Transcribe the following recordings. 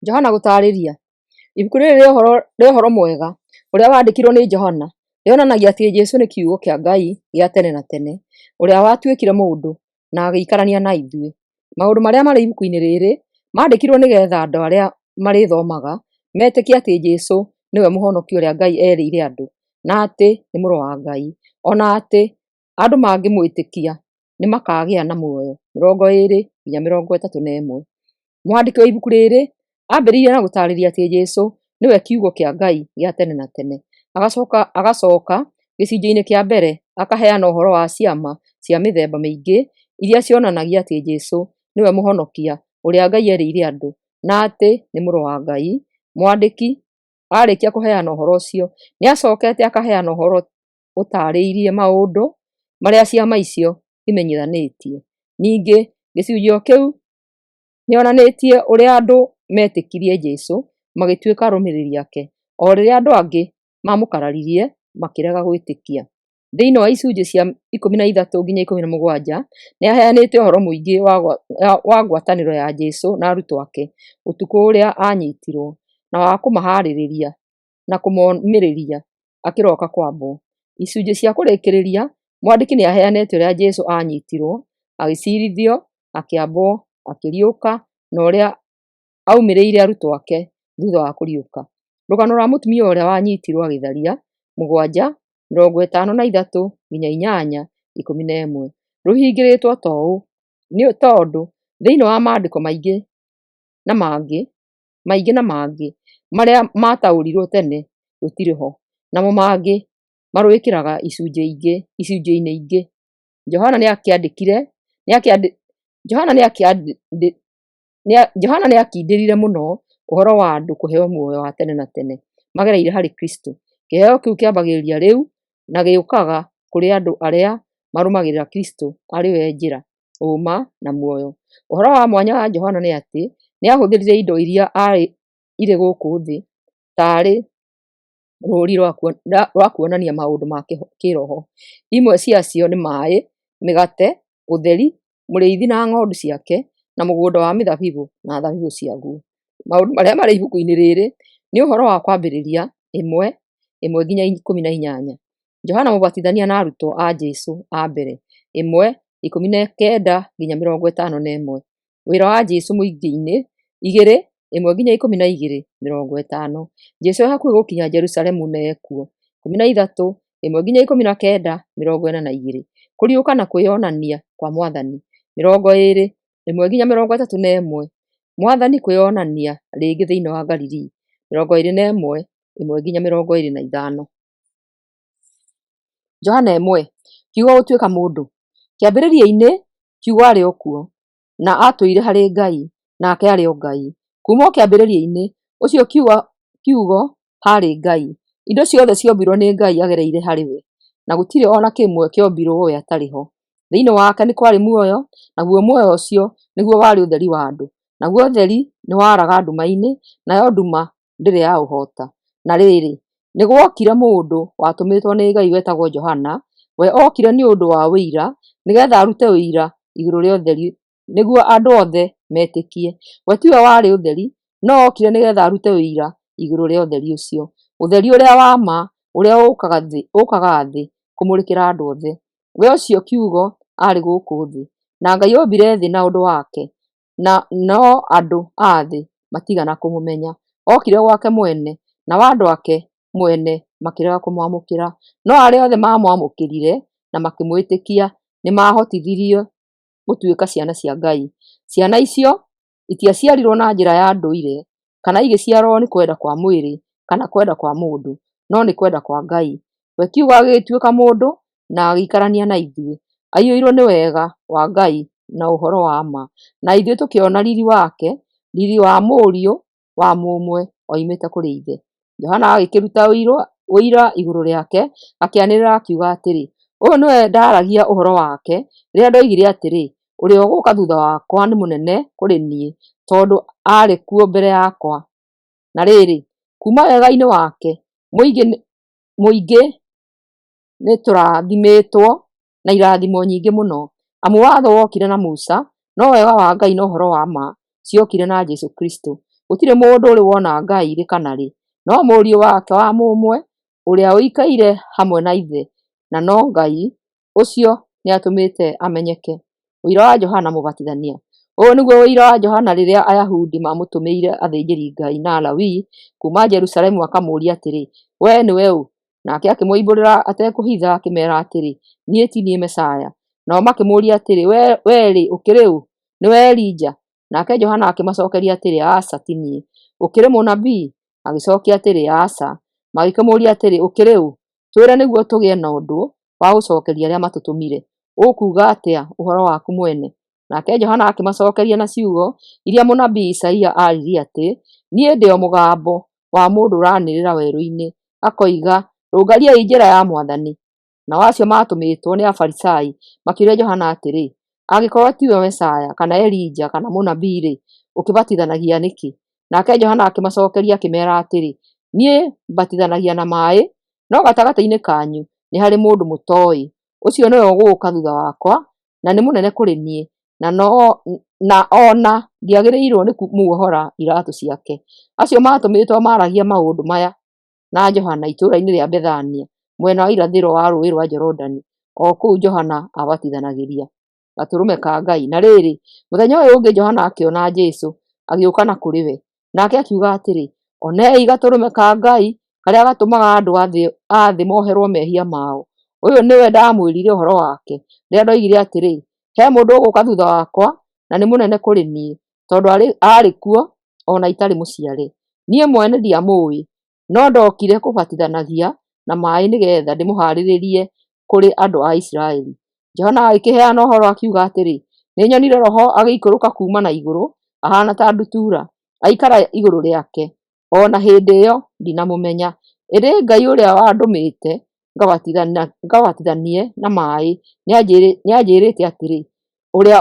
Johana gũtaarĩria. Ibuku rĩrĩ rĩa ũhoro mwega ũrĩa waandĩkirwo nĩ Johana rĩonanagia atĩ Jesũ nĩ kiugo kĩa Ngai gĩa tene na tene, ũrĩa watuĩkire mũndũ na agĩikarania na ithuĩ. Maũndũ marĩa marĩ ibuku-inĩ rĩrĩ maandĩkirwo nĩgeetha andũ arĩa marĩthomaga metĩkie atĩ Jesũ nĩwe Mũhonokia ũrĩa Ngai erĩire andũ, na atĩ nĩ Mũrũ wa Ngai, o na atĩ andũ mangĩmwĩtĩkia nĩmakagĩa na muoyo. 20-31. Mwandĩki wa ibuku rĩrĩ ambĩrĩirie na gũtaarĩria atĩ Jesũ nĩwe kiugo kĩa Ngai gĩa tene na tene, agacoka gĩcunjĩ-inĩ kĩa mbere akaheana ũhoro wa ciama cia mĩthemba mĩingĩ iria cionanagia atĩ Jesũ nĩwe Mũhonokia ũrĩa Ngai erĩire andũ, na atĩ nĩ Mũrũ wa Ngai. Mwandĩki arĩkia kũheana ũhoro ũcio, nĩacokete akaheana ũhoro ũtaarĩirie maũndũ marĩa ciama icio imenyithanĩtie. Ningĩ gĩcunjĩ o kĩu nĩonanĩtie ũrĩa andũ meetĩkirie Jesũ magĩtuĩka arũmĩrĩri ake, o rĩrĩa andũ angĩ maamũkararirie makĩrega gwĩtĩkia. Thĩinĩ wa icunjĩ cia 13-17 nĩaheanĩte ũhoro mũingĩ wa ngwatanĩro ya Jesũ na arutwo ake ũtukũ ũrĩa aanyitirwo, na wa kũmahaarĩria na kũmomĩrĩria akĩroka kwambwo. Icunjĩ cia kũrĩkĩrĩria mwandĩki nĩaheanĩte ũrĩa Jesũ aanyitirwo, agĩciirithio, akĩambwo, akĩriũka, na ũrĩa aumĩrĩire arutwo ake thutha wa kũriũka. Rũgano rwa mũtumia ũrĩa wanyitirwo agĩtharia 7:53-8:11 rũhingĩrĩtwo ta ũũ nĩ tondũ thĩinĩ wa maandĩko maingĩ na mangĩ marĩa maataũrirwo tene rũtirĩ ho, namo mangĩ marwĩkĩraga icunjĩ-inĩ ingĩ. Johana nĩakindĩrire mũno ũhoro wa andũ kũheo muoyo wa tene na tene magereire harĩ Kristũ. Kĩheo kĩu kĩambagĩrĩria rĩu na gĩũkaga kũrĩ andũ arĩa marũmagĩrĩra Kristũ arĩ we njĩra, ũũma na muoyo. Ũhoro wa mwanya wa Johana nĩ atĩ nĩahũthĩrire indo iria irĩ gũkũ thĩ taarĩ rũũri rwa kuonania maũndũ ma kĩĩroho. Imwe ciacio nĩ maaĩ, mĩgate, ũtheri, mũrĩithi na ng'ondu ciake, na mũgũnda wa mĩthabibũ na thabibũ ciaguo. Maũndũ marĩa marĩ ibuku-inĩ rĩrĩ nĩ ũhoro wa kwambĩrĩria 1:1-18, Johana Mũbatithania na arutwo a Jesũ a mbere 1:19-51, wĩra wa Jesũ mũingĩ-inĩ 2:1-12:50, Jesũ e hakuhĩ gũkinya Jerusalemu na ekuo 13:1-19:42, kũriũka na kwĩyonania kwa Mwathani 20:1-31, Mwathani kwĩyonania rĩngĩ thĩinĩ wa Galili 21:1-25. Johana 1. Kiugo gũtuĩka mũndũ. Kĩambĩrĩria-inĩ Kiugo aarĩ o kuo, na aatũire harĩ Ngai, nake aarĩ o Ngai. Kuuma o kĩambĩrĩria-inĩ ũcio Kiugo haarĩ Ngai. Indo ciothe ciombirwo nĩ Ngai agereire harĩ we, na gũtirĩ o na kĩmwe kĩombirwo we atarĩ ho. Thĩinĩ wake nĩ kwarĩ muoyo, naguo muoyo ũcio nĩguo warĩ ũtheri wa andũ. Naguo ũtheri nĩwaraga nduma-inĩ, nayo nduma ndĩrĩ yaũhoota. Na rĩrĩ, nĩgwokire mũndũ watũmĩtwo nĩ Ngai wetagwo Johana. We okire nĩ ũndũ wa ũira, nĩgeetha arute ũira igũrũ rĩa ũtheri nĩguo andũ othe metĩkie. We tiwe warĩ ũtheri, no okire nĩgeetha arute ũira igũrũ rĩa ũtheri ũcio. Ũtheri ũrĩa wa ma ũrĩa ũkaga thĩ kũmũrĩkĩra andũ othe. We ũcio Kiugo aarĩ gũkũ thĩ, na Ngai ombire thĩ na ũndũ wake, no andũ a thĩ matiigana kũmũmenya. Okire gwake mwene, nao andũ ake mwene makĩrega kũmwamũkĩra. No arĩa othe maamwamũkĩrire na makĩmwĩtĩkia nĩmahotithirio gũtuĩka ciana cia Ngai. Ciana icio itiaciarirwo na njĩra ya ndũire, kana igĩciarwo nĩ kwenda kwa mwĩrĩ kana kwenda kwa mũndũ, no nĩ kwenda kwa Ngai. We Kiugo agĩtuĩka mũndũ na agĩikarania na ithuĩ, aiyũirwo nĩ wega wa Ngai na ũhoro wa ma, na ithuĩ tũkĩona riiri wake, riiri wa Mũriũ wa mũmwe oimĩte kũrĩ Ithe. Johana agĩkĩruta ũira igũrũ rĩake, akĩanĩrĩra akiuga atĩrĩ, ũyũ nĩwe ndaaragia ũhoro wake rĩrĩa ndoigire atĩrĩ, ũrĩa ũgũũka thutha wakwa nĩ mũnene kũrĩ niĩ, tondũ aarĩ kuo mbere yakwa. Na rĩrĩ, kuuma wega-inĩ wake mũingĩ nĩtũrathimĩtwo na irathimo nyingĩ mũno. Amu watho wokire na Musa, no wega wa Ngai na ũhoro wa ma ciokire na Jesũ Kristũ. Gũtirĩ mũndũ ũrĩ wona Ngai rĩ kana rĩ, no Mũriũ wake wa mũmwe, ũrĩa ũikaire hamwe na Ithe, na no Ngai, ũcio nĩatũmĩte amenyeke. Ũira wa Johana Mũbatithania. Ũyũ nĩguo ũira wa Johana rĩrĩa Ayahudi maamũtũmĩire athĩnjĩri-Ngai na Alawii kuuma Jerusalemu makamũũrie atĩrĩ, Wee nĩwe ũ? Nake akĩmoimbũrĩra atekũhitha akĩmeera atĩrĩ, Niĩ ti niĩ Mesaia. Nao makĩmũũria atĩrĩ, Wee-rĩ, ũkĩrĩ ũ? Nĩwe Elija? Nake Johana akĩmacookeria atĩrĩ, Aca, ti niĩ. Ũkĩrĩ mũnabii? Agĩcookia atĩrĩ, Aca. Magĩkĩmũũria atĩrĩ, Ũkĩrĩ ũ? Twĩre nĩguo tũgĩe na ũndũ wa gũcookeria arĩa matũtũmire. Ũkuuga atĩa ũhoro waku mwene? Nake Johana akĩmacookeria na ciugo iria mũnabii Isaia aaririe atĩ, Niĩ ndĩ o mũgambo wa mũndũ ũranĩrĩra werũ-inĩ, akoiga, 'Rũngariai njĩra ya Mwathani.' Nao acio maatũmĩtwo nĩ Afarisai makĩũria Johana atĩrĩ, Angĩkorwo tiwe Mesaia, kana Elija, kana mũnabii-rĩ, ũkĩbatithanagia nĩkĩ? Nake Johana akĩmacookeria akĩmeera atĩrĩ, Niĩ mbatithanagia na maaĩ, no gatagatĩ-inĩ kanyu nĩ harĩ mũndũ mũtooĩ. Ũcio nĩwe ũgũũka thutha wakwa, na nĩ mũnene kũrĩ niĩ, na o na ndiagĩrĩirwo nĩ kũmuohora iraatũ ciake. Acio maatũmĩtwo maaragia maũndũ maya na Johana itũũra-inĩ rĩa Bethania, mwena wa irathĩro wa Rũũĩ rwa Jorodani, o kũu Johana aabatithanagĩria. Gatũrũme ka Ngai. Na rĩrĩ, mũthenya ũyũ ũngĩ Johana akĩona Jesũ agĩũka na kũrĩ we, nake akiuga atĩrĩ, Onei Gatũrũme ka Ngai karĩa gatũmaga andũ a thĩ moherwo mehia mao. Ũyũ nĩwe ndamwĩrire ũhoro wake rĩrĩa ndoigire atĩrĩ, 'He mũndũ ũgũũka thutha wakwa na nĩ mũnene kũrĩ niĩ, tondũ aarĩ kuo o na itarĩ mũciare.' Niĩ mwene ndiamũũĩ, no ndokire kũbatithanagia na maaĩ nĩgeetha ndĩmũhaarĩrie kũrĩ andũ a Isiraeli. Johana agĩkĩheana ũhoro akiuga atĩrĩ, Nĩnyonire Roho agĩikũrũka kuuma na igũrũ ahaana ta ndutura, aikara igũrũ rĩake. O na hĩndĩ ĩyo ndinamũmenya, ĩndĩ Ngai ũrĩa wandũmĩte ngabatithanie na maaĩ nĩanjĩĩrĩte atĩrĩ, 'Ũrĩa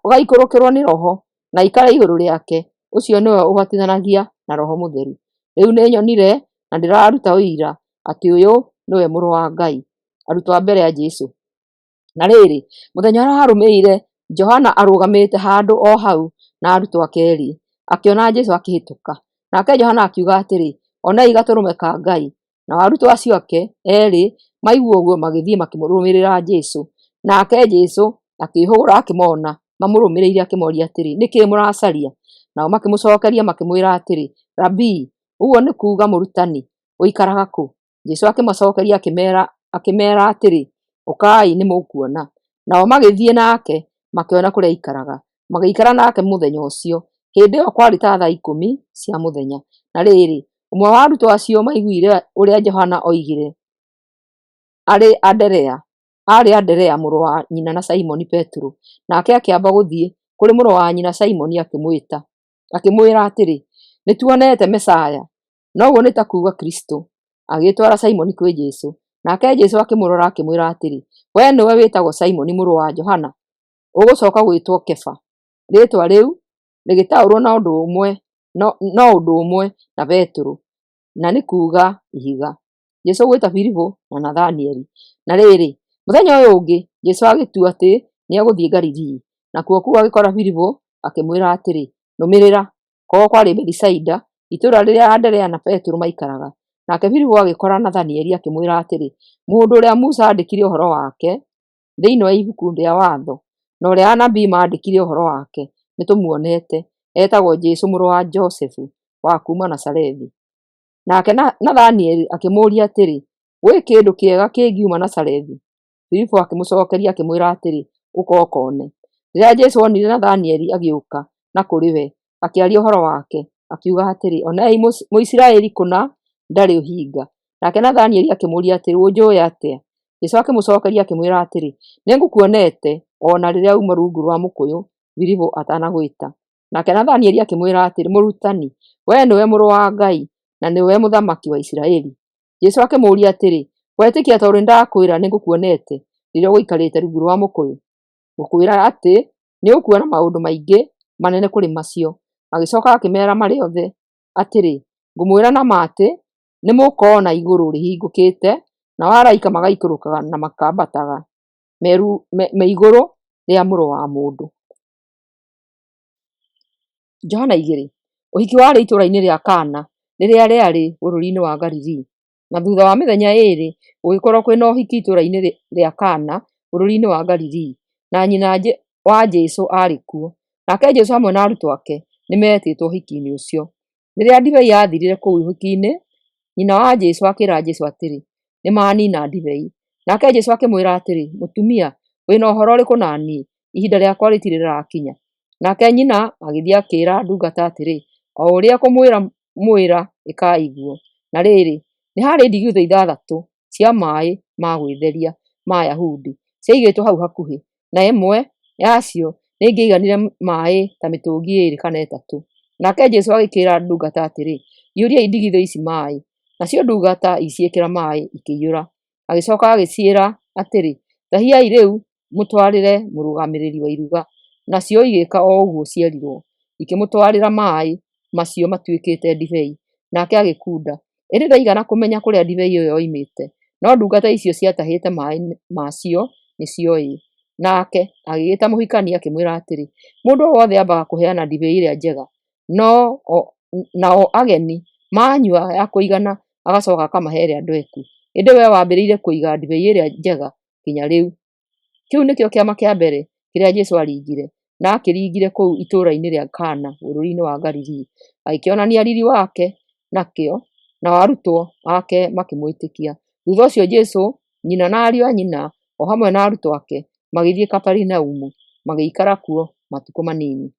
ũgaikũrũkĩrwo nĩ Roho na aikare igũrũ rĩake, ũcio nĩwe ũbatithanagia na Roho Mũtheru. Rĩu nĩnyonire na ndĩraruta ũira atĩ ũyũ nĩwe Mũrũ wa Ngai. Arutwo a mbere a Jesũ. Na rĩrĩ, mũthenya ũrĩa warũmĩrĩire, Johana arũgamĩte handũ o hau na arutwo ake eerĩ, akĩona Jesũ akĩhĩtũka. Nake Johana akiuga atĩrĩ, Onei Gatũrũme ka Ngai. Nao arutwo acio ake eerĩ maigua ũguo magĩthiĩ makĩrũmĩrĩra Jesũ. Nake Jesũ akĩĩhũgũra akĩmona mamũrũmĩrĩire akĩmooria atĩrĩ, Nĩ kĩĩ mũracaria? Nao makĩmũcookeria makĩmwĩra atĩrĩ, Rabii, ũguo nĩ kuuga Mũrutani, ũikaraga kũ? Jesũ akĩmacookeria akĩmeera atĩrĩ, Ũkai nĩmũkuona. Nao magĩthiĩ nake makĩona kũrĩa aikaraga, magĩikara nake mũthenya ũcio. Hĩndĩ ĩyo kwarĩ ta thaa 10 cia mũthenya. Na rĩrĩ, ũmwe wa arutwo acio maiguire ũrĩa Johana oigire aarĩ Anderea mũrũ wa nyina na Simoni Petero. Nake akĩamba gũthiĩ kũrĩ mũrũ wa nyina Simoni akĩmwĩra atĩrĩ, Nĩtuonete Mesaia, noguo nĩ ta kuuga Kristũ. Agĩtwara Simoni kwĩ Jesũ. Nake Jesũ akĩmũrora akĩmwĩra atĩrĩ, Wee nĩwe wĩtagwo Simoni mũrũ wa Johana, ũgũcooka gwĩtwo Kefa. Rĩĩtwa rĩu rĩgĩtaũrwo no ũndũ ũmwe na Petero, na nĩ kuuga Ihiga. Jesũ gwĩta Filipu na Nathanieli. Na rĩrĩ, mũthenya ũyũ ũngĩ Jesũ agĩtua atĩ nĩegũthiĩ Galilii. Nakuo kũu agĩkora Filipu, akĩmwĩra atĩrĩ, Nũmĩrĩra. Kwao kwarĩ Bethisaida, itũũra rĩrĩa Anderea na Petero maikaraga. Nake Filipu agĩkora Nathanieli akĩmwĩra atĩrĩ, Mũndũ ũrĩa Musa aandĩkire ũhoro wake thĩinĩ wa ibuku rĩa Watho, na ũrĩa anabii maandĩkire ũhoro wake, nĩtũmuonete. Etagwo Jesũ mũrũ wa Josefu wa kuuma Nazarethi. Nake Nathanieli akĩmũũria atĩrĩ, Gwĩ kĩndũ kĩega kĩngiuma Nazarethi? Filipu akĩmũcookeria akĩmwĩra atĩrĩ, Ũka ũkoone. Rĩrĩa Jesũ onire Nathanieli agĩũka na kũrĩ we, akĩaria ũhoro wake, akiuga atĩrĩ, Onei Mũisiraeli kũna ndarĩ ũhinga. Nake Nathanieli akĩmũũria atĩrĩ, Ũnjũũĩ atĩa? Jesũ akĩmũcookeria akĩmwĩra atĩrĩ, Nĩngũkuonete o na rĩrĩa uuma rungu rwa mũkũyũ Filipu atanagwĩta. Nake Nathanieli akĩmwĩra atĩrĩ, Mũrutani, wee nĩwe Mũrũ wa Ngai, na nĩwe Mũthamaki wa Isiraeli. Jesũ akĩmũũria atĩrĩ, Wetĩkia tondũ nĩndakwĩra nĩngũkuonete rĩrĩa ũgũikarĩte rungu rwa mũkũyũ? Ngũkwĩra atĩ nĩũkuona maũndũ maingĩ manene kũrĩ macio. Agĩcooka akĩmeera marĩ othe atĩrĩ, Ngũmwĩra na ma atĩ, nĩmũkoona igũrũ rĩhingũkĩte, nao araika magaikũrũkaga na makambataga me igũrũ rĩa Mũrũ wa Mũndũ. Johana 2. Ũhiki warĩ itũũra-inĩ rĩa Kana rĩrĩa rĩarĩ bũrũri-inĩ wa Galili. Na thutha wa mĩthenya 2 gũgĩkorũo kwĩna ũhiki itũũra-inĩ rĩa Kana bũrũri-inĩ wa Galili, na nyina wa Jesu aarĩ kuo. Nake Jesu hamwe na arutwo ake nĩ meetĩtwo ũhiki-inĩ ũcio. Rĩrĩa ndibei yathirire kũu ũhiki-inĩ, nyina wa Jesu akĩra Jesu atĩrĩ, "Nĩ manina ndibei." Nake Jesu akĩmwĩra atĩrĩ, "Mũtumia, wĩ na ũhoro ũrĩkũ na niĩ? Ihinda rĩakwa rĩtirĩ rĩrakinya." Nake nyina agĩthiĩ akĩĩra ndungata atĩrĩ, "O ũrĩa ekũmwĩra mwĩra, ĩkai guo." Na rĩrĩ, nĩ haarĩ ndigithũ 6 cia maĩ ma gwĩtheria ma Ayahudi ciaigĩtwo hau hakuhĩ, na ĩmwe yacio nĩ ĩngĩaiganire maĩ ta mĩtũngi 2 kana 3. Nake Jesu agĩkĩĩra ndungata atĩrĩ, "Iyũriai ndigithũ ici maĩ." Nacio ndungata igĩciĩkĩra maĩ ikĩiyũra. Agĩcoka agĩciĩra atĩrĩ, "Tahiai rĩu mũtwarĩre mũrũgamĩrĩri wa iruga." Nacio igĩka o ũguo cierirwo, ikĩmũtwarĩra maĩ macio matuĩkĩte ndibei, nake agĩkunda. Ĩndĩ ndaigana kũmenya kũrĩa ndibei ĩyo yoimĩte, no ndungata icio ciatahĩte maĩ macio nĩcioĩ. Nake agĩgĩta mũhikania akĩmwĩra atĩrĩ, "Mũndũ o wothe ambaga kũheana ndibei ĩrĩa njega, nao ageni maanyua ya kũigana agacoka akamahe ĩrĩa ndweku. Ĩndĩ wee wambĩrĩirie kũiga ndibei ĩrĩa njega nginya rĩu." Kĩu nĩkĩo kĩama kĩa mbere kĩrĩa Jesu aaringire, na aakĩringire kũu itũũra-inĩ rĩa Kana bũrũri-inĩ wa Galili, agĩkĩonania riri wake nakĩo, nao arutwo ake makĩmwĩtĩkia. Thutha ũcio Jesu, nyina na ariũ a nyina, o hamwe na arutwo ake, magĩthiĩ Kaperinaumu, magĩikara kuo matukũ manini.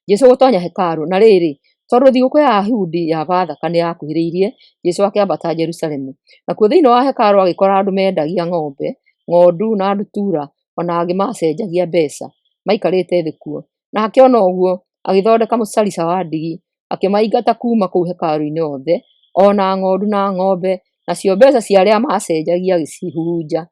Jesu gũtonya hekarũ. Na rĩrĩ, tondũ thigũkũ ya Ayahudi ya Bathaka nĩ yakuhĩrĩirie, Jesu akĩambata Jerusalemu. Nakuo thĩinĩ wa hekarũ agĩkora andũ meendagia ng'ombe, ng'ondu na ndutura, o na angĩ maacenjagia mbeca, maikarĩte thĩ kuo. Na akĩona ũguo, agĩthondeka mũcarica wa ndigi, akĩmaingata kuuma kũu hekarũ-inĩ othe, o na ng'ondu na ng'ombe, nacio mbeca cia arĩa maacenjagia agĩcihurunja,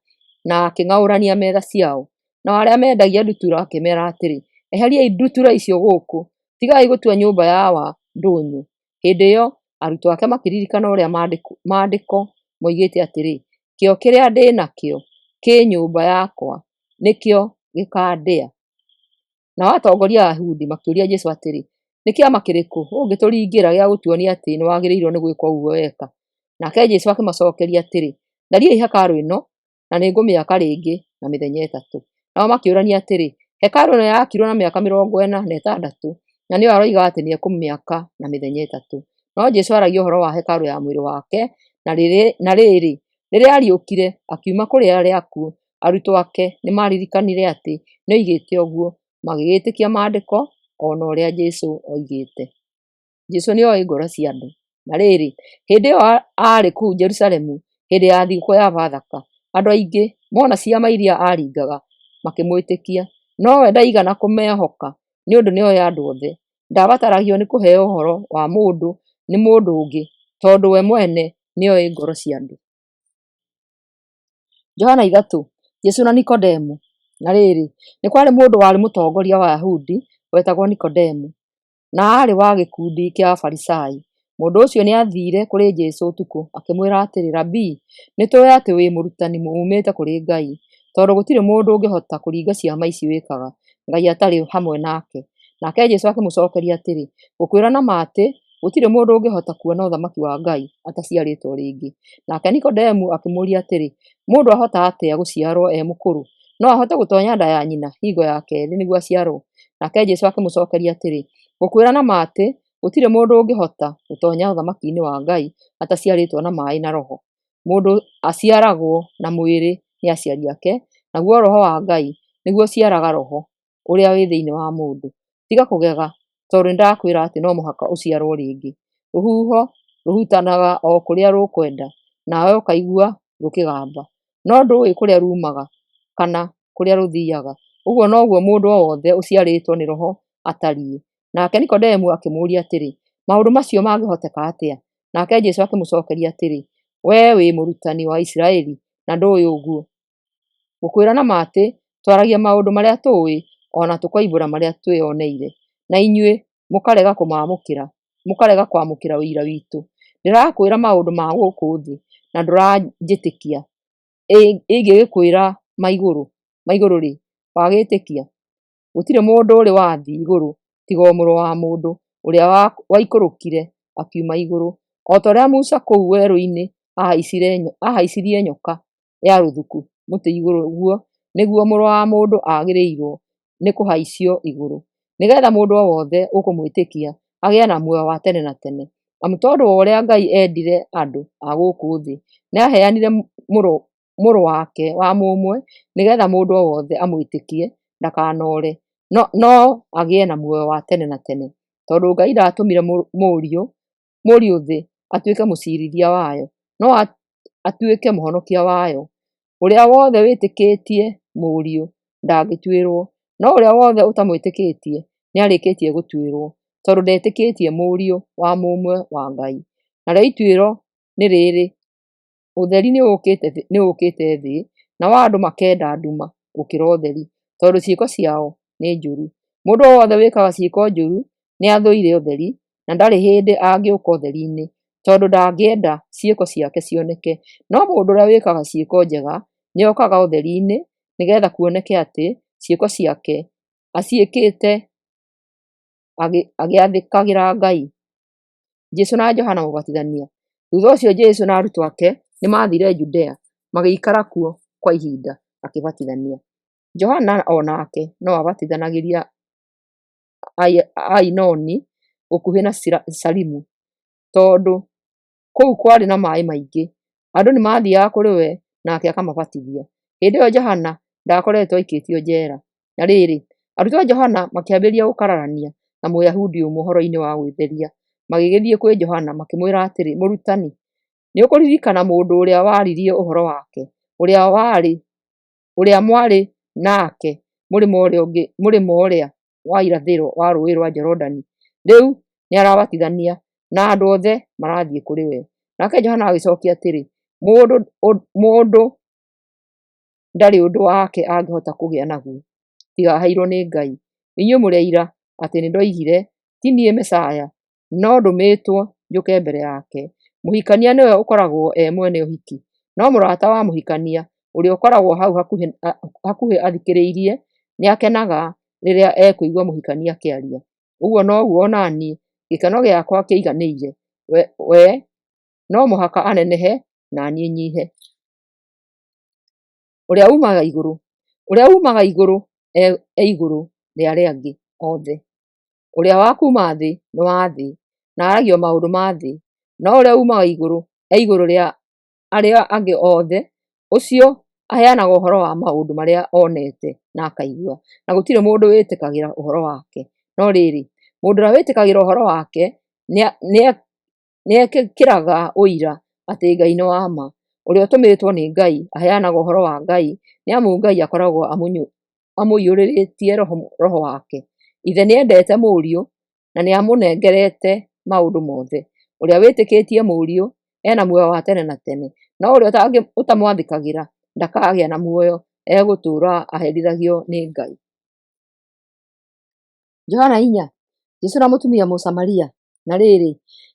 na akĩng'aũrania metha ciao. Nao arĩa meendagia ndutura akĩmeera atĩrĩ, "Eheriai ndutura icio gũkũ, tigai gũtua nyũmba ya Awa ndũnyũ." Hĩndĩ ĩyo arutwo ake makĩririkana ũrĩa Maandĩko moigĩte atĩrĩ, "Kĩyo kĩrĩa ndĩ nakĩo kĩ nyũmba yakwa nĩkĩo gĩkaandĩa." Nao atongoria a Ayahudi makĩũria Jesu atĩrĩ, "Nĩ kĩama kĩrĩkũ ũngĩtũringĩra gĩa gũtuonia atĩ nĩwagĩrĩirwo nĩ gwĩka ũguo weka?" Nake Jesu akĩmacookeria atĩrĩ, "Thariai hekarũ ĩno, na nĩngũmĩaka rĩngĩ na mĩthenya 3." Nao makĩũrania atĩrĩ, "Hekarũ ĩno yaakirwo na mĩaka 46, na nĩwe aroiga atĩ nĩekũmĩaka na mĩthenya 3." No Jesu aaragia ũhoro wa hekarũ ya mwĩrĩ wake. Na rĩrĩ, rĩrĩa aariũkire akiuma kũrĩ arĩa akuũ, arutwo ake nĩmaririkanire atĩ nĩoigĩte ũguo, magĩgĩĩtĩkia Maandĩko o na ũrĩa Jesu oigĩte. Jesu nĩoĩ ngoro cia andũ. Na rĩrĩ, hĩndĩ ĩyo aarĩ kũu Jerusalemu hĩndĩ ya thigũkũ ya Bathaka, andũ aingĩ mona ciama iria aaringaga makĩmwĩtĩkia. No we ndaigana kũmehoka, nĩ ũndũ nĩoĩ andũ othe, ndaabataragio nĩ kũheo ũhoro wa mũndũ nĩ mũndũ ũngĩ, tondũ we mwene nĩoĩ ngoro cia andũ. Johana 3, Jesu na Nikodemo. Na rĩrĩ, nĩ kwarĩ mũndũ warĩ mũtongoria wa Ayahudi wetagwo Nikodemo, na aarĩ wa gĩkundi kĩa Afarisai. Mũndũ ũcio nĩathiire kũrĩ Jesũ ũtukũ, akĩmwĩra atĩrĩ, "Rabii, nĩtũũĩ atĩ wĩ mũrutani uumĩte kũrĩ Ngai, tondũ gũtirĩ mũndũ ũngĩhota kũringa ciama ici wĩkaga, Ngai atarĩ hamwe nake." Nake Jesũ akĩmũcookeria atĩrĩ, "Ngũkwĩra na ma atĩ, gũtirĩ mũndũ ũngĩhota kuona ũthamaki wa Ngai ataciarĩtwo rĩngĩ." Nake Nikodemu akĩmũũria atĩrĩ, "Mũndũ ahota atĩa gũciarwo e mũkũrũ? No ahote gũtoonya nda ya nyina hingo ya keerĩ nĩguo aciarwo?" Nake Jesũ akĩmũcookeria atĩrĩ, "Ngũkwĩra na ma atĩ, gũtirĩ mũndũ ũngĩhota gũtoonya ũthamaki-inĩ wa Ngai ataciarĩtwo na maĩ na Roho. Mũndũ aciaragwo na mwĩrĩ nĩ aciari ake, naguo Roho wa Ngai nĩguo ũciaraga roho ũrĩa wĩ thĩinĩ wa mũndũ. Tiga kũgega tondũ nĩndakwĩra atĩ no mũhaka ũciarwo rĩngĩ. Rũhuho rũhutanaga o kũrĩa rũkwenda, nawe ũkaigua rũkĩgamba, no ndũũĩ kũrĩa ruumaga kana kũrĩa rũthiiaga. Ũguo noguo mũndũ o wothe ũciarĩtwo nĩ Roho atariĩ." Nake Nikodemu akĩmũũria atĩrĩ, "Maũndũ macio mangĩhoteka atĩa?" Nake Jesũ akĩmũcookeria atĩrĩ, "Wee wĩ mũrutani wa Isiraeli na ndũũĩ ũguo? Ngũkwĩra na ma atĩ, twaragia maũndũ marĩa tũũĩ, o na tũkoimbũra marĩa twĩoneire, na inyuĩ mũkarega kwamũkĩra ũira witũ. Ndĩrakwĩra maũndũ ma gũkũ thĩ, na ndũranjĩtĩkia; ingĩgĩkwĩra ma igũrũ-rĩ, wagĩĩtĩkia? Gũtirĩ mũndũ ũrĩ wathiĩ igũrũ tiga o Mũrũ wa Mũndũ ũrĩa waikũrũkire akiuma igũrũ, o ta ũrĩa Musa kũu werũ-inĩ aahaicirie nyoka ya rũthuku mũtĩ igũrũ, ũguo nĩguo Mũrũ wa Mũndũ aagĩrĩirũo nĩ kũhaicio igũrũ, nĩ getha mũndũ o wothe ũkũmwĩtĩkia agĩe na muoyo wa tene na tene. Amu tondũ wa ũrĩa Ngai endire andũ a gũkũ thĩ, nĩaaheanire Mũrũ wake wa mũmwe, nĩ getha mũndũ o wothe amwĩtĩkie ndakanore, no agĩe na muoyo wa tene na tene. Tondũ Ngai ndaatũmire Mũriũ thĩ atuĩke mũciirithia wayo, no atuĩke mũhonokia wayo. Ũrĩa wothe wĩtĩkĩtie Mũriũ ndangĩtuĩrwo, no ũrĩa wothe ũtamwĩtĩkĩtie nĩarĩkĩtie gũtuĩrwo, tondũ ndetĩkĩtie Mũriũ wa mũmwe wa Ngai. Narĩo ituĩro nĩ rĩrĩ, ũtheri nĩũũkĩte thĩ, nao andũ makenda nduma gũkĩra ũtheri, tondũ ciĩko ciao nĩ njũru. Mũndũ o wothe wĩkaga ciĩko njũru nĩathũire ũtheri, na ndarĩ hĩndĩ angĩũka ũtheri-inĩ, tondũ ndangĩenda ciĩko ciake cioneke. No mũndũ ũrĩa wĩkaga ciĩko njega nĩokaga ũtheri-inĩ, nĩgeetha kuoneke atĩ ciĩko ciake aciĩkĩte agĩathĩkagĩra Ngai. Jesũ na Johana Mũbatithania. Thutha ũcio Jesũ na arutwo ake nĩmathiire Judea, magĩikara kuo kwa ihinda akĩbatithania. Johana o nake no aabatithanagĩria Ainoni gũkuhĩ na Salimu, tondũ kũu kwarĩ na maaĩ maingĩ. Andũ nĩmathiiaga kũrĩ we, nake akamabatithia. Hĩndĩ ĩyo Johana ndaakoretwo aikĩtio njeera. Na rĩrĩ, arutwo a Johana makĩambĩrĩria gũkararania na Mũyahudi ũmwe ũhoro-inĩ wa gwĩtheria. Magĩgĩthiĩ kwĩ Johana makĩmwĩra atĩrĩ, "Mũrutani, nĩũkũririkana mũndũ ũrĩa waririe ũhoro wake, ũrĩa mwarĩ nake mũrĩmo ũrĩa wa irathĩro wa rũũĩ rwa Jorodani? Rĩu nĩarabatithania, na andũ othe marathiĩ kũrĩ we." Nake Johana agĩcookia atĩrĩ, "Mũndũ ndarĩ ũndũ wake angĩhota kũgĩa naguo, tiga aheirwo nĩ Ngai. Inyuĩ mũrĩ aira atĩ nĩndoigire, 'Ti niĩ Mesaia, no ndũmĩtwo njũke mbere yake.' Mũhikania nĩwe ũkoragwo e mwene ũhiki, no mũrata wa mũhikania, ũrĩa ũkoragwo hau hakuhĩ athikĩrĩirie, nĩakenaga rĩrĩa ekũigua mũhikania akĩaria. Ũguo noguo o na niĩ gĩkeno gĩakwa kĩiganĩire. We no mũhaka anenehe, na niĩ nyiihe. Ũrĩa uumaga igũrũ. Ũrĩa uumaga igũrũ e igũrũ rĩa arĩa angĩ othe. Ũrĩa wa kuuma thĩ nĩ wa thĩ, na aragia o maũndũ ma thĩ; no ũrĩa uumaga igũrũ e igũrũ rĩa arĩa angĩ othe. Ũcio aheanaga ũhoro wa maũndũ marĩa onete na akaigua, na gũtirĩ mũndũ wĩtĩkagĩra ũhoro wake. No rĩrĩ, mũndũ ũrĩa wĩtĩkagĩra ũhoro wake nĩekĩraga ũira atĩ Ngai nĩ wa ma. Ũrĩa ũtũmĩtwo nĩ Ngai aheanaga ũhoro wa Ngai, nĩ amu Ngai akoragwo amũiyũrĩrĩtie Roho wake. Ithe nĩendete Mũriũ na nĩamũnengerete maũndũ mothe. Ũrĩa wĩtĩkĩtie Mũriũ e na muoyo wa tene na tene, no ũrĩa ũtamwathĩkagĩra ndakagĩa na muoyo, egũtũũra aherithagio nĩ Ngai. Johana 4. Jesũ na mũtumia Mũsamaria. Na rĩrĩ,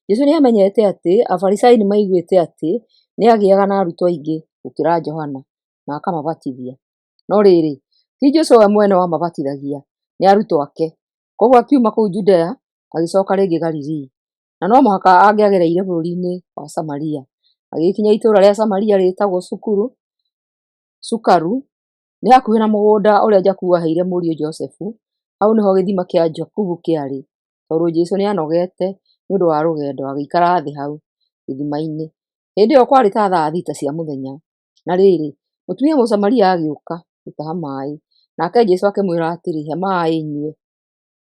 Jesũ nĩamenyete atĩ Afarisai nĩmaiguĩte atĩ nĩagĩaga na arutwo aingĩ gũkĩra Johana, na akamabatithia. No rĩrĩ, ti Jesũ we mwene wamabatithagia, nĩ arutwo ake. Kwoguo akiuma kũu Judea agĩcooka rĩngĩ Galilii, na no mũhaka angĩagereire bũrũri-inĩ wa Samaria. Agĩgĩkinya itũũra rĩa Samaria rĩĩtagwo Sukaru, nĩ hakuhĩ na mũgũnda ũrĩa Jakubu aaheire mũriũ Josefu. Hau nĩho gĩthima kĩa Jakubu kĩarĩ. Tondũ Jesũ nĩanogete nĩ ũndũ wa rũgendo, agĩikara thĩ hau gĩthima-inĩ. Hĩndĩ ĩyo kwarĩ ta thaa thita cia mũthenya. Na rĩrĩ, mũtumia Mũsamaria agĩũka gũtaha maaĩ, nake Jesũ akĩmwĩra atĩrĩ, "He maaĩ nyue."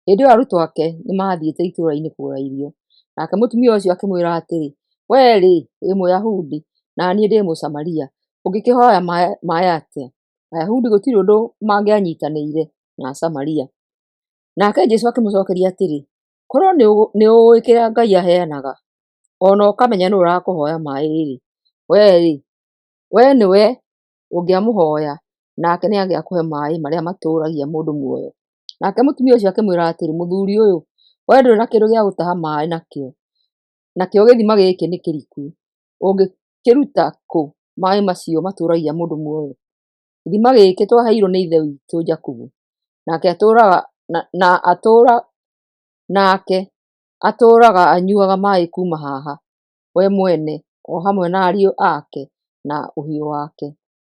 Hĩndĩ ĩyo arutwo ake nĩmathiĩte itũũra-inĩ kũgũra irio. Nake mũtumia ũcio akĩmwĩra atĩrĩ, "Wee-rĩ, wĩ Mũyahudi na niĩ ndĩ Mũsamaria, ũngĩkĩhooya maaĩ atĩa?" Ayahudi gũtirĩ ũndũ mangĩanyiitanĩire na Asamaria. Nake Jesũ akĩmũcookeria atĩrĩ, "Korwo nĩũũĩ kĩrĩa Ngai aheanaga, o na ũkamenya nũũ ũrakũhooya maaĩ-rĩ, wee nĩwe ũngĩamũhooya, nake nĩangĩakũhe maaĩ marĩa matũũragia mũndũ muoyo." Nake mũtumia ũcio akĩmwĩra atĩrĩ, "Mũthuuri ũyũ, wee ndũrĩ na kĩndũ gĩa gũtaha maaĩ nakĩo, nakĩo gĩthima gĩkĩ nĩ kĩriku. Ũngĩkĩruta kũ maaĩ macio matũũragia mũndũ muoyo? Gĩthima gĩkĩ twaheirwo nĩ ithe witũ Jakubu, nake Atũũraga anyuaga maĩ kuuma haha, we mwene o hamwe na ariũ ake na ũhiũ wake.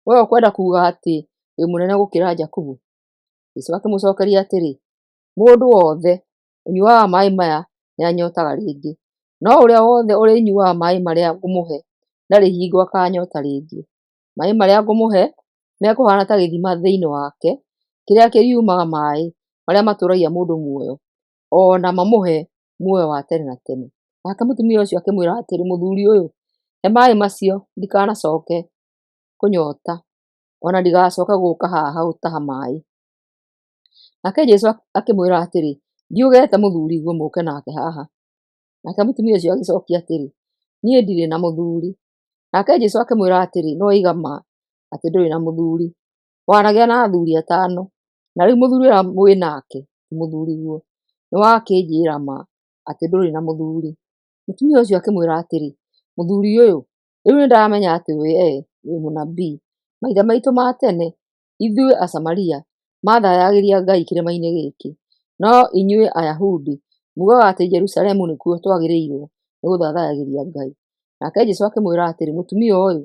Wee ũkwenda kuuga atĩ wĩ mũnene gũkĩra Jakubu? Jesũ akĩmũcokeria atĩrĩ, Mũndũ wothe ũnyuaga maĩ maya nĩanyotaga rĩngĩ, no ũrĩa wothe ũrĩnyuaga maĩ marĩa ngũmũhe ndarĩ hingo akanyota rĩngĩ. Maĩ marĩa ngũmũhe mekũhaana ta gĩthima thĩinĩ wake, kĩrĩa kĩriumaga maĩ marĩa matũũragia mũndũ muoyo, o na mamũhe muoyo wa tene na tene. Nake mũtumia ũcio akĩmwĩra atĩrĩ, Mũthuri ũyũ, he maĩ macio ndikanacoke kũnyota, o na ndigacoke gũũka haha gũtaha maĩ. Nake Jesũ akĩmwĩra atĩrĩ, Thiĩ ũgeete mũthuriguo mũũke nake haha. Nake mũtumia ũcio agĩcokia atĩrĩ, Niĩ ndirĩ na mũthuri. Nake Jesũ akĩmwĩra atĩrĩ, Nĩwoiga ma atĩ ndũrĩ na mũthuri. Wanagĩa na athuri atano, na rĩu mũthuri ũrĩa mwĩ nake ti mũthuriguo. Nĩwakĩnjĩra ma atĩ ndũrĩ na mũthuri. Mũtumia ũcio akĩmwĩra atĩrĩ, Mũthuri ũyũ, rĩu nĩndamenya atĩ wee wĩ mũnabii. Maithe maitũ ma tene, ithuĩ Asamaria, mathathayagĩria Ngai kĩrĩma-inĩ gĩkĩ, no inyuĩ Ayahudi mugaga atĩ Jerusalemu nĩkuo twagĩrĩirwo nĩ gũthathayagĩria Ngai. Nake Jesũ akĩmwĩra atĩrĩ, Mũtumia ũyũ,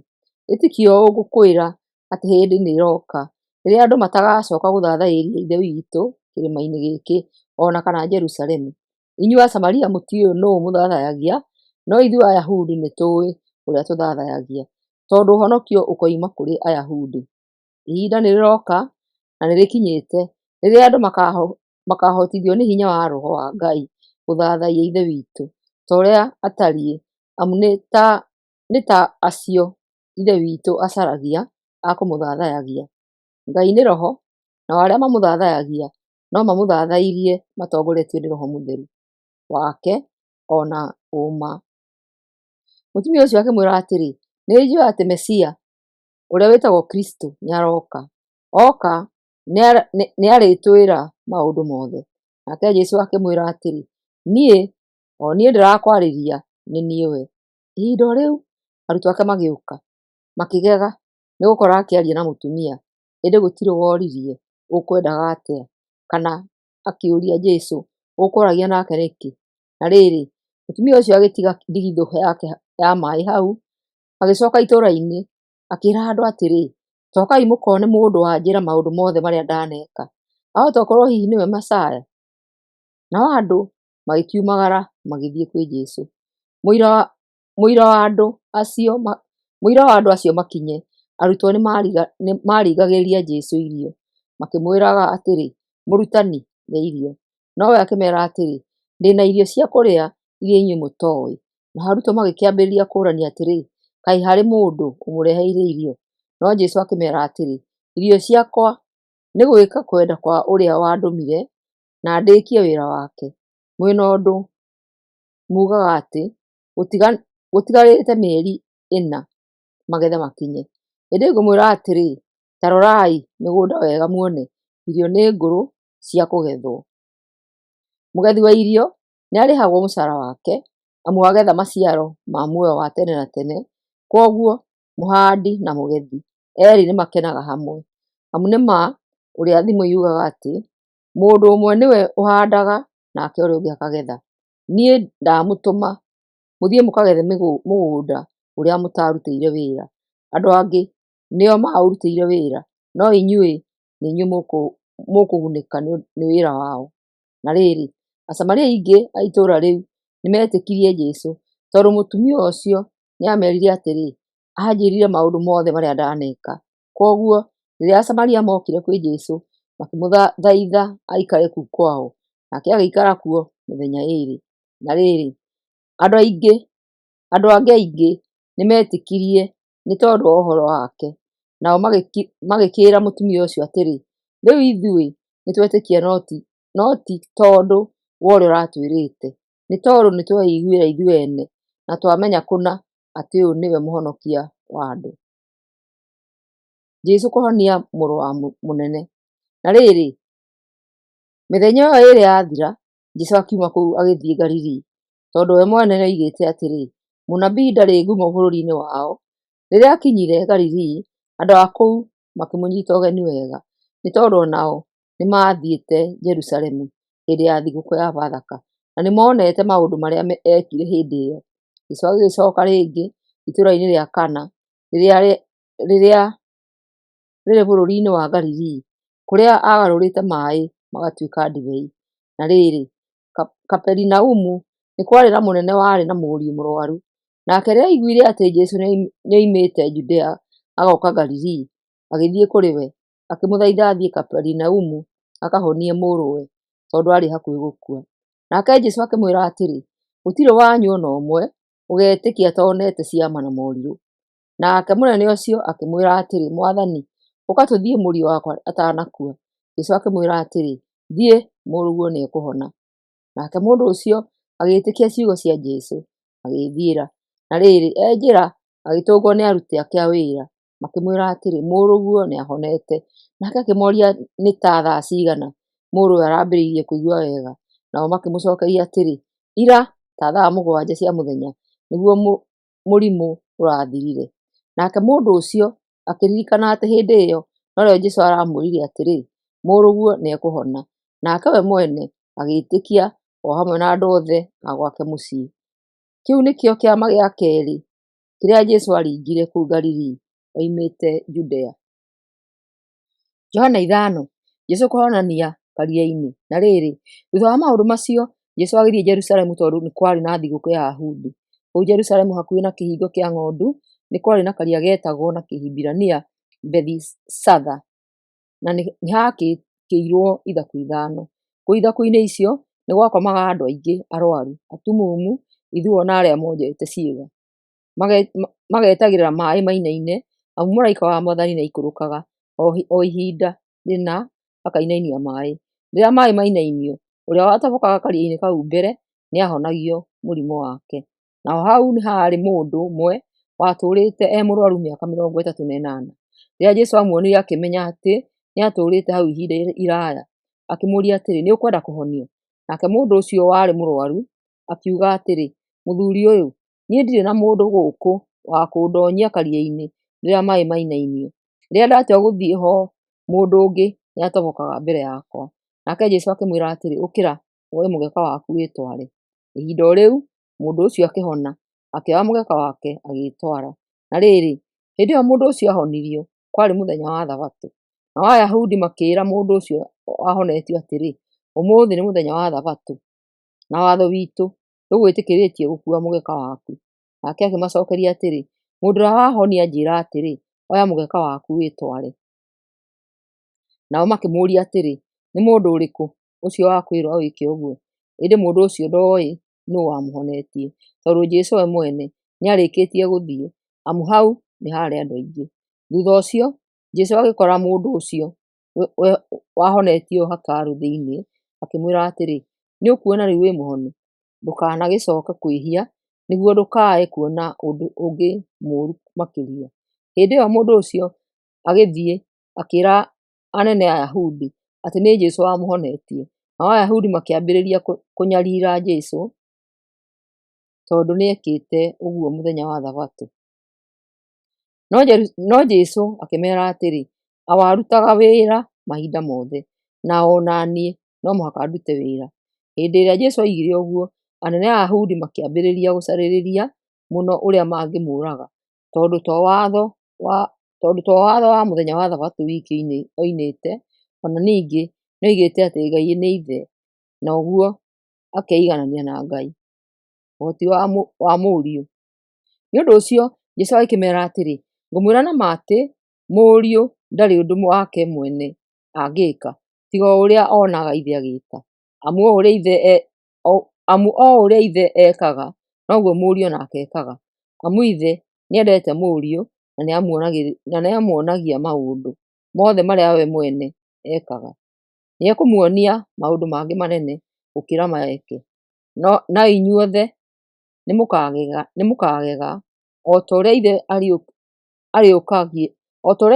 ĩtĩkia ũũ ngũkwĩra atĩ hĩndĩ nĩĩroka rĩrĩa andũ matagacoka gũthathaĩria Ithe witũ kĩrĩma-inĩ gĩkĩ o na kana Jerusalemu. Inyuĩ Asamaria mũtiũĩ nũũ mũthathayagia, no ithuĩ Ayahudi nĩtũũĩ ũrĩa tũthathayagia, tondũ ũhonokio ũkoima kũrĩ Ayahudi. Ihinda nĩrĩroka na nĩrĩkinyĩte rĩrĩa andũ makahotithio nĩ hinya wa Roho wa Ngai gũthathaiya Ithe witũ ta ũrĩa atariĩ, amu nĩ ta acio Ithe witũ acaragia a kũmũthathayagia. Ngai nĩ Roho, nao arĩa mamũthathayagia no mamũthathairie matongoretio nĩ Roho Mũtheru wake o na ũũma. Mũtumia ũcio akĩmwĩra atĩrĩ, Nĩnjũĩ atĩ Mesia, ũrĩa wĩtagwo Kristũ, nĩaroka. Oka nĩarĩtwĩra maũndũ mothe. Nake Jesũ akĩmwĩra atĩrĩ, Niĩ, o niĩ ndĩrakwarĩria, nĩ niĩ we. Ihinda o rĩu arutwo ake magĩũka, makĩgega nĩ gũkora akĩaria na mũtumia, ĩndĩ gũtirĩ woririe, Ũkwendaga atĩa? Kana akĩũria Jesũ, Ũkwaragia nake nĩkĩ? Na rĩrĩ, mũtumia ũcio agĩtiga ndigithũ yake ya maĩ hau, agĩcoka itũũra-inĩ, akĩĩra andũ atĩrĩ, Cokai mũkone mũndũ wanjĩra maũndũ mothe marĩa ndaneka. Ahota gũkorwo hihi nĩwe Mesaya? Nao andũ magĩkiumagara magĩthiĩ kwĩ Jesũ. Mũira wa andũ acio makinye, arutwo nĩmaringagĩria Jesũ irio, makĩmwĩraga atĩrĩ, Mũrutani, rĩa irio. Nowe akĩmeera atĩrĩ, Ndĩ na irio cia kũrĩa iria inyuĩ mũtooĩ. Nao arutwo magĩkĩambĩrĩria kũũrania atĩrĩ, Kaĩ harĩ mũndũ ũmũreheire irio? No Jesũ akĩmeera atĩrĩ, Irio ciakwa nĩ gwĩka kwenda kwa ũrĩa wandũmire na ndĩkie wĩra wake. Mwĩ na ũndũ muugaga atĩ, 'Gũtigarĩte mĩeri ĩna magetha makinye.' Ĩndĩ ngũmwĩra atĩrĩ, ta rorai mĩgũnda wega muone, irio nĩ ngũrũ cia kũgethwo. Mũgethi wa irio nĩarĩhagwo mũcara wake, amu agetha maciaro ma muoyo wa tene na tene. Kwoguo mũhandi na mũgethi erĩ nĩmakenaga hamwe. Amu nĩ ma ũrĩa thimo yugaga atĩ, mũndũ ũmwe nĩwe ũhandaga nake ũrĩa ũngĩ akagetha. Niĩ ndamũtũma mũthiĩ mũkagethe mũgũnda ũrĩa mũtaarutĩire wĩra. Andũ angĩ nĩo maũrutĩire wĩra, no inyuĩ nĩ inyuĩ mũkũgunĩka nĩ wĩra wao. Na rĩrĩ, Asamaria aingĩ a itũũra rĩu nĩmetĩkirie Jesũ, tondũ mũtumia ũcio nĩamerire atĩrĩ, Anjĩrire maũndũ mothe marĩa ndaneka. Kwoguo rĩrĩa Asamaria mookire kwĩ Jesũ, makĩmũthaitha aikare kũu kwao, nake agĩikara kuo mĩthenya ĩĩrĩ. Na rĩrĩ, andũ angĩ aingĩ nĩmetĩkirie nĩ tondũ wa ũhoro wake. Nao magĩkĩĩra mũtumia ũcio atĩrĩ, Rĩu ithuĩ nĩtwetĩkia no ti tondũ wa ũrĩa ũratwĩrĩte, nĩ tondũ nĩtweiguĩra ithuĩ ene, na twamenya kũna atĩ ũyũ nĩwe Mũhonokia wa andũ. Jesũ kũhonia mũrũ wa mũnene. Na rĩrĩ, mĩthenya ĩyo ĩĩrĩ yathira, Jesũ akiuma kũu agĩthiĩ Galili, tondũ we mwene nĩoigĩte atĩrĩ, Mũnabii ndarĩ ngumo bũrũri-inĩ wao. Rĩrĩa aakinyire Galili, andũ a kũu makĩmũnyita ũgeni wega, nĩ tondũ o nao nĩmaathiĩte Jerusalemu hĩndĩ ya thigũkũ ya Bathaka. na nĩmonete maũndũ marĩa eekire hĩndĩ ĩyo. Jesũ agĩgĩcoka rĩngĩ itũũra-inĩ rĩa Kana, rĩrĩa rĩrĩ bũrũri-inĩ wa Galili, kũrĩa aagarũrĩte maĩ magatuĩka ndibei. Na rĩrĩ, Kaperinaumu nĩ kwarĩ na mũnene warĩ na mũriũ mũrwaru. Nake rĩrĩa aiguire atĩ Jesũ nĩoimĩte Judea agoka Galili, agĩthiĩ kũrĩ we, akĩmũthaitha athiĩ Kaperinaumu akahonie mũrũwe, tondũ aarĩ hakuhĩ gũkua. Nake Jesũ akĩmwĩra atĩrĩ, gũtirĩ wanyu o na ũmwe ũgetĩkia atonete ciama na morirũ. Nake mũnene ũcio akĩmwĩra atĩrĩ, Mwathani, ũka tũthiĩ mũriũ wakwa atanakua. Jesũ akĩmwĩra atĩrĩ, thiĩ, mũrũguo nĩekũhona. Nake mũndũ ũcio agĩĩtĩkia ciugo cia Jesũ, agĩĩthiĩra. Na rĩrĩ, e njĩra agĩtũngwo nĩ aruti ake a wĩra, makĩmwĩra atĩrĩ, mũrũguo nĩahonete. Nake akĩmoria nĩ ta thaa cigana mũrũwe arambĩrĩirie kũigua wega. Nao makĩmũcokeria atĩrĩ, ira ta thaa 7 cia mũthenya nĩguo mũrimũ ũrathirire. Nake mũndũ ũcio akĩririkana atĩ hĩndĩ ĩyo norĩo Jesũ aramwĩrire atĩrĩ, mũrũguo nĩekũhona. Nake we mwene agĩĩtĩkia o hamwe na andũ othe a gwake mũciĩ. Kĩu nĩkĩo kĩama gĩa kerĩ kĩrĩa Jesũ aaringire kũu Galili oimĩte Judea. Johana 5, Jesũ kũhonania karia-inĩ. Na rĩrĩ, thutha wa maũndũ macio, Jesũ agĩthiĩ Jerusalemu tondũ nĩ kwarĩ na thigũkũ ya Ayahudi. Kũu Jerusalemu hakuhĩ na kĩhingo kĩa ng'ondu nĩ kwarĩ na karia getagwo na Kĩhibirania Bethisatha, na nĩ haakĩirwo ithaku 5. Kũu ithaku-inĩ icio nĩ gwakomaga andũ aingĩ arwaru, atumumu, ithua na arĩa monjete ciĩga. Magetagĩrĩra maĩ mainaine, amu mũraika wa Mwathani nĩaikũrũkaga o ihinda rĩna akainainia maĩ. Rĩrĩa maĩ mainainio, ũrĩa watobokaga karia-inĩ kau mbere nĩahonagio mũrimũ wake. Naho hau nĩ haarĩ mũndũ ũmwe watũũrĩte e mũrwaru mĩaka 38. Rĩrĩa Jesũ aamuonire akĩmenya atĩ nĩatũũrĩte hau ihinda iraya, akĩmũũria atĩrĩ, nĩũkwenda kũhonio? Nake mũndũ ũcio warĩ mũrwaru akiuga atĩrĩ, mũthuri ũyũ, niĩ ndirĩ na mũndũ gũkũ wa kũndonyia karia-inĩ rĩrĩa maĩ mainainio. Rĩrĩa ndatua gũthiĩ ho, mũndũ ũngĩ nĩatobokaga mbere yakwa. Nake Jesũ akĩmwĩra atĩrĩ, ũkĩra, woe mũgeka waku wĩtware. Ihinda o rĩu mũndũ ũcio akĩhona, akĩoya mũgeka wake agĩĩtwara. Na rĩrĩ, hĩndĩ ĩyo mũndũ ũcio ahonirio, kwarĩ mũthenya wa Thabatũ. Nao Ayahudi makĩĩra mũndũ ũcio wahonetio atĩrĩ, ũmũthĩ nĩ mũthenya wa Thabatũ, na watho witũ ndũgwĩtĩkĩrĩtie gũkuua mũgeka waku. Nake akĩmacokeria atĩrĩ, mũndũ ũrĩa wahonia anjĩĩra atĩrĩ, oya mũgeka waku wĩtware. Nao makĩmũũria atĩrĩ, nĩ mũndũ ũrĩkũ ũcio wakwĩra wĩke ũguo? Ĩndĩ mũndũ ũcio ndooĩ nũũ wamũhonetie, tondũ Jesũ we mwene nĩarĩkĩtie gũthiĩ, amu hau nĩ haarĩ andũ aingĩ. Thutha ũcio Jesũ agĩkora mũndũ ũcio wahonetio hekarũ thĩinĩ, akĩmwĩra atĩrĩ, nĩũkuona rĩu wĩ mũhonu, ndũkanagĩcoke kwĩhia, nĩguo ndũkae kuona ũndũ ũngĩ mũũru makĩria. Hĩndĩ ĩyo mũndũ ũcio agĩthiĩ akĩĩra anene a Ayahudi atĩ nĩ Jesũ wamũhonetie. Nao Ayahudi makĩambĩrĩria kũnyarira Jesũ tondũ nĩekĩte ũguo mũthenya wa Thabatũ. No Jesũ akĩmeera atĩrĩ, Awa arutaga wĩra mahinda mothe, na o na niĩ no mũhaka ndute wĩra. Hĩndĩ ĩrĩa Jesũ oigire ũguo, anene a Ayahudi makĩambĩrĩria gũcarĩria mũno ũrĩa mangĩmũũraga, tondũ to watho wa mũthenya wa Thabatũ wiki oinĩte, o na ningĩ nĩoigĩte atĩ Ngai nĩ Ithe, na ũguo akeiganania na Ngai. Ũhoti wa Mũriũ. Nĩ ũndũ ũcio Jesũ agĩkĩmeera atĩrĩ, ngũmwĩra na ma atĩ Mũriũ ndarĩ ũndũ wake mwene angĩĩka, tiga o ũrĩa onaga Ithe agĩĩka. Amu o ũrĩa Ithe ekaga, noguo Mũriũ o nake ekaga. Amu Ithe nĩendete Mũriũ na nĩamuonagia maũndũ mothe marĩa we mwene ekaga. Nĩekũmuonia maũndũ mangĩ manene gũkĩra maya eke, na inyuothe nĩmũkagega. O ta ũrĩa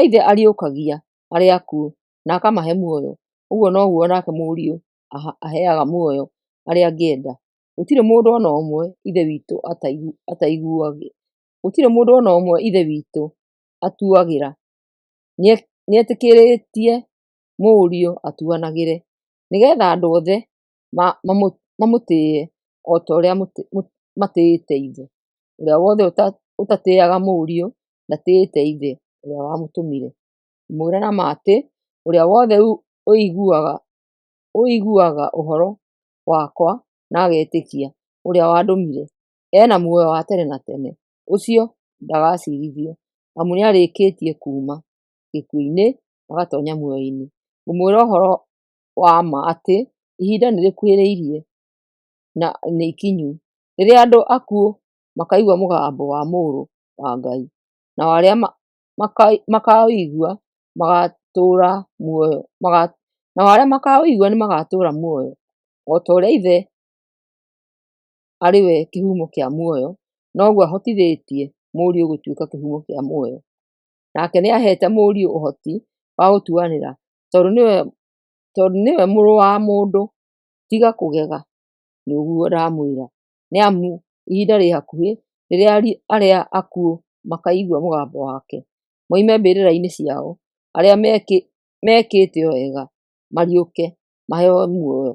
Ithe ariũkagia arĩa akuũ na akamahe muoyo, ũguo noguo nake Mũriũ aheaga muoyo arĩa angĩenda. Gũtirĩ mũndũ o na ũmwe Ithe witũ atuagĩra, nĩetĩkĩrĩtie Mũriũ atuanagĩre, nĩgeetha andũ othe mamũtĩĩe o ta ũrĩa matĩĩte Ithe. Ũrĩa wothe ũtatĩĩaga Mũriũ ndatĩĩte Ithe ũrĩa wamũtũmire. Ngũmwĩra na ma atĩ, ũrĩa wothe ũiguaga ũhoro wakwa na agetĩkia ũrĩa wandũmire, e na muoyo wa tene na tene, ũcio ndagaciirithio, amu nĩarĩkĩtie kuuma gĩkuũ-inĩ agatoonya muoyo-inĩ. Ngũmwĩra ũhoro wa ma atĩ, ihinda nĩrĩkuhĩrĩirie, na nĩ ikinyu, rĩrĩa andũ akuũ makaigua mũgambo wa Mũrũ wa Ngai, nao arĩa makaũigua nĩmagatũũra muoyo. O ta ũrĩa Ithe arĩ we kĩhumo kĩa muoyo, noguo ahotithĩtie Mũriũ gũtuĩka kĩhumo kĩa muoyo. Nake nĩaheete Mũriũ ũhoti wa gũtuanĩra, tondũ nĩwe Mũrũ wa Mũndũ. Tiga kũgega nĩ ũguo ndamwĩra, nĩ amu ihinda rĩ hakuhĩ rĩrĩa arĩa akuũ makaigua mũgambo wake, moime mbĩrĩra-inĩ ciao, arĩa mekĩte wega mariũke maheo muoyo,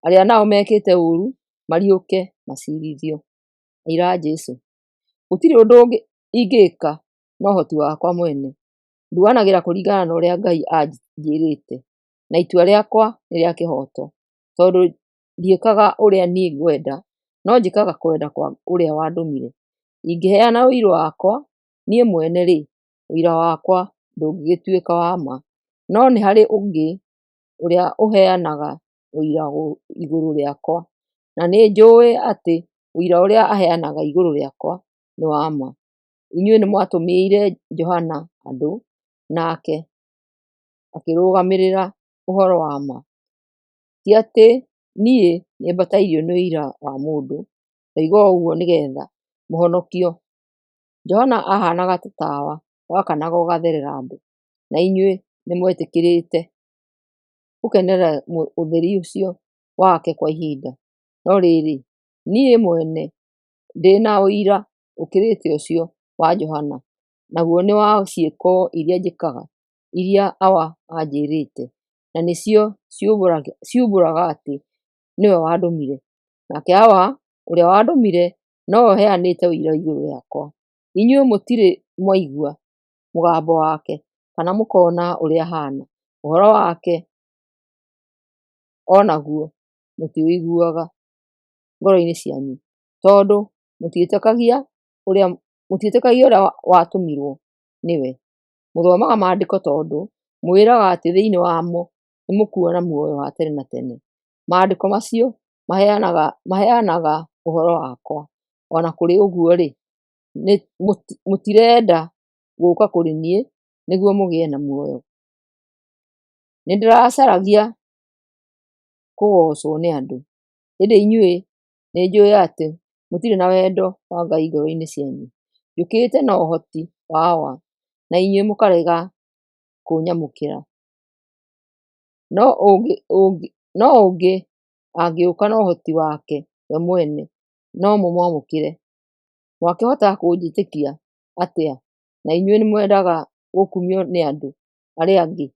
arĩa nao mekĩte ũũru mariũke macirithio. Aira a Jesũ. Gũtirĩ ũndũ ingĩĩka na ũhoti wakwa mwene, nduanagĩra kũringana na ũrĩa Ngai anjĩĩrĩte, na itua rĩakwa nĩ rĩa kĩhooto, tondũ ndiĩkaga ũrĩa niĩ ngwenda, no njĩkaga kwenda kwa ũrĩa wandũmire. Ingĩheana ũira wakwa niĩ mwene-rĩ, ũira wakwa ndũngĩgĩtuĩka wa ma. No nĩ harĩ ũngĩ ũrĩa ũheanaga ũira igũrũ rĩakwa, na nĩnjũũĩ atĩ ũira ũrĩa aheanaga igũrũ rĩakwa nĩ wa ma. Inyuĩ nĩmwatũmĩire Johana andũ, nake akĩrũgamĩrĩra ũhoro wa ma. Ti atĩ niĩ nĩmbatairio nĩ ũira wa mũndũ, ndoiga ũguo nĩgeetha mũhonokio. Johana aahaanaga ta tawa wakanaga ũgatherera andũ, na inyuĩ nĩmwetĩkĩrĩte gũkenera ũtheri ũcio wake kwa ihinda. No rĩrĩ, niĩ mwene ndĩ na ũira ũkĩrĩte ũcio wa Johana, naguo nĩ wa ciĩko iria njĩkaga, iria Awa anjĩĩrĩte, na nĩcio ciumbũraga atĩ nĩwe wandũmire. Nake Awa ũrĩa wandũmire nowe ũheanĩte ũira igũrũ rĩakwa. Inyuĩ mũtirĩ mwaigua mũgambo wake, kana mũkona ũrĩa ahaana; ũhoro wake o naguo mũtiũiguaga ngoro-inĩ cianyu, tondũ mũtiĩtĩkagia ũrĩa watũmirwo nĩwe. Mũthomaga Maandĩko tondũ mwĩĩraga atĩ thĩinĩ wamo nĩmũkuona muoyo wa tene na tene. Maandĩko macio maheanaga ũhoro wakwa. O na kũrĩ ũguo-rĩ, mũtirenda gũũka kũrĩ niĩ nĩguo mũgĩe na muoyo. Nĩndĩracaragia kũgoocwo nĩ andũ, ĩndĩ inyuĩ nĩnjũũĩ atĩ mũtirĩ na wendo wa Ngai ngoro-inĩ cianyu. Njũkĩte na ũhoti wa Awa, na inyuĩ mũkarega kũnyamũkĩra; no ũngĩ angĩũka na ũhoti wake we mwene, no mũmwamũkĩre. Mwakĩhota kũnjĩtĩkia atĩa na inyuĩ nĩmwendaga gũkumio nĩ andũ arĩa angĩ,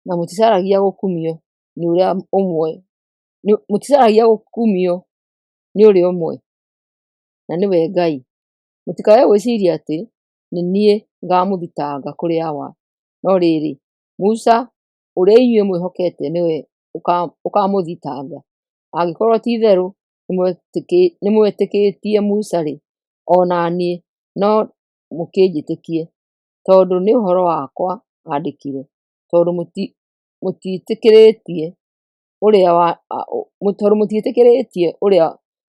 na mũticaragia gũkumio nĩ ũrĩa ũmwe, na nĩwe Ngai? Mũtikae gwĩciiria atĩ nĩ niĩ ngaamũthitanga kũrĩ Awa; no rĩrĩ, Musa ũrĩa inyuĩ mwĩhokete nĩwe ũkaamũthitanga. Angĩkorwo ti-itherũ nĩmwetĩkĩtie Musa-rĩ, o na niĩ no mũkĩnjĩtĩkie, tondũ nĩ ũhoro wakwa aandĩkire. Tondũ mũtiĩtĩkĩrĩtie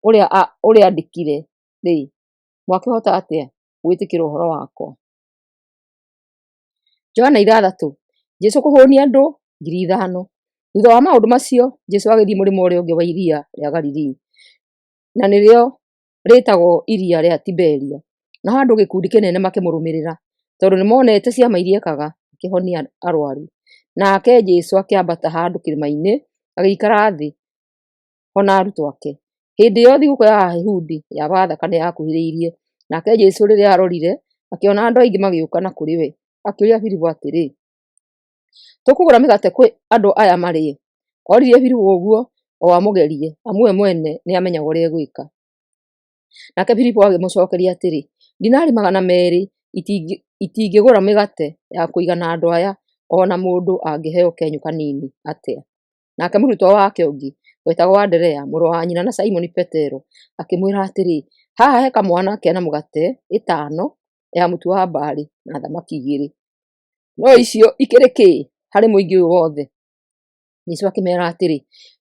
ũrĩa aandĩkire-rĩ, mwakĩhota atĩa gwĩtĩkĩra ũhoro wakwa? Johana 6. Jesũ kũhũũnia andũ 5,000. Thuutha wa maũndũ macio, Jesũ agĩthiĩ mũrĩmo ũrĩa ũngĩ wa iria rĩa Galili, na nĩrĩo rĩĩtagwo iria rĩa Tiberia. Nao andũ gĩkundi kĩnene makĩmũrũmĩrĩra, tondũ nĩmonete ciama iria eekaga akĩhonia arũaru. Nake Jesũ akĩambata handũ kĩrĩma-inĩ, agĩikara thĩ ho na arutwo ake. Hĩndĩ ĩyo thigũkũ ya Ayahudi ya Bathaka nĩyakuhĩrĩirie, nake Jesũ rĩrĩa aarorire akĩona andũ aingĩ magĩũka na kũrĩ we, akĩũria Filipu atĩrĩ, “Tũkũgũra mĩgate kũ andũ aya marĩe?” Oririe Filipu ũguo o amũgerie, amu we mwene nĩamenyaga ũrĩa egwĩka. Nake Filipo agĩmũcokeria atĩrĩ, dinari 200 itingĩgũra mĩgate ya kũigana andũ aya, o na mũndũ angĩheo kenyũ kanini atĩa. Nake mũrutwo wake ũngĩ wetagwo Anderea, mũrũ wa nyina na Simoni Petero, akĩmwĩra atĩrĩ, haha he kamwana kena mĩgate 5 ya mũtu wa mbarĩ na thamaki 2. No icio ikĩrĩ kĩ harĩ mũingĩ ũyũ wothe? Jesũ akĩmeera atĩrĩ,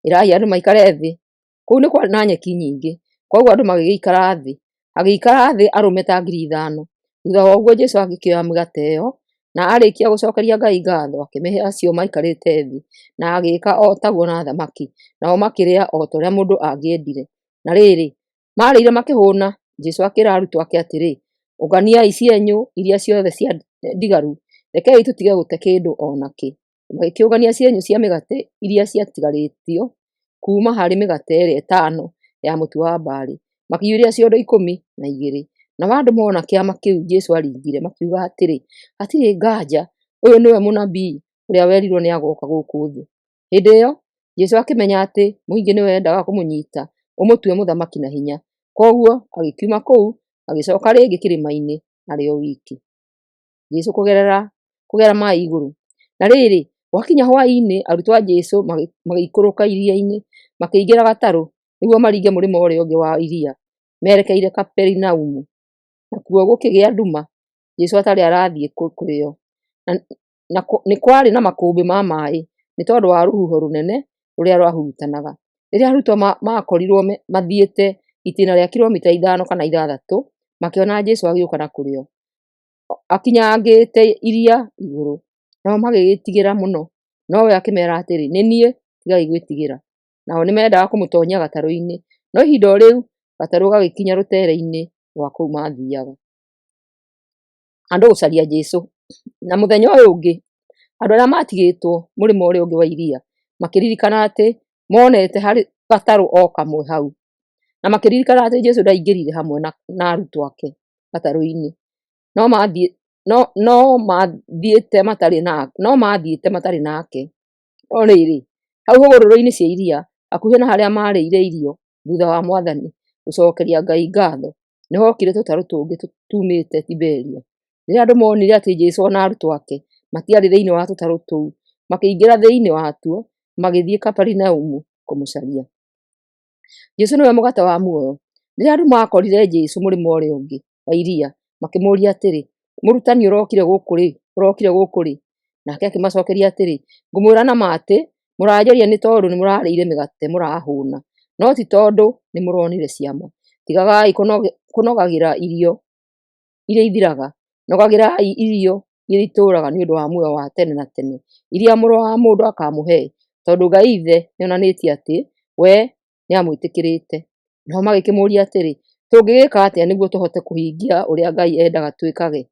ĩrai andũ maikare thĩ. Kũu nĩ kwarĩ na nyeki nyingĩ, kwoguo andũ magĩgĩikara thĩ. Hagĩikara thĩ arũme ta 5,000. Thutha wa ũguo Jesũ agĩkĩoya mĩgate ĩyo, na aarĩkia gũcokeria Ngai ngatho, akĩmĩhe acio maikarĩte thĩ, na agĩĩka o taguo na thamaki, nao makĩrĩa o ta ũrĩa mũndũ angĩendire. Na rĩrĩ, maarĩire makĩhũna, Jesũ akĩĩra arutwo ake atĩrĩ, ũnganiai cienyũ iria ciothe cia ndigaru, rekei tũtige gũte kĩndũ o nakĩ. Magĩkĩũngania cienyũ cia mĩgate iria ciatigarĩtio kuuma harĩ mĩgate ĩrĩa 5 ya mũtu wa mbarĩ, makĩiyũria ciondo 12. Nao andũ mona kĩama kĩu Jesũ aaringire, makiuga atĩrĩ, hatirĩ nganja ũyũ nĩwe mũnabii ũrĩa werirwo nĩagoka gũkũ thĩ. Hĩndĩ ĩyo Jesũ akĩmenya atĩ mũingĩ nĩwendaga kũmũnyita ũmũtue mũthamaki na hinya, kwoguo agĩkiuma kũu agĩcoka rĩngĩ kĩrĩma-inĩ arĩ o wiki. Jesũ kũgera maĩ igũrũ. Na rĩrĩ, gwakinya hwaĩ-inĩ, arutwo a Jesũ magĩikũrũka iria-inĩ, makĩingĩra gatarũ nĩguo maringe mũrĩmo ũrĩa ũngĩ wa iria merekeire Kaperinaumu. Nakuo gũkĩgĩa nduma, Jesũ atarĩ arathiĩ kũrĩ o. Na nĩ kwarĩ na makũmbĩ ma maĩ nĩ tondũ wa rũhuho rũnene rũrĩa rwahurutanaga. Rĩrĩa arutwo maakorirwo mathiĩte itĩĩna rĩa kilomita 5 kana 6, makĩona Jesũ agĩũka na kũrĩ o, akinyangĩte iria igũrũ. Nao magĩgĩĩtigĩra mũno. No we akĩmeera atĩrĩ, nĩ niĩ, tigai gwĩtigĩra. Nao nĩmendaga kũmũtoonyia gatarũ-inĩ, no ihinda o rĩu gatarũ gagĩkinya rũteere-inĩ rwa kũu maathiiaga. Andũ gũcaria Jesũ. Na mũthenya ũyũ ũngĩ, andũ arĩa maatigĩtwo mũrĩmo ũrĩa ũngĩ wa iria makĩririkana atĩ monete harĩ gatarũ o kamwe hau, na makĩririkana atĩ Jesũ ndaingĩrire hamwe na arutwo ake gatarũ-inĩ, no maathiĩte matarĩ nake. No rĩrĩ, hau hũgũrũrũ-inĩ cia iria, hakuhĩ na harĩa maarĩire irio thutha wa Mwathani gũcokeria Ngai ngatho, nĩhokire tũtarũ tũngĩ tuumĩte Tiberia. Rĩrĩa andũ monire atĩ Jesũ na arutwo ake matiarĩ thĩinĩ wa tũtarũ tũu, makĩingĩra thĩinĩ watuo, magĩthiĩ Kaperinaumu kũmũcaria. Jesũ nĩwe mũgate wa muoyo. Rĩrĩa andũ maakorire Jesũ mũrĩmo ũrĩa ũngĩ wa iria, makĩmũũria atĩrĩ, mũrutani, ũrokire gũkũ rĩ? Nake akĩmacokeria atĩrĩ, ngũmwĩra na ma atĩ mũranjaria nĩ tondũ nĩmũrarĩire mĩgate mũrahũna, no ti tondũ nĩmũronire ciama. Tigagai kũnogagĩra irio iria ithiraga, nogagĩrai irio iria itũũraga nĩ ũndũ wa muoyo wa tene na tene, iria Mũrũ wa Mũndũ akaamũhe, tondũ Ngai Ithe nĩonanĩtie atĩ we nĩamwĩtĩkĩrĩte. Nao magĩkĩmũũria atĩrĩ, tũngĩgĩka atĩa nĩguo tũhote kũhingia ũrĩa Ngai endaga twĩkage?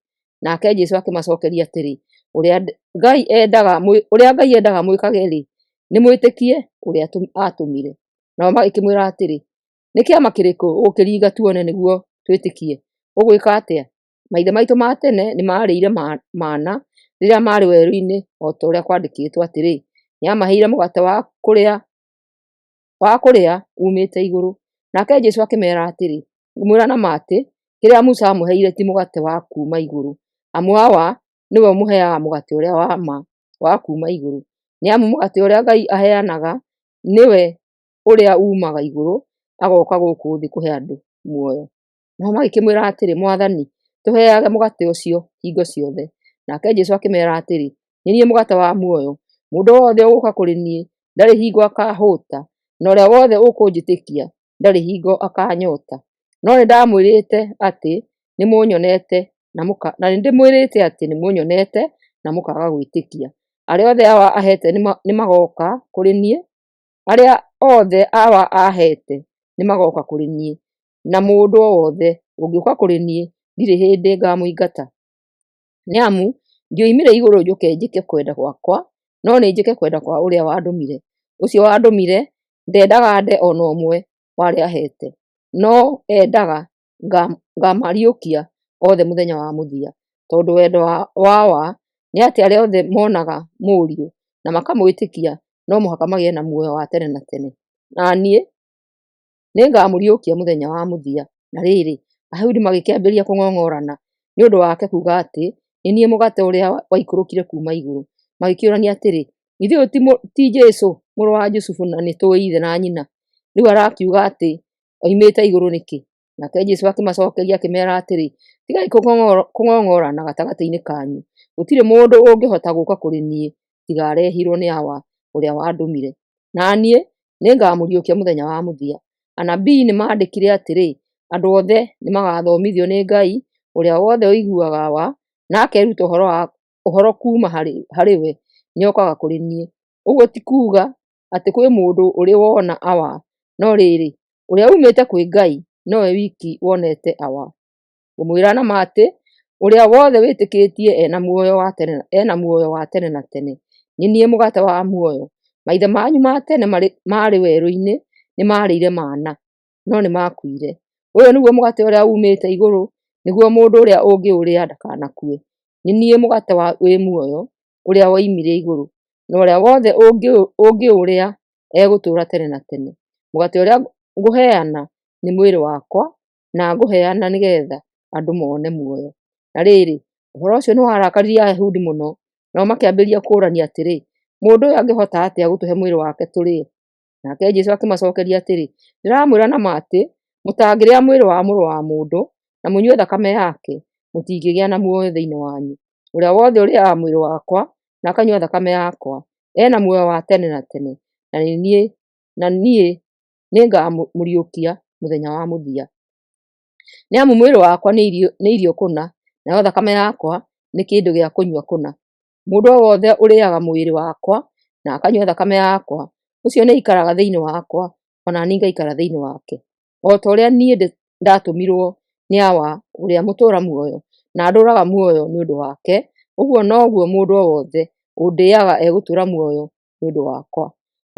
Nake Jesũ akĩmacokeria atĩrĩ, ũrĩa Ngai endaga mwĩkage-rĩ, nĩ mwĩtĩkie ũrĩa aatũmire. Nao magĩkĩmwĩra atĩrĩ, nĩ kĩama kĩrĩkũ ũgũkĩringa tuone nĩguo twĩtĩkie? Ũgwĩka atĩa? Maithe maitũ ma tene nĩmarĩire mana rĩrĩa maarĩ werũ-inĩ, o ta ũrĩa kwandĩkĩtwo atĩrĩ, nĩamaheire mũgate wa kũrĩa uumĩte igũrũ. Nake Jesũ akĩmeera atĩrĩ, ngũmwĩra na ma atĩ, kĩrĩa Musa aamũheire ti mũgate wa kuuma igũrũ, amu Awa nĩwe ũmũheaga mũgate ũrĩa wa ma wa kuuma igũrũ. Nĩ amu mũgate ũrĩa Ngai aheanaga nĩwe ũrĩa uumaga igũrũ agoka gũkũ thĩ kũhe andũ muoyo. Nao magĩkĩmwĩra atĩrĩ, Mwathani, tũheage mũgate ũcio hingo ciothe. Nake Jesũ akĩmeera atĩrĩ, nĩ niĩ mũgate wa muoyo. Mũndũ wothe ũgũũka kũrĩ niĩ ndarĩ hingo akahũũta, na ũrĩa wothe ũkũnjĩtĩkia ndarĩ hingo akanyota. No nĩndamwĩrĩte atĩ nĩmũnyonete na mũkaaga gwĩtĩkia. Arĩa othe Awa aheete nĩmagooka kũrĩ niĩ, arĩa othe Awa aheete nĩmagooka kũrĩ niĩ, na mũndũ o wothe ũngĩũka kũrĩ niĩ ndirĩ hĩndĩ ngamũingata. Nĩ amu ndioimire igũrũ njũke njĩke kwenda gwakwa, no nĩ njĩke kwenda kwa ũrĩa wandũmire. Ũcio wandũmire ndendaga nde o na ũmwe wa arĩa aheete, no endaga ngamariũkia othe mũthenya wa mũthia. Tondũ wendo wa Awa nĩ atĩ arĩa othe monaga Mũriũ na makamwĩtĩkia no mũhaka magĩe na muoyo wa tene na tene. na niĩ nĩngamũriũkia mũthenya wa mũthia. Na rĩrĩ, Ayahudi magĩkĩambĩrĩria kũng'ong'orana nĩ ũndũ wake kuuga atĩ, Nĩ niĩ mũgate ũrĩa waikũrũkire kuuma igũrũ. Magĩkĩũrania atĩrĩ, Githĩ ũyũ ti Jesũ, mũrũ wa Jusufu, na nĩtũũĩ ithe na nyina? Rĩu arakiuga atĩ oimĩte igũrũ nĩkĩ? Nake Jesũ akĩmacokeria akĩmeera atĩrĩ, Tigai kũng'ong'orana gatagatĩ-inĩ kanyu. Gũtirĩ mũndũ ũngĩhota gũũka kũrĩ niĩ tiga arehirwo nĩ Awa ũrĩa wandũmire, na niĩ nĩngamũriũkia mũthenya wa mũthia. Anabii nĩmaandĩkire atĩrĩ, 'Andũ othe nĩmagathomithio nĩ Ngai. Ũrĩa wothe ũiguaga Awa na akeruta ũhoro kuuma harĩ we nĩokaga kũrĩ niĩ. Ũguo ti kuuga atĩ kwĩ mũndũ ũrĩ wona Awa, no rĩrĩ, ũrĩa uumĩte kwĩ Ngai nowe wiki wonete Awa. Ngũmwĩra na ma atĩ, ũrĩa wothe wĩtĩkĩtie e na muoyo wa tene na tene. Nĩ niĩ mũgate wa muoyo. Maithe manyu ma tene marĩ werũ-inĩ nĩmarĩire mana, no nĩmakuire. Ũyũ nĩguo mũgate ũrĩa uumĩte igũrũ, nĩguo mũndũ ũrĩa ũngĩũrĩa ndakanakue. Nĩ niĩ mũgate wĩ muoyo ũrĩa woimire igũrũ, na ũrĩa wothe ũngĩũrĩa egũtũũra tene na tene. Mũgate ũrĩa ngũheana nĩ mwĩrĩ wakwa, na ngũheana nĩgeetha andũ mone muoyo. Na rĩrĩ, ũhoro ũcio nĩwarakaririe Ayahudi mũno, nao makĩambĩrĩria kũũrania atĩrĩ, Mũndũ ũyũ angĩhota atĩa gũtũhe mwĩrĩ wake tũrĩe? Nake Jesũ akĩmacookeria atĩrĩ, Ndĩramwĩra na ma atĩ, mũtangĩrĩa mwĩrĩ wa Mũrũ wa Mũndũ na mũnyue thakame yake, mũtingĩgĩa na muoyo thĩinĩ wanyu. Ũrĩa wothe ũrĩĩaga mwĩrĩ wakwa na akanyua thakame yakwa, e na muoyo wa tene na tene, na niĩ nĩngamũriũkia mũthenya wa mũthia. Nĩ amu mwĩrĩ wakwa nĩ irio kũna, nayo thakame yakwa nĩ kĩndũ gĩa kũnyua kũna. Mũndũ o wothe ũrĩĩaga mwĩrĩ wakwa na akanyua thakame yakwa, ũcio nĩaikaraga thĩinĩ wakwa, o na niĩ ngaikara thĩinĩ wake. O ta ũrĩa niĩ ndatũmirwo nĩ Awa ũrĩa mũtũũra muoyo, na ndũũraga muoyo nĩ ũndũ wake, ũguo noguo mũndũ o wothe ũndĩĩaga egũtũũra muoyo nĩ ũndũ wakwa.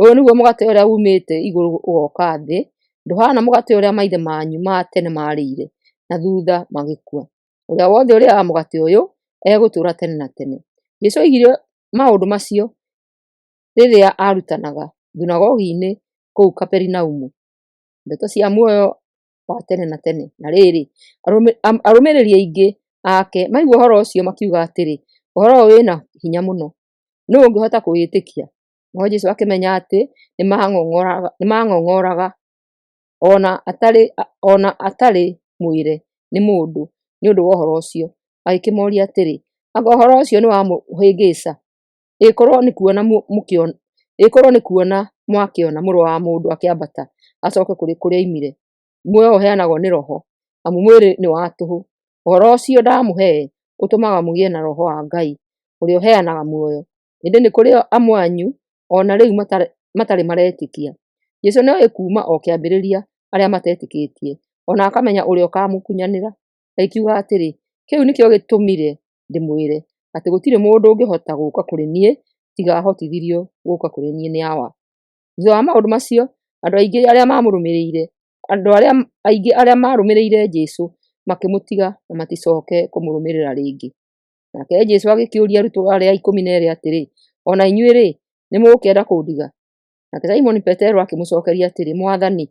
Ũyũ nĩguo mũgate ũrĩa uumĩte igũrũ ũgoka thĩ, ndũhaana mũgate ũrĩa maithe manyu ma tene maarĩire, na thuutha magĩkua. Ũrĩa wothe ũrĩĩaga mũgate ũyũ egũtũũra tene na tene. Jesũ oigire maũndũ macio rĩrĩa aarutanaga thunagogi-inĩ kũu Kaperinaumu. Ndeto cia muoyo wa tene na tene. Na rĩrĩ, arũmĩrĩri aingĩ ake maigua ũhoro ũcio makiuga atĩrĩ, Ũhoro ũyũ wĩ na hinya mũno, nũũ ũngĩhota kũwĩtĩkia? No Jesũ akĩmenya atĩ nĩmang'ong'oraga, o na atarĩ mwĩre nĩ mũndũ nĩ ũndũ wa ũhoro ũcio, agĩkĩmooria atĩrĩ, Anga ũhoro ũcio nĩwamũhĩngĩca? Ĩ korwo nĩ kuona mwakĩona Mũrũ wa Mũndũ akĩambata acooke kũrĩ kũrĩa oimire? Muoyo ũheanagwo nĩ Roho, amu mwĩrĩ nĩ wa tũhũ. Ũhoro ũcio ndamũhe ũtũmaga mũgĩe na Roho wa Ngai ũrĩa ũheanaga muoyo. Ĩndĩ nĩ kũrĩ amwe anyu o na rĩu matarĩ maretĩkia. Jesũ nĩoĩ kuuma o kĩambĩrĩria arĩa matetĩkĩtie, o na akamenya ũrĩa ũkaamũkunyanĩra. Agĩkiuga atĩrĩ, Kĩu nĩkĩo gĩtũmire ndĩmwĩre, atĩ gũtirĩ mũndũ ũngĩhota gũũka kũrĩ niĩ tiga ahotithirio gũũka kũrĩ niĩ nĩ Awa. Thuutha wa maũndũ macio, andũ aingĩ arĩa maarũmĩrĩire Jesũ makĩmũtiga na maticooke kũmũrũmĩrĩra rĩngĩ. Nake Jesũ agĩkĩũria arutwo arĩa 12 atĩrĩ, O na inyuĩ-rĩ, nĩmũkũenda kũndiga? Nake Simoni Petero akĩmũcookeria atĩrĩ, Mwathani,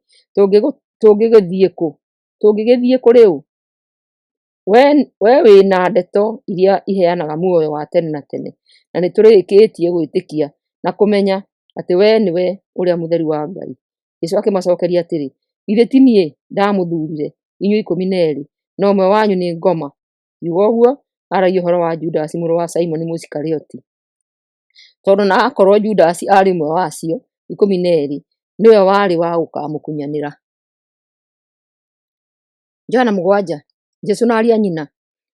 tũngĩgĩthiĩ kũ? Tũngĩgĩthiĩ kũrĩ ũ? Wee wĩ na ndeto iria iheanaga muoyo wa tene na tene, na nĩtũrĩkĩtie gwĩtĩkia na kũmenya atĩ wee nĩwe ũrĩa Mũtheru wa Ngai. Jesũ akĩmacookeria atĩrĩ, Githĩ ti niĩ ndamũthuurire inyuĩ 12, no ũmwe wanyu nĩ ngoma? Akiuga ũguo aaragia ũhoro wa Judasi mũrũ wa Simoni Mũisikarioti, tondũ na akorwo Judasi aarĩ ũmwe wa acio 12, nĩwe warĩ wa gũkaamũkunyanĩra. Johana 7, Jesũ na ariũ a nyina.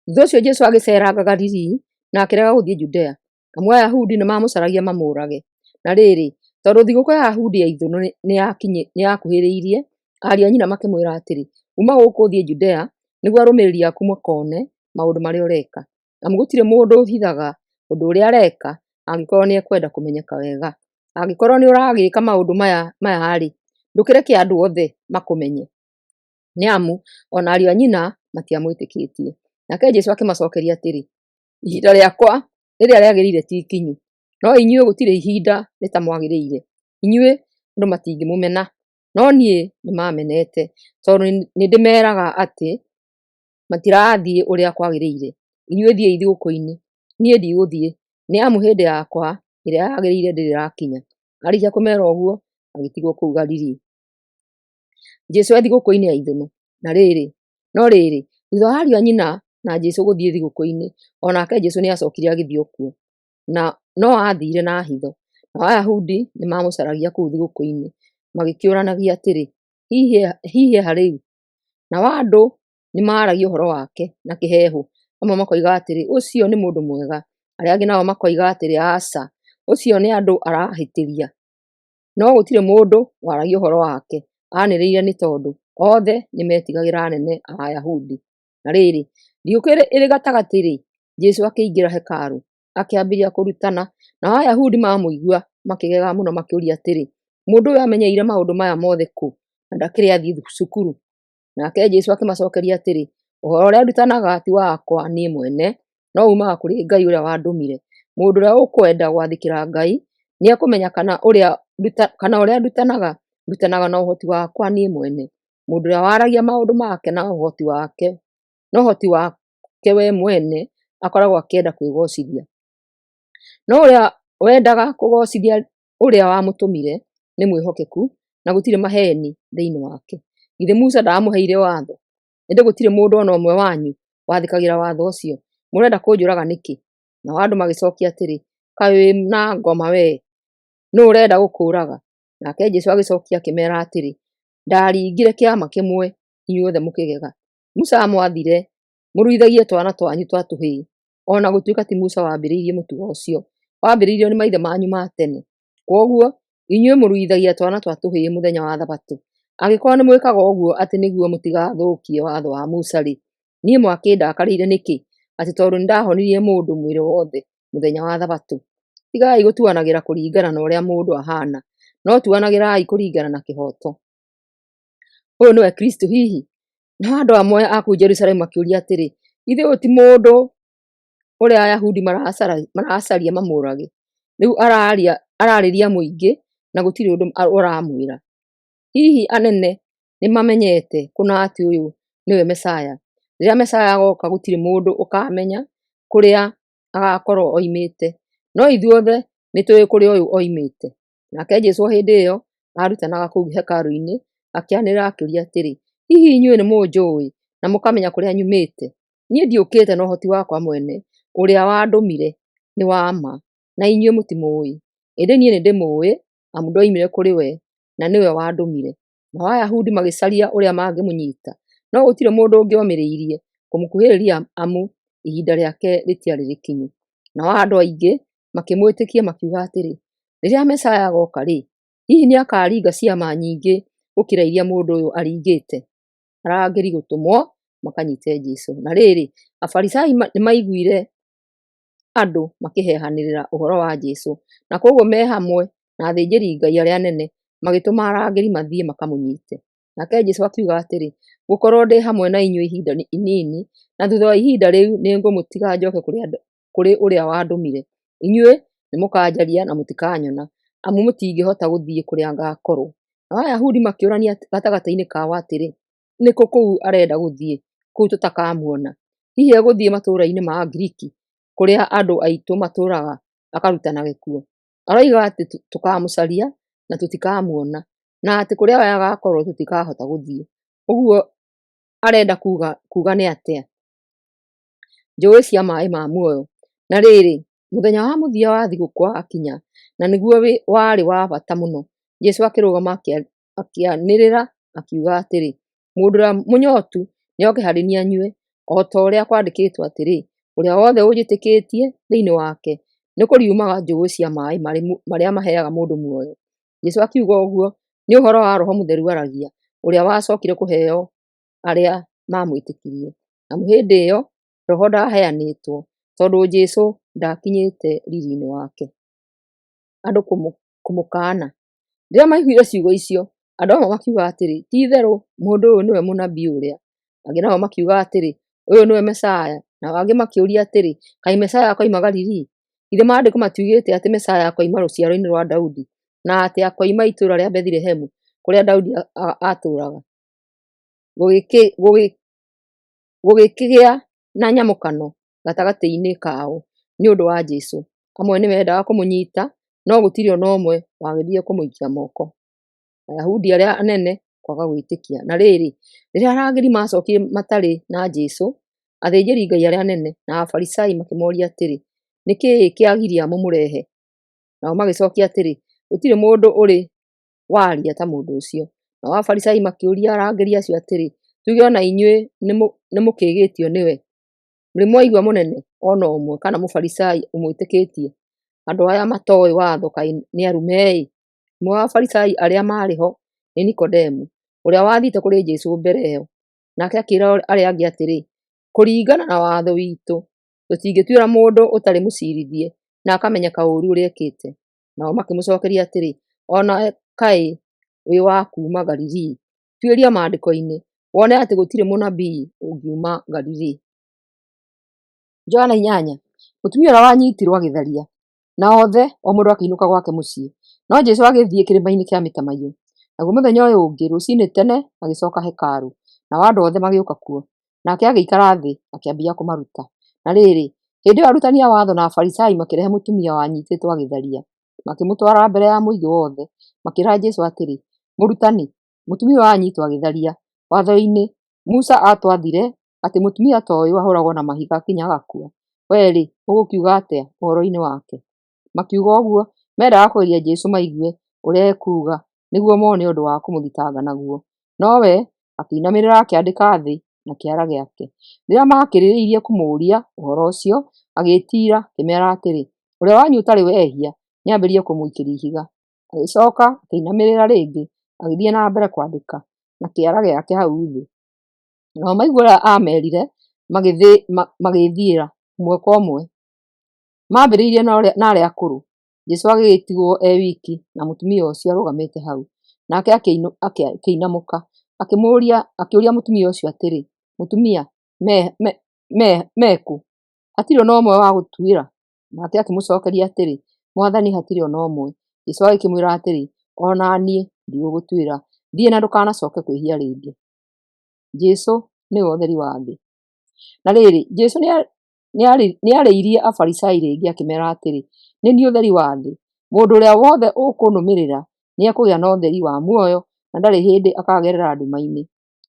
Thuutha ũcio Jesũ agĩceeranga Galili na akĩrega gũthiĩ Judea, amu Ayahudi nĩmamũcaragia mamũũrage. Na rĩrĩ, tondũ thigũkũ ya Ayahudi ya Ithũnũ nĩyakuhĩrĩirie, ariũ a nyina makĩmwĩra atĩrĩ, Uma gũkũ ũthiĩ Judea, nĩguo arũmĩrĩri aku makone maũndũ marĩa ũreka. Amu gũtirĩ mũndũ ũhithaga ũndũ ũrĩa areka angĩkorwo nĩekwenda kũmenyeka wega. Angĩkorwo nĩũragĩka maũndũ maya-rĩ, ndũkĩreke andũ othe makũmenye. Nĩ amu o na ariũ a nyina matiamwĩtĩkĩtie. Nake Jesũ akĩmacookeria atĩrĩ, Ihinda rĩakwa rĩrĩa rĩagĩrĩire ti ikinyu, no inyuĩ gũtirĩ ihinda rĩtamwagĩrĩire. Inyuĩ andũ matingĩmũmena, no niĩ nĩmamenete, tondũ nĩndĩmeraga atĩ matirathiĩ ũrĩa kwagĩrĩire. Inyuĩ thiĩi thigũkũ-inĩ, niĩ ndigũthiĩ, nĩ amu hĩndĩ yakwa ĩrĩa yagĩrĩire ndĩrĩ ĩrakinya. Arĩkia kũmera ũguo, agĩtigwo kũu Galili. Jesũ e thigũkũ-inĩ ya Ithũnũ. Na rĩrĩ, no rĩrĩ, thutha wa ariũ a nyina na Jesũ gũthiĩ thigũkũ-inĩ, o nake Jesũ nĩacokire agĩthiĩ o kuo, na no aathiire na hitho. Nao Ayahudi nĩmamũcaragia kũu thigũkũ-inĩ, magĩkĩũranagia atĩrĩ, Hihi e ha rĩu? Nao andũ nĩmaaragia ũhoro wake na kĩheehũ, amwe makoiga atĩrĩ, Ũcio nĩ mũndũ mwega, arĩa angĩ nao makoiga atĩrĩ, Aca, ũcio nĩ andũ arahĩtĩria. No gũtirĩ mũndũ waragia ũhoro wake anĩrĩire nĩ tondũ othe nĩmetigagĩra anene a Ayahudi. Na rĩrĩ, thigũkũ ĩrĩ gatagatĩ-rĩ, Jesũ akĩingĩra hekarũ, akĩambĩrĩria kũrutana. Nao Ayahudi maamũigua makĩgega mũno makĩũria atĩrĩ, Mũndũ ũyũ amenyeire maũndũ maya mothe kũ, na ndakĩrĩ athiĩ cukuru? Nake Jesũ akĩmacokeria atĩrĩ, Ũhoro ũrĩa ndutanaga ti wakwa niĩ mwene, no uumaga kũrĩ Ngai ũrĩa wandũmire. Mũndũ ũrĩa ũkwenda gwathĩkĩra Ngai nĩekũmenya kana ũrĩa ndutanaga, ndutanaga na ũhoti wakwa niĩ mwene. Mũndũ ũrĩa waragia maũndũ make na ũhoti wake we mwene akoragwo akĩenda kwĩgoocithia. No ũrĩa wendaga kũgoocithia ũrĩa wamũtũmire nĩ mwĩhokeku, na gũtirĩ maheeni thĩinĩ wake. Githĩ Musa ndaamũheire watho? Ĩndĩ gũtirĩ mũndũ o na ũmwe wanyu wathĩkagĩra watho ũcio. Mũrenda kũnjũraga nĩkĩ? Nao andũ magĩcokia atĩrĩ, Kaĩ wĩ na ngoma wee? Nũũ ũrenda gũkũũraga? Nake Jesũ agĩcokia akĩmeera atĩrĩ, Ndaaringire kĩama kĩmwe, inyuothe mũkĩgega. Musa aamwathire mũruithagie twana twanyu twa tũhĩĩ, o na gũtuĩka ti Musa waambĩrĩirie mũtugo ũcio, waambĩrĩirio nĩ maithe manyu ma tene. Kwoguo, inyuĩ mũruithagia twana twa tũhĩĩ mũthenya wa Thabatũ. Angĩkorwo nĩmwĩkaga ũguo atĩ nĩguo mũtigathũkie watho wa Musa-rĩ, niĩ mwakĩndakarĩire nĩkĩ, atĩ tondũ nĩndahonirie mũndũ mwĩrĩ wothe mũthenya wa Thabatũ? Tigai gũtuanagĩra kũringana na ũrĩa mũndũ ahaana, no tuanagĩrai kũringana na kĩhooto. Ũyũ nĩwe Kristũ hihi? Nao andũ amwe a kũu Jerusalemu makĩũria atĩrĩ, Githĩ ũyũ ti mũndũ ũrĩa Ayahudi maracaria mamũũrage? Rĩu ararĩria mũingĩ na gũtirĩ ũndũ ũramwĩra. Hihi anene nĩmamenyete kũna atĩ ũyũ nĩwe Mesaya? Rĩrĩa Mesaya agooka gũtirĩ mũndũ ũkaamenya kũrĩa agaakorwo oimĩte, no ithuothe nĩtũũĩ kũrĩa ũyũ oimĩte. Nake Jesũ o hĩndĩ ĩyo aarutanaga kũu hekarũ-inĩ, akĩanĩrĩra akĩũria atĩrĩ, Hihi inyuĩ nĩmũnjũũĩ na mũkamenya kũrĩa nyumĩte? Niĩ ndiũkĩte na ũhoti wakwa mwene, ũrĩa wandũmire nĩ wa ma, na inyuĩ mũtimũũĩ. Ĩndĩ niĩ nĩndĩmũũĩ, amu ndoimire kũrĩ we, na nĩwe wandũmire. Nao Ayahudi magĩcaria ũrĩa mangĩmũnyita, no gũtirĩ mũndũ ũngĩomĩrĩirie kũmũkuhĩrĩria amu ihinda rĩake rĩtiarĩ rĩkinyu. Nao andũ aingĩ makĩmwĩtĩkia makiuga atĩrĩ, Rĩrĩa Mesaya agooka-rĩ, hihi nĩakaringa ciama nyingĩ gũkĩra iria mũndũ ũyũ aringĩte? Arangĩri gũtũmwo makanyite Jesũ. Na rĩrĩ, Afarisai nĩmaiguire andũ makĩhehanĩrĩra ũhoro wa Jesũ, na kwoguo me hamwe na athĩnjĩri-Ngai arĩa anene magĩtũma arangĩri mathiĩ makamũnyite. Nake Jesũ akiuga atĩrĩ, Ngũkorwo ndĩ hamwe na inyuĩ ihinda inini, na thutha wa ihinda rĩu nĩngũmũtiga njoke kũrĩ ũrĩa wandũmire. Inyuĩ nĩmũkanjaria na mũtikanyona, amu mũtingĩhota gũthiĩ kũrĩa ngakorwo. Nao Ayahudi makĩũrania gatagatĩ-inĩ kao atĩrĩ, Nĩ kũ kũu arenda gũthiĩ, kũu tũtakamuona? Hihi egũthiĩ matũũra-inĩ ma Angiriki, kũrĩa andũ aitũ matũũraga, akarutanage kuo? Aroiga atĩ tũkaamũcaria na tũtikamuona, na atĩ kũrĩa we agaakorwo tũtikahota gũthiĩ. Ũguo arenda kuuga nĩ atĩa? Njũũĩ cia maaĩ ma muoyo. Na rĩrĩ, mũthenya wa mũthia wa thigũkũ wakinya, na nĩguo warĩ wa bata mũno, Jesũ akĩrũgama akĩanĩrĩra akiuga atĩrĩ, Mũndũ ũrĩa mũnyotu nĩoke harĩ niĩ anyue, o ta ũrĩa kwandĩkĩtwo atĩrĩ, Ũrĩa wothe ũnjĩtĩkĩtie, thĩinĩ wake nĩkũriumaga njũũĩ cia maaĩ marĩa maheaga mũndũ muoyo. Jesũ akiuga ũguo nĩ ũhoro wa Roho Mũtheru aragia, ũrĩa wacokire kũheo arĩa maamwĩtĩkirie. Amu hĩndĩ ĩyo Roho ndaaheanĩtwo, tondũ Jesũ ndaakinyĩte riri-inĩ wake. Andũ kũmũkaana. Rĩrĩa maiguire ciugo icio, andũ amwe makiuga atĩrĩ, Ti-itherũ mũndũ ũyũ nĩwe mũnabii ũrĩa. Angĩ nao makiuga atĩrĩ, Ũyũ nĩwe Mesaya. Nao angĩ makĩũria atĩrĩ, Kaĩ Mesaya akoima Galili? Githĩ maandĩko matiugĩte atĩ Mesaya akoima rũciaro-inĩ rwa Daudi, na atĩ akoima itũũra rĩa Bethilehemu kũrĩa Daudi aatũũraga. Gũgĩkĩgĩa na nyamũkano gatagatĩ-inĩ kao nĩ ũndũ wa Jesũ. Amwe nĩmendaga kũmũnyiita, no gũtirĩ o na ũmwe wagĩthire kũmũikia moko. Ayahudi arĩa anene kwaga gwĩtĩkia. Na rĩrĩ, rĩrĩa arangĩri macookire matarĩ na Jesũ, athĩnjĩri-Ngai arĩa anene na Afarisai makĩmooria atĩrĩ, “Nĩ kĩĩ kĩagiria mũmũrehe?” Nao magĩcookia atĩrĩ, “Gũtirĩ mũndũ ũrĩ waria ta mũndũ ũcio.” Nao Afarisai makĩũria arangĩri acio atĩrĩ, “Tuge o na inyuĩ nĩmũkĩgĩtio nĩwe? Mũrĩ mwaigua mũnene o na ũmwe kana Mũfarisai ũmwĩtĩkĩtie? Andũ aya matooĩ watho kaĩ nĩ arume-ĩ!” Ũmwe wa Afarisai arĩa maarĩ ho nĩ Nikodemo, ũrĩa wathiĩte kũrĩ Jesũ mbere ĩyo. Nake akĩĩra arĩa angĩ atĩrĩ, “Kũringana na watho witũ, tũtingĩtuĩra mũndũ ũtarĩ mũciirithie na akamenyeka ũũru ũrĩa ekĩte.” Nao makĩmũcookeria atĩrĩ, “O nawe kaĩ wĩ wa kuuma Galili? Tuĩria Maandĩko-inĩ, wone atĩ gũtirĩ mũnabii ũngiuma Galili.” Johana 8. Mũtumia ũrĩa wanyiitirwo agĩtharia. Na othe, o mũndũ akĩinũka gwake mũciĩ. No Jesũ agĩthiĩ kĩrĩma-inĩ kĩa Mĩtamaiyũ. Naguo mũthenya ũyũ ũngĩ, rũciinĩ tene, agĩcooka hekarũ, nao andũ othe magĩũka kuo. Nake agĩikara thĩ, akĩambia kũmaruta. Na rĩrĩ, hĩndĩ ĩyo arutani a watho na Afarisai makĩrehe mũtumia wanyiitĩtwo agĩtharia, makĩmũtwara mbere ya mũingĩ wothe, makĩĩra Jesũ atĩrĩ, “Mũrutani, mũtumia ũyũ anyiitwo agĩtharia. Watho-inĩ Musa aatwathire atĩ mũtumia ta ũyũ ahũũragwo na mahiga nginya agakua. Wee-rĩ, ũgũkiuga atĩa ũhoro-inĩ wake?” Makiuga ũguo, meendaga kũgeria Jesũ maigue ũrĩa ekuuga nĩguo mone ũndũ wa kũmũthitanga naguo. Nowe akĩinamĩrĩra akĩandĩka thĩ na kĩara gĩake. Rĩrĩa maakĩrĩrĩirie kũmũũria ũhoro ũcio, agĩĩtiira, akĩmeera atĩrĩ, “Ũrĩa wanyu ũtarĩ wehia nĩambĩrĩrie kũmũikĩria ihiga.” Agĩcooka akĩinamĩrĩra rĩngĩ, agĩthiĩ na mbere kwandĩka na kĩara gĩake hau thĩ. Nao maigua ũrĩa aamerire, magĩĩthiĩra ũmwe kwa ũmwe, maambĩrĩirie na arĩa akũrũ. Jesũ agĩgĩtigwo e wiki na mũtumia ũcio arũgamĩte hau. Nake akĩinamũka, akĩũria mũtumia ũcio atĩrĩ, “Mũtumia, me kũ? Hatirĩ o na ũmwe wagũtuĩra?” Nake akĩmũcookeria atĩrĩ, “Mwathani, hatirĩ o na ũmwe.” Jesũ agĩkĩmwĩra atĩrĩ, “O na niĩ ndigũgũtuĩra. Thiĩ na ndũkanacooke kwĩhia rĩngĩ.” Jesũ nĩwe ũtheri wa thĩ. Na rĩrĩ, Jesũ nĩarĩirie Afarisai rĩngĩ akĩmeera atĩrĩ, “Nĩ niĩ ũtheri wa thĩ. Mũndũ ũrĩa wothe ũkũnũmĩrĩra nĩekũgĩa na ũtheri wa muoyo na ndarĩ hĩndĩ akaagerera nduma-inĩ.”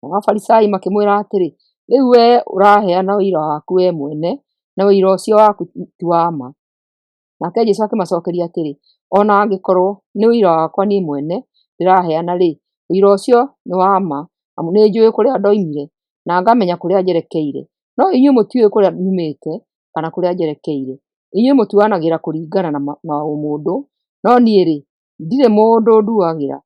Nao Afarisai makĩmwĩra atĩrĩ, “Rĩu wee ũraheana ũira waku wee mwene, na ũira ũcio waku ti wa ma.” Nake Jesũ akĩmacookeria atĩrĩ, “O na angĩkorwo nĩ ũira wakwa niĩ mwene ndĩraheana-rĩ, ũira ũcio nĩ wa ma, amu nĩnjũũĩ kũrĩa ndoimire na ngamenya kũrĩa njerekeire. No inyuĩ mũtiũĩ kũrĩa nyumĩte kana kũrĩa njerekeire. Inyuĩ mũtuanagĩra kũringana na ũmũndũ, no niĩ-rĩ, ndirĩ mũndũ nduagĩra.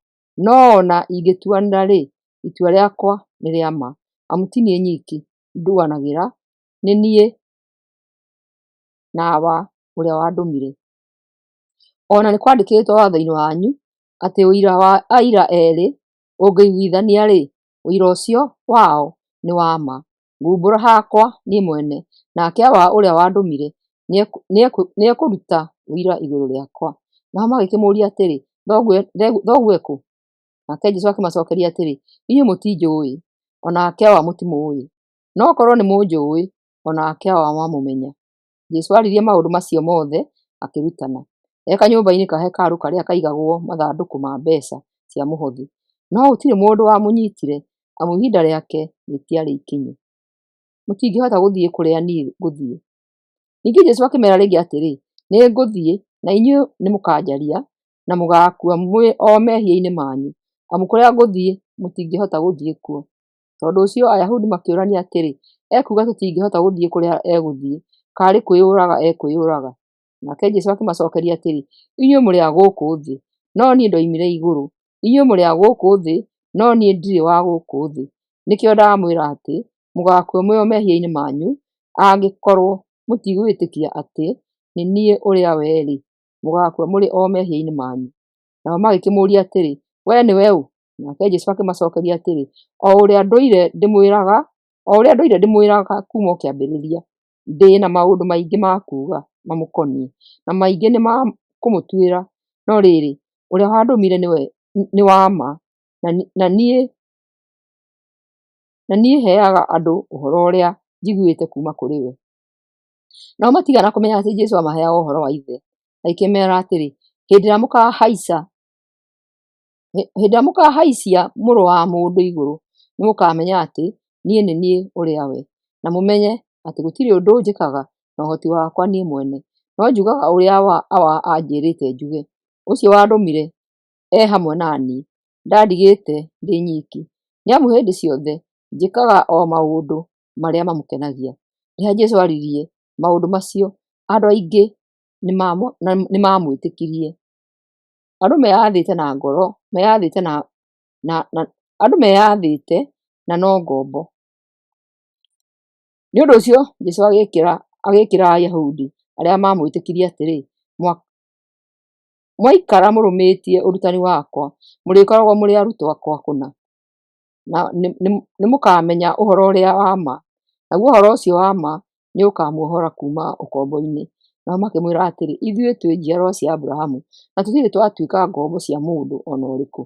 No o na ingĩtuanĩra-rĩ, itua rĩakwa nĩ rĩa ma, amu ti niĩ nyiki nduanagĩra, nĩ niĩ na Awa ũrĩa wandũmire. O na nĩkwandĩkĩtwo watho-inĩ wanyu atĩ ũira wa aira eerĩ ũngĩiguithania-rĩ, ũira ũcio wao nĩ wa ma. Nguumbũra hakwa niĩ mwene, nake Awa ũrĩa wandũmire nĩekũruta ũira igũrũ rĩakwa.” Nao magĩkĩmũũria atĩrĩ, “Thoguo e kũ?” Nake Jesũ akĩmacookeria atĩrĩ, “Inyuĩ mũtinjũũĩ, o nake Awa mũtimũũĩ. No korwo nĩmũnjũũĩ, o nake Awa mwamũmenya.” Jesũ aaririe maũndũ macio mothe akĩrutana, e kanyũmba-inĩ ka hekarũ karĩa kaigagwo mathandũkũ ma mbeeca cia mũhothi. No gũtirĩ mũndũ wamũnyiitire, amu ihinda rĩake rĩtiarĩ ikinyu. Mũtingĩhota gũthiĩ kũrĩa niĩ ngũthiĩ. Ningĩ Jesũ akĩmeera rĩngĩ atĩrĩ, “Nĩngũthiĩ, na inyuĩ nĩmũkanjaria, na mũgaakua mwĩ o mehia-inĩ manyu, amu kũrĩa ngũthiĩ mũtingĩhota gũthiĩ kuo.” Tondũ ũcio Ayahudi makĩũrania atĩrĩ, “Ekuuga tũtingĩhota gũthiĩ kũrĩa egũthiĩ, kaarĩ kwĩyũraga ekwĩyũraga?” Nake Jesũ akĩmacookeria atĩrĩ, “Inyuĩ mũrĩ a gũkũ thĩ, no niĩ ndoimire igũrũ. Inyuĩ mũrĩ a gũkũ thĩ, no niĩ ndirĩ wa gũkũ thĩ. Nĩkĩo ndamwĩra atĩ mũgaakua mwĩ o mehia-inĩ manyu, angĩkorwo mũtigwĩtĩkia atĩ nĩ niĩ ũrĩa we-rĩ, mũgaakua mũrĩ o mehia-inĩ manyu.” Nao magĩkĩmũũria atĩrĩ, “Wee nĩwe ũ?” Nake Jesũ akĩmacookeria atĩrĩ, “O ũrĩa ndũire ndĩmwĩraga kuuma o kĩambĩrĩria. Ndĩ na maũndũ maingĩ ma kuuga mamũkoniĩ, na maingĩ nĩ ma kũmũtuĩra, no rĩrĩ, Ũrĩa wandũmire nĩ wa ma, na niĩ heaga andũ ũhoro ũrĩa njiguĩte kuuma kũrĩ we. Nao matiigana kũmenya atĩ Jesũ aamaheaga ũhoro wa Ithe. Agĩkĩmeera atĩrĩ, Hĩndĩ ĩrĩa mũkaahaicia Mũrũ wa Mũndũ igũrũ, nĩmũkamenya atĩ niĩ nĩ niĩ ũrĩa we, na mũmenye atĩ gũtirĩ ũndũ njĩkaga na ũhoti wakwa niĩ mwene, no njugaga ũrĩa Awa anjĩĩrĩte njuge. Ũcio wandũmire e hamwe na niĩ, ndandigĩte ndĩ nyiki, nĩ amu hĩndĩ ciothe njĩkaga o maũndũ marĩa mamũkenagia. Rĩrĩa Jesũ aaririe maũndũ macio, andũ aingĩ nĩmamwĩtĩkirie. Andũ meyathĩte na ngoro, meyathĩte na, na, na andũ meyathĩte na no ngombo. Nĩ ũndũ ũcio Jesũ agĩkĩra Ayahudi arĩa maamwĩtĩkirie atĩrĩ, mwaikara mũrũmĩtie ũrutani wakwa, mũrĩkoragwo mũrĩ arutwo akwa kũna, na nĩmũkamenya ũhoro ũrĩa wa ma, naguo ũhoro ũcio wa ma nĩũkamuohora kuuma ũkombo-inĩ. Nao makĩmwĩra atĩrĩ, ithuĩ twĩ njiarwa cia Abrahamu, na tũtirĩ twatuĩka ngombo cia mũndũ o na ũrĩkũ.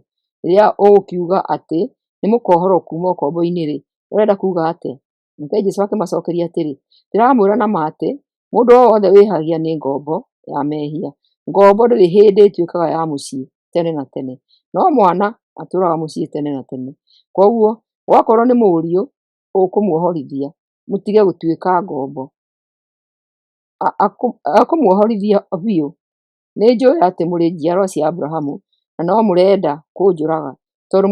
Rĩrĩa ũgũkiuga atĩ nĩmũkohorwo kuuma ũkombo-inĩ-rĩ, ũrenda kuuga atĩa? Nake Jesũ akĩmacokeria atĩrĩ, ndĩramwĩra na ma atĩ, mũndũ o wothe wĩhagia nĩ ngombo ya mehia. Ngombo ndĩrĩ hĩndĩ ĩtuĩkaga ya mũciĩ tene na tene, no mwana atũũraga mũciĩ tene na tene. Kwoguo, gwakorwo nĩ Mũriũ ũkũmuohorithia, mũtige gũtuĩka ngombo. Akũmuohorithia biũ. Nĩnjũĩ atĩ mũrĩ njiarwa cia Abrahamu, na no mũrenda kũnjũraga, tondũ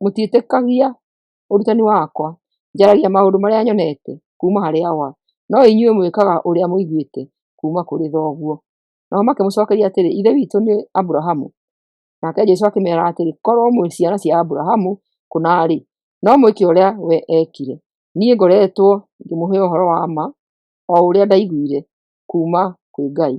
mũtiĩtĩkagia ũrutani wakwa. Njaragia maũndũ marĩa nyonete kuuma harĩ Awa, no inyuĩ mwĩkaga ũrĩa mũiguĩte kuuma kũrĩ thoguo. Nao makĩmũcookeria atĩrĩ, Ithe witũ nĩ Abrahamu. Nake Jesũ akĩmeera atĩrĩ, korwo mwĩ ciana cia Abrahamu kũna-rĩ, no mwĩke ũrĩa we eekire. Niĩ ngoretwo ngĩmũhe ũhoro wa ma o ũrĩa ndaiguire kuuma kwĩ Ngai,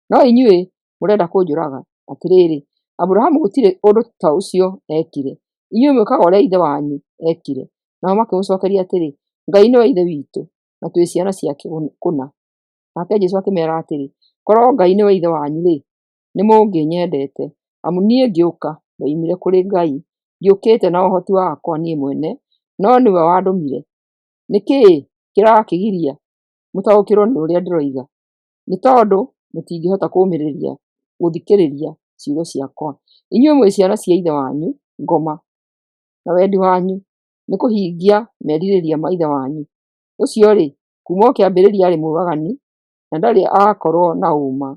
no inyuĩ mũrenda kũnjũraga. Atĩrĩrĩ, Abrahamu gũtirĩ ũndũ ta ũcio eekire. Inyuĩ mwĩkaga ũrĩa ithe wanyu eekire. Nao makĩmũcookeria atĩrĩ, Ngai nĩwe Ithe witũ, na twĩ ciana ciake kũna. Nake Jesũ akĩmeera atĩrĩ, korwo Ngai nĩwe Ithe wanyu-rĩ, nĩmũngĩnyendete, amu niĩ ngĩũka ndoimire kũrĩ Ngai, ndiũkĩte na ũhoti wakwa niĩ mwene, no nĩwe wandũmire. Nĩ kĩĩ kĩrakĩgiria mũtaũkĩrwo nĩ ũrĩa ndĩroiga? Nĩ tondũ mũtingĩhota kũũmĩrĩria gũthikĩrĩria ciugo ciakwa. Inyuĩ mwĩ ciana cia ithe wanyu ngoma, na wendi wanyu nĩ kũhingia merirĩria ma ithe wanyu. Ũcio-rĩ, kuuma o kĩambĩrĩria arĩ mũũragani na ndarĩ akorwo na ũũma,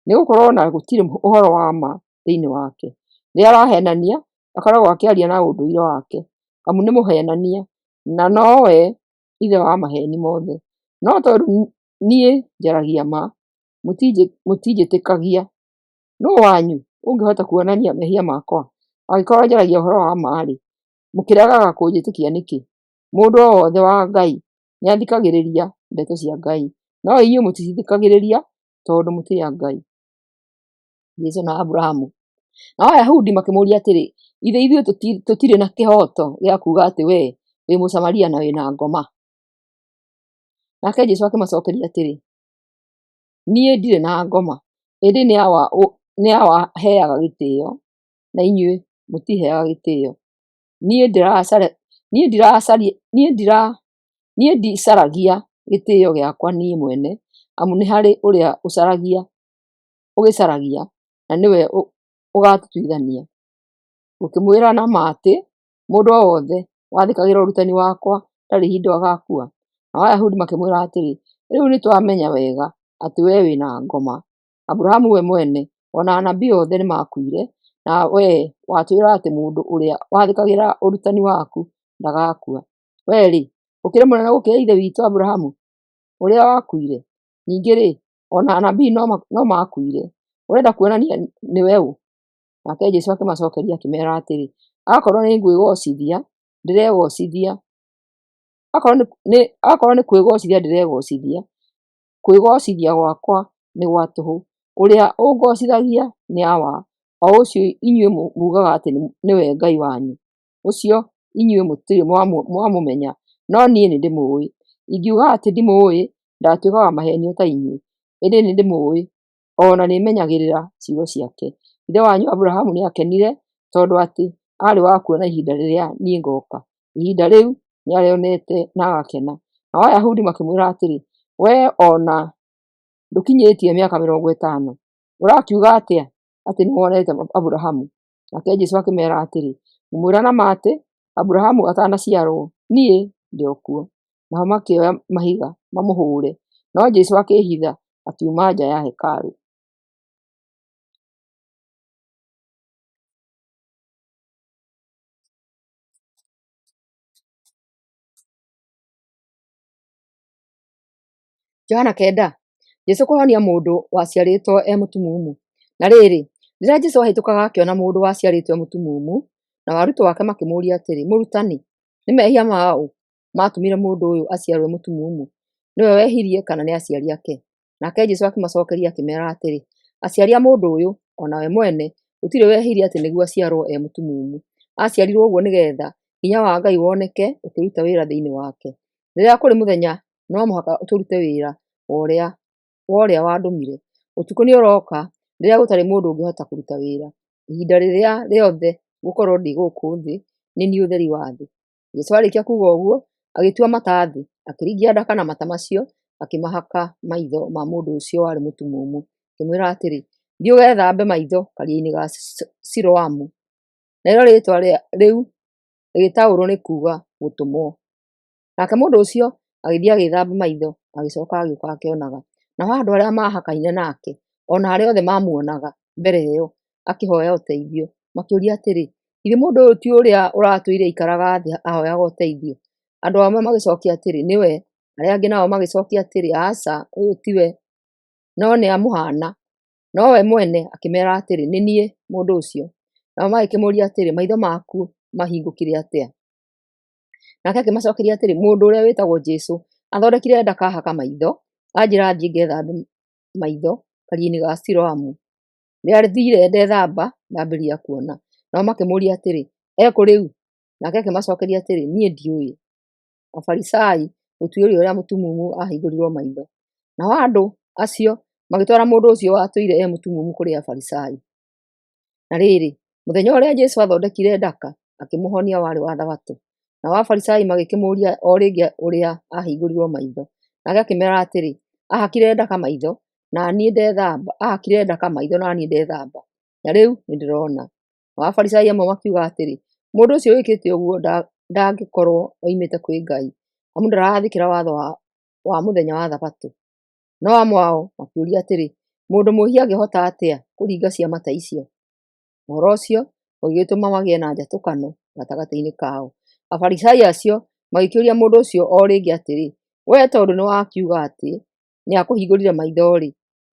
nĩgũkorwo na gũtirĩ ũhoro wa ma thĩinĩ wake. Rĩrĩa arahenania, akoragwo akĩaria na ũndũire wake, amu nĩ mũhenania, na nowe ithe wa maheni mothe. No tondũ niĩ njaragia ma, mũtinjĩtĩkagia. Nũũ wanyu ũngĩhota kuonania mehia makwa? Angĩkorwo njaragia ũhoro wa ma-rĩ, mũkĩregaga kũnjĩtĩkia nĩkĩ? Mũndũ o wothe wa Ngai nĩathikagĩrĩria ndeto cia Ngai, no inyuĩ mũticithikagĩrĩria tondũ mũtirĩ a Ngai. Jesũ na Abrahamu. Nao Ayahudi makĩmũũria atĩrĩ, githĩ ithuĩ tũtirĩ na kĩhooto gĩa kuuga atĩ wee wĩ Mũsamaria na wĩ na ngoma? Nake Jesũ akĩmacokeria atĩrĩ, niĩ ndirĩ na ngoma, ĩndĩ nĩ Awa heaga gĩtĩo, na inyuĩ mũtiheaga gĩtĩo. Niĩ ndicaragia gĩtĩo gĩakwa niĩ mwene, amu nĩ harĩ ũrĩa ũgĩcaragia, na nĩwe ũgaatũtuithania. Ngũkĩmwĩra na ma atĩ, mũndũ o wothe wathĩkagĩra ũrutani wakwa ndarĩ hingo agakua. Nao Ayahudi makĩmwĩra atĩrĩ, rĩu nĩtwamenya wega atĩ wee wĩ na ngoma. Abrahamu we mwene o na anabii othe nĩmakuire, na wee watwĩra atĩ mũndũ ũrĩa wathĩkagĩra ũrutani waku ndagakua. Wee-rĩ, ũkĩrĩ mũnene gũkĩra ithe witũ Abrahamu, ũrĩa wakuire? Ningĩ-rĩ, o na anabii no makuire. Ũrenda kuonania nĩwe ũ? Nake Jesũ akĩmacokeria akĩmeera atĩrĩ, akorwo nĩ ngwĩgocithia ndĩregocithia, akorwo nĩ kwĩgocithia ndĩregocithia, kwĩgocithia gwakwa nĩ gwa tũhũ. Ũrĩa ũngocithagia nĩ Awa, o ũcio inyuĩ mugaga atĩ nĩwe Ngai wanyu. Ũcio inyuĩ mũtirĩ mwamũmenya, no niĩ nĩndĩmũũĩ. Ingiuga atĩ ndimũũĩ, ndatuĩka wa maheeni o ta inyuĩ, ĩndĩ nĩndĩmũũĩ, o na nĩmenyagĩrĩra ciugo ciake. Ithe wanyu Aburahamu nĩakenire tondũ atĩ aarĩ wa kuona ihinda rĩrĩa niĩ ngoka; ihinda rĩu nĩarĩonete na agakena. Nao Ayahudi makĩmwĩra atĩrĩ, Wee o na ndũkinyĩtie mĩaka 50, ũrakiuga atĩa atĩ nĩwonete Aburahamu? Nake Jesũ akĩmeera atĩrĩ, Ngũmwĩra na ma atĩ, Aburahamu atanaciarwo, niĩ ndĩ o kuo. Nao makĩoya mahiga mamũhũũre, no Jesũ akĩĩhitha akiuma nja ya hekarũ. Johana 9, Jesũ kũhonia mũndũ waciarĩtwo e mũtumumu. Na rĩrĩ, rĩrĩa Jesũ aahĩtũkaga akĩona mũndũ waciarĩtwo e mũtumumu, nao arutwo ake makĩmũũria atĩrĩ, Mũrutani, nĩ mehia ma ũ maatũmire mũndũ ũyũ aciarwo e mũtumumu? Nĩwe wehirie kana nĩ aciari ake? Nake Jesũ akĩmacokeria akĩmeera atĩrĩ, Aciari a mũndũ ũyũ, o na we mwene, gũtirĩ wehirie atĩ nĩguo aciarwo e mũtumumu. Aaciarirwo ũguo nĩgeetha hinya wa Ngai woneke ũkĩruta wĩra thĩinĩ wake. Rĩrĩa kũrĩ mũthenya no mũhaka tũrute wĩra wa ũrĩa wandũmire. Ũtukũ nĩũrooka rĩrĩa gũtarĩ mũndũ ũngĩhota kũruta wĩra. Ihinda rĩrĩa rĩothe ngũkorwo ndĩ gũkũ thĩ, nĩ niĩ ũtheri wa thĩ. Jesũ aarĩkia kuuga ũguo, agĩtua mata thĩ, akĩringia ndaka na mata macio, akĩmahaka maitho ma mũndũ ũcio warĩ mũtumumu, akĩmwĩra atĩrĩ, Thiĩ ũgethambe maitho karia-inĩ ga Siloamu. Narĩo rĩĩtwa rĩu rĩgĩtaũrwo nĩ kuuga Gũtũmwo. Nake mũndũ ũcio agĩthiĩ agĩĩthamba maitho, agĩcoka agĩũka akĩonaga. Nao andũ arĩa maahakaine nake, o na arĩa othe maamuonaga mbere ĩyo akĩhooya ũteithio, makĩũria atĩrĩ, Githĩ mũndũ ũyũ ti ũrĩa ũratũire aikaraga thĩ ahooyaga ũteithio? Andũ amwe magĩcokia atĩrĩ, Nĩwe. Arĩa angĩ nao magĩcokia atĩrĩ, Aca, ũyũ tiwe, no nĩamũhaana. No we mwene akĩmeera atĩrĩ, Nĩ niĩ mũndũ ũcio. Nao magĩkĩmũũria atĩrĩ, Maitho maku mahingũkire atĩa? Nake akĩmacokeria atĩrĩ, Mũndũ ũrĩa wĩtagwo Jesũ athondekire ndaka haka maitho, anjĩra thiĩ ngethambe maitho karia-inĩ ga Siloamu. Rĩrĩa thiire ndethamba, ndambĩrĩria kuona. Nao makĩmũũria atĩrĩ, Ekũ rĩu? Nake akĩmacokeria atĩrĩ, Niĩ ndiũĩ. Afarisai gũtuĩria ũrĩa mũtumumu aahingũrirwo maitho. Nao andũ acio magĩtwara mũndũ ũcio watũire e mũtumumu kũrĩ Afarisai. Na rĩrĩ, mũthenya ũrĩa Jesũ aathondekire ndaka akĩmũhonia warĩ wa Thabatũ. Nao Afarisai magĩkĩmũũria o rĩngĩ ũrĩa aahingũrirwo maitho. Nake akĩmeera atĩrĩ, Aahakire ndaka maitho na niĩ ndethamba, aahakire ndaka maitho na niĩ ndethamba, na rĩu nĩndĩrona. Nao Afarisai amwe makiuga atĩrĩ, Mũndũ ũcio wĩkĩte ũguo ndangĩkorwo oimĩte kwĩ Ngai, amu ndarathĩkĩra watho wa mũthenya wa Thabatũ. No amwe ao makĩũria atĩrĩ, Mũndũ mwĩhia angĩhota atĩa kũringa ciama ta icio? Ũhoro ũcio ũgĩgĩtũma magĩe na njatũkano gatagatĩ-inĩ kao. Afarisai acio magĩkĩũria mũndũ ũcio o rĩngĩ atĩrĩ, Wee tondũ nĩwakiuga atĩ nĩakũhingũrire maitho-rĩ,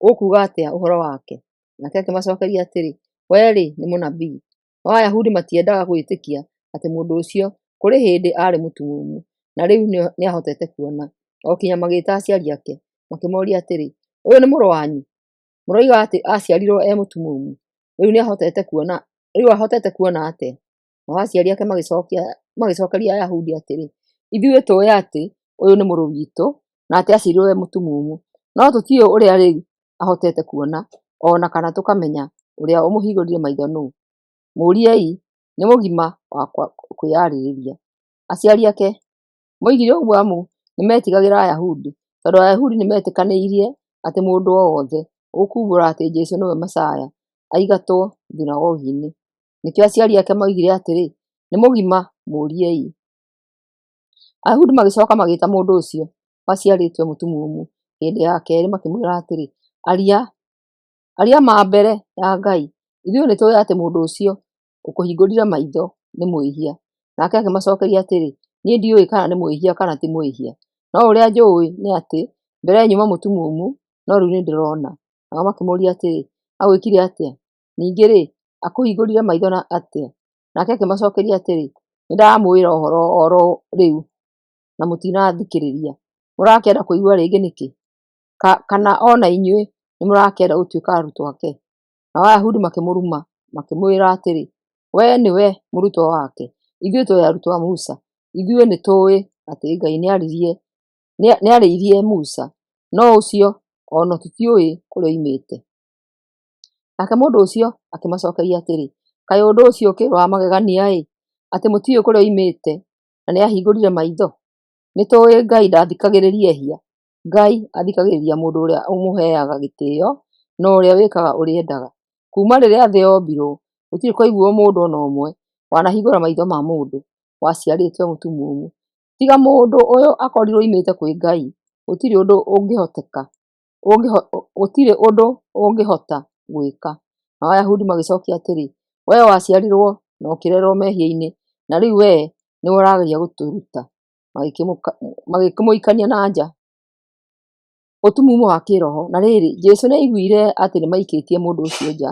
ũkuuga atĩa ũhoro wake? Nake akĩmacokeria atĩrĩ, We-rĩ, nĩ mũnabii. No Ayahudi matiendaga gwĩtĩkia atĩ mũndũ ũcio kũrĩ hĩndĩ aarĩ mũtumumu na rĩu nĩahotete kuona, o kinya magĩĩta aciari ake, makĩmoria atĩrĩ, Ũyũ nĩ mũrũ wanyu? Mũroiga atĩ aaciarirwo e mũtumumu? Rĩu nĩahotete kuona, rĩu ahotete kuona atĩa? Nao aciari ake magĩcokeria Ayahudi atĩrĩ, Ithuĩ tũũĩ atĩ ũyũ nĩ mũrũ witũ na atĩ aaciarirwo e mũtumumu, no tũtiũĩ ũrĩa rĩu ahotete kuona, o na kana tũkamenya ũrĩa ũmũhingũrire maitho nũũ. Mũũriei, nĩ mũgima wa kwĩyarĩrĩria. Aciari ake moigire ũguo amu nĩmetigagĩra Ayahudi, tondũ Ayahudi nĩmetĩkanĩirie atĩ mũndũ o wothe ũkuumbũra atĩ Jesũ nĩwe Mesia aigatwo thunagogi-inĩ. Nĩkĩo aciari ake moigire atĩrĩ, Nĩ mũgima, mũũriei. Ayahudi magĩcoka magĩĩta mũndũ ũcio waciarĩtwo e mũtumumu hĩndĩ ya kerĩ makĩmwĩra atĩrĩ, Aria ma mbere ya Ngai, ithuĩ nĩtũũĩ atĩ mũndũ ũcio ũkũhingũrire maitho nĩ mwĩhia. Nake akĩmacokeria atĩrĩ, Niĩ ndiũĩ kana nĩ mwĩhia kana ti mwĩhia, no ũrĩa njũĩ nĩ atĩ mbere nyuma mũtumumu, no rĩu nĩndĩrona. Nao makĩmũũria atĩrĩ, Agwĩkire atĩa? Ningĩ-rĩ, akũhingũrire maitho atĩa? Nake akĩmacokeria atĩrĩ, Nĩndamwĩra ũhoro o ro rĩu, na mũtinathikĩrĩria. Mũrakĩenda kũigua rĩngĩ nĩkĩ? Kana o na inyuĩ nĩmũrakĩenda gũtuĩka arutwo ake? Nao Ayahudi makĩmũruma, makĩmwĩra atĩrĩ, Wee nĩwe mũrutwo wake, ithuĩ tũrĩ arutwo a Musa. Ithuĩ nĩtũũĩ atĩ Ngai nĩarĩirie Musa, no ũcio o na tũtiũĩ kũrĩa oimĩte. Nake mũndũ ũcio akĩmacokeria atĩrĩ, Kaĩ ũndũ ũcio ũkĩrĩ wa magegania-ĩ, atĩ mũtiũĩ kũrĩa oimĩte, na nĩahingũrire maitho! Nĩtũũĩ Ngai ndathikagĩrĩria ehia, Ngai athikagĩrĩria mũndũ ũrĩa ũmũheaga gĩtĩo na ũrĩa wĩkaga ũrĩa endaga. Kuuma rĩrĩa thĩ yombirũo, gũtirĩ kwaiguwo mũndũ o na ũmwe wanahingũra maitho ma mũndũ waciarĩtwo e mũtumumu. Tiga mũndũ ũyũ akorirũo oimĩte kwĩ Ngai, gũtirĩ ũndũ ũngĩhota gwĩka. Nao Ayahudi magĩcokia atĩrĩ, Wee waciarirũo na ũkĩrererũo mehia-inĩ, na rĩu wee nĩwe ũrageria gũtũruta. Magĩkĩmũikania na nja. Ũtumumu wa kĩĩroho. Na rĩrĩ, Jesũ nĩaiguire atĩ nĩmaikĩtie mũndũ ũcio nja,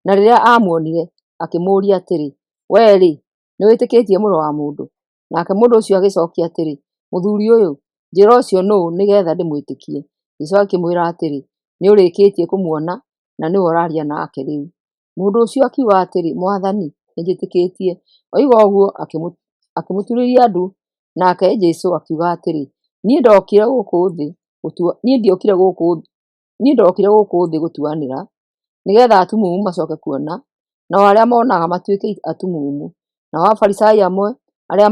na rĩrĩa aamuonire, akĩmũũria atĩrĩ, Wee-rĩ, nĩwĩtĩkĩtie Mũrũ wa Mũndũ? Nake mũndũ ũcio agĩcokia atĩrĩ, Mũthuri ũyũ, njĩĩra ũcio nũũ nĩgeetha ndĩmwĩtĩkie. Jesũ akĩmwĩra atĩrĩ, Nĩũrĩkĩtie kũmuona, na nĩwe ũraaria nake rĩu. Mũndũ ũcio akiuga atĩrĩ, Mwathani, nĩnjĩtĩkĩtie. Oiga ũguo akĩmũturĩria ndu. Nake Jesũ akiuga atĩrĩ, Niĩ ndokire gũkũ thĩ gũtuanĩra, nĩgeetha atumumu macooke kuona, nao arĩa monaga matuĩke atumumu. Nao Afarisai amwe arĩa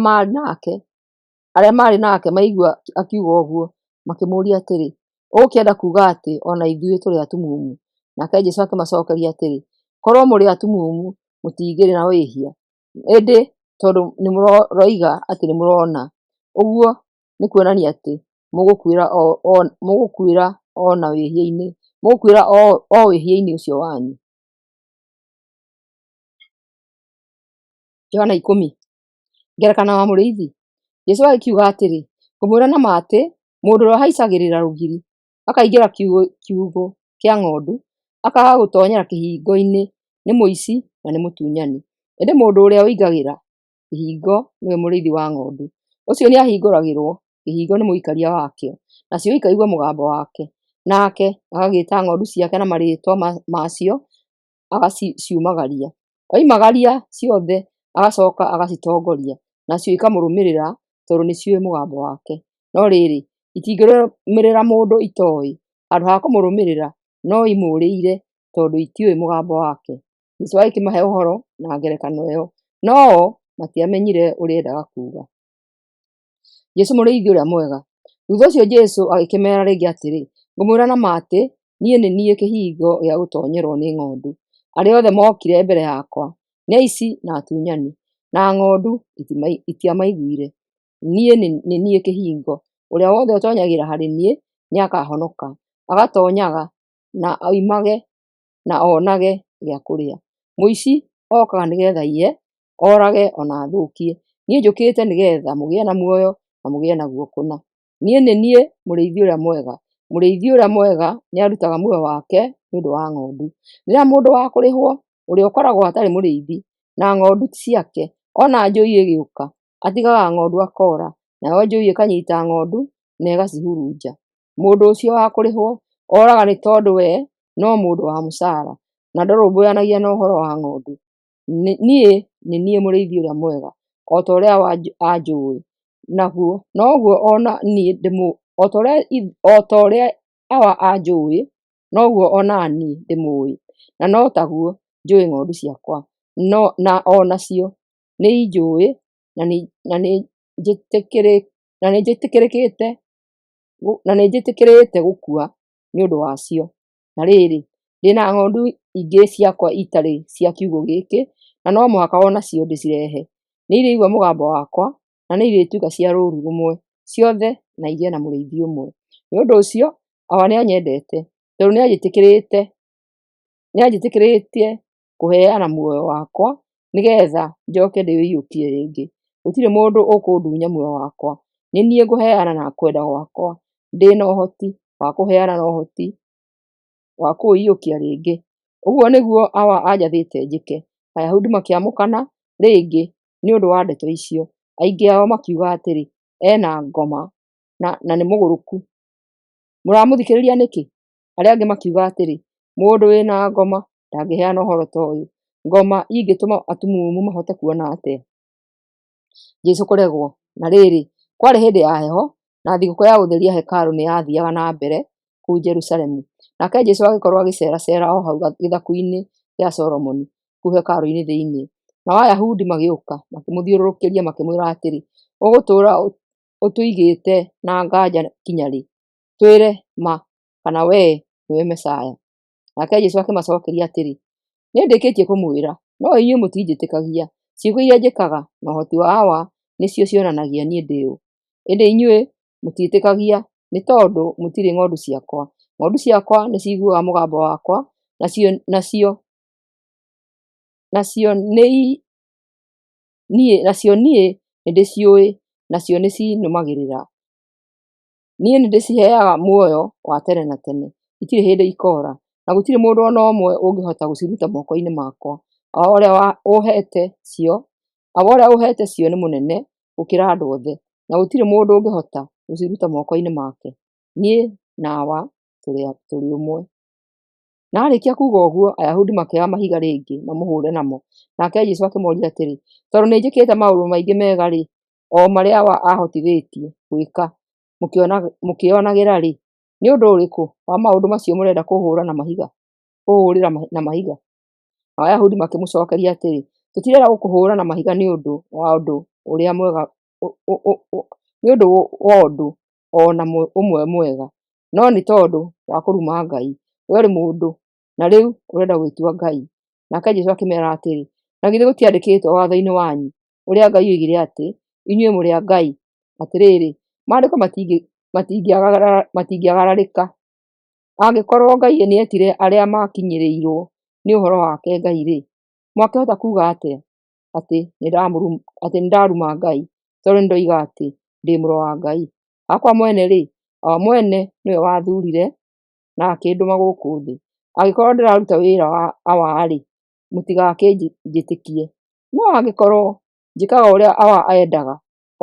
maarĩ nake maigua akiuga ũguo, makĩmũũria atĩrĩ, Ũgũkĩenda kuuga atĩ o na ithuĩ tũrĩ atumumu? Nake Jesũ akĩmacookeria atĩrĩ, Korwo mũrĩ atumumu, mũtingĩrĩ na wĩhia; ĩndĩ tondũ nĩmũroiga atĩ nĩmũrona, ũguo nĩ kuonania atĩ mũgũkuĩra o wĩhia-inĩ ũcio wanyu. Johana 10. Ngerekano ya mũrĩithi. Jesũ agĩkiuga atĩrĩ, Ngũmwĩra na ma atĩ, mũndũ ũrĩa ũhaicagĩrĩra rũgiri akaingĩra kiugũ kĩa ng'ondu, akaaga gũtoonyera kĩhingo-inĩ, nĩ mũici na nĩ mũtunyani. Ĩndĩ mũndũ ũrĩa ũingagĩra kĩhingo nĩwe mũrĩithi wa ng'ondu. Ũcio nĩahingũragĩrwo kĩhingo nĩ mũikaria wakĩo, nacio ikaigua mũgambo wake. Nake agagĩĩta ng'ondu ciake na marĩĩtwa macio, agaciumagaria. Oimagaria ciothe, agacoka agacitongoria, nacio ikamũrũmĩrĩra tondũ nĩciũĩ mũgambo wake. No rĩrĩ, itingĩrũmĩrĩra mũndũ itooĩ; handũ ha kũmũrũmĩrĩra, no imũũrĩre tondũ itiũĩ mũgambo wake. Jesũ agĩkĩmahe ũhoro na ngerekano ĩyo, no-o matiamenyire ũrĩa endaga kuuga. Jesũ mũrĩithi ũrĩa mwega. Thutha ũcio Jesũ agĩkĩmeera rĩngĩ atĩrĩ, Ngũmwĩra na ma atĩ, niĩ nĩ niĩ kĩhingo gĩa gũtoonyerwo nĩ ng'ondu. Arĩa othe mookire mbere yakwa nĩ aici na atunyani, na ng'ondu itiamaiguire. Niĩ nĩ niĩ kĩhingo; ũrĩa wothe ũtoonyagĩra harĩ niĩ nĩakahonoka, agatoonyaga na oimage na onage gĩa kũrĩa. Mũici okaga nĩgeetha aiye, orage o na athũkie. Niĩ njũkĩte nĩgeetha mũgĩe na muoyo na mũgĩe naguo kũna. Niĩ nĩ niĩ mũrĩithi ũrĩa mwega. Mũrĩithi ũrĩa mwega nĩarutaga muoyo wake nĩ ũndũ wa ng'ondu. Rĩrĩa mũndũ wa kũrĩhwo, ũrĩa ũkoragwo atarĩ mũrĩithi, na ng'ondu ti ciake, ona njũi ĩgĩũka, atigaga ng'ondu akoora, nayo njũi ĩkanyiita ng'ondu na ĩgacihurunja. Mũndũ ũcio wa kũrĩhwo oraga nĩ tondũ we no mũndũ wa mũcaara, na ndarũmbũyanagia na ũhoro wa ng'ondu. Niĩ nĩ niĩ mũrĩithi ũrĩa mwega; o ta ũrĩa Awa anjũũĩ, noguo o na niĩ O ta ũrĩa Awa anjũũĩ, noguo o na niĩ ndĩmũũĩ, na no taguo njũũĩ ng'ondu ciakwa, na o nacio nĩinjũũĩ, na nĩnjĩtĩkĩrĩte gũkua nĩ ũndũ wacio. Na rĩrĩ, ndĩ na ng'ondu ingĩ ciakwa itarĩ cia kiugũ gĩkĩ, na no mũhaka o nacio ndĩcirehe; nĩirĩigua mũgambo wakwa, na nĩirĩtuĩka cia rũũru rũmwe ciothe na igĩe na mũrĩithi ũmwe. Nĩ ũndũ ũcio Awa nĩanyendete, tondũ nĩanjĩtĩkĩrĩtie kũheana muoyo wakwa nĩgeetha njooke ndĩũiyũkie rĩngĩ. Gũtirĩ mũndũ ũkũndunya muoyo wakwa; nĩ niĩ ngũũheana na kwenda gwakwa. Ndĩ na ũhoti wa kũũheana na ũhoti wa kũũiyũkia rĩngĩ. Ũguo nĩguo Awa anjathĩte njĩke. Ayahudi makĩamũkana rĩngĩ nĩ ũndũ wa ndeto icio. Aingĩ ao makiuga atĩrĩ, E na ngoma na nĩ mũgũrũku, mũramũthikĩrĩria nĩkĩ? Arĩa angĩ makiuga atĩrĩ, Mũndũ wĩ na ngoma ndangĩheana ũhoro ta ũyũ. Ngoma ingĩtũma atumumu mahote kuona atĩa? Jesũ kũregwo. Na rĩrĩ, kwarĩ hĩndĩ ya heho, na thigũkũ ya gũtheria hekarũ nĩyathiiaga na mbere kũu Jerusalemu. Nake Jesũ agĩkorwo agĩceeraceera o hau gĩthaku-inĩ gĩa Solomoni kũu hekarũ-inĩ thĩinĩ. Nao Ayahudi magĩũka, makĩmũthiũrũrũkĩria, makĩmwĩra atĩrĩ, “Ũgũtũũra ũtũigĩte na nganja kinya rĩ? Twĩre ma kana wee nĩwe Mesia.” Nake Jesũ akĩmacookeria atĩrĩ, “Nĩndĩkĩtie kũmwĩra, no inyuĩ mũtinjĩtĩkagia. Ciĩko iria njĩkaga na ũhoti wa Awa nĩcio cionanagia niĩ ndĩ ũ. Ĩndĩ inyuĩ mũtiĩtĩkagia, nĩ tondũ mũtirĩ ng'ondu ciakwa. Ng'ondu ciakwa nĩciiguaga mũgambo wakwa, nacio niĩ nĩndĩciũĩ, nacio nĩcinũmagĩrĩra. Niĩ nĩndĩciheaga muoyo wa tene na tene, itirĩ hĩndĩ ikoora, na gũtirĩ mũndũ o na ũmwe ũngĩhota gũciruta moko-inĩ makwa. Awa ũrĩa ũũheete cio nĩ mũnene gũkĩra andũ othe, na gũtirĩ mũndũ ũngĩhota gũciruta moko-inĩ make. Niĩ na Awa tũrĩ ũmwe.” Na aarĩkia kuuga ũguo, Ayahudi makĩoya mahiga rĩngĩ mamũhũre namo. Nake Jesũ akĩmooria atĩrĩ, “Tondũ nĩnjĩkĩte maũndũ maingĩ mega-rĩ, o marĩa Awa aahotithĩtie gwĩka mũkĩĩonagĩra-rĩ, nĩ ũndũ ũrĩkũ wa maũndũ macio mũrenda kũũhũũra na mahiga?” Nao Ayahudi makĩmũcookeria atĩrĩ, “Tũtirenda gũkũhũũra na mahiga nĩ ũndũ wa ũndũ o na ũmwe mwega, no nĩ tondũ wa kũruma Ngai. Wee ũrĩ mũndũ, na rĩu ũrenda gwĩtua Ngai.” Nake Jesũ akĩmeera atĩrĩ, “Na githĩ gũtiandĩkĩtwo watho-inĩ wanyu ũrĩa Ngai oigire atĩ, ‘Inyuĩ mũrĩ ngai’? Atĩrĩrĩ, Maandĩko matingĩgararĩka. Angĩkorwo Ngai nĩetire arĩa maakinyĩirwo nĩ ũhoro wake ngai-rĩ, mwakĩhota kuuga atĩa atĩ nĩndaruma Ngai, tondũ nĩndoiga atĩ, ‘Ndĩ Mũrũ wa Ngai’? Hakwa mwene-rĩ, Awa mwene nĩwe waathuurire na akĩndũma gũkũ thĩ. Angĩkorwo ndĩraruta wĩra wa Awa-rĩ, mũtigakĩnjĩtĩkie. No angĩkorwo njĩkaga ũrĩa Awa endaga,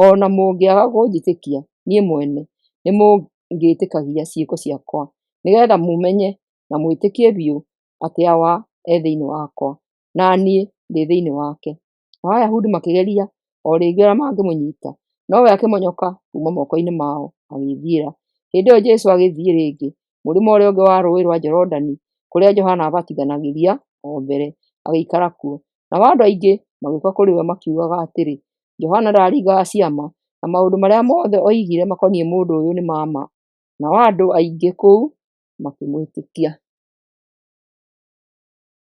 o na mũngĩaga kũnjĩtĩkia niĩ mwene, nĩmũngĩĩtĩkagia ciĩko ciakwa, nĩgeetha mũmenye na mwĩtĩkie biũ atĩ Awa e thĩinĩ wakwa, na niĩ ndĩ thĩinĩ wake.” Nao Ayahudi makĩgeria o rĩngĩ ũrĩa mangĩmũnyiita, nowe akĩmonoka kuuma moko-inĩ mao, agĩĩthiĩra. Hĩndĩ ĩyo Jesũ agĩthiĩ rĩngĩ mũrĩmo ũrĩa ũngĩ wa Rũũĩ rwa Jorodani, kũrĩa Johana aabatithanagĩria o mbere, agĩikara kuo. Nao andũ aingĩ magĩũka kũrĩ we makiugaga atĩrĩ, “Johana ndaaringaga ciama, na maũndũ marĩa mothe oigire makoniĩ mũndũ ũyũ nĩ ma ma.” Nao andũ aingĩ kũu makĩmwĩtĩkia.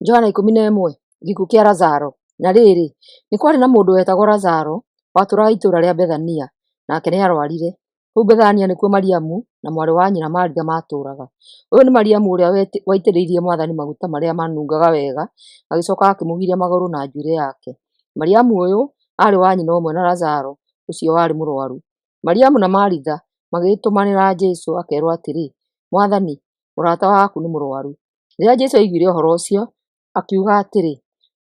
Johana 11. Gĩkuũ kĩa Lazaro. Na rĩrĩ, nĩ kwarĩ na mũndũ wetagwo Lazaro, watũũraga itũũra rĩa Bethania, nake nĩarũarire. Kũu Bethania nĩkuo Mariamu na mwarĩ wa nyina Maritha maatũũraga. Ũyũ nĩ Mariamu ũrĩa waitĩrĩirie Mwathani maguta marĩa manungaga wega, agĩcooka akĩmũgiria magũrũ na njuĩrĩ yake. Mariamu ũyũ aarĩ wa nyina ũmwe na Lazaro ũcio warĩ mũrũaru. Mariamu na Maritha magĩtũmanĩra Jesũ akeerwo atĩrĩ, “Mwathani, mũrata waku nĩ mũrũaru.” Rĩrĩa Jesũ aiguire ũhoro ũcio, akiuga atĩrĩ,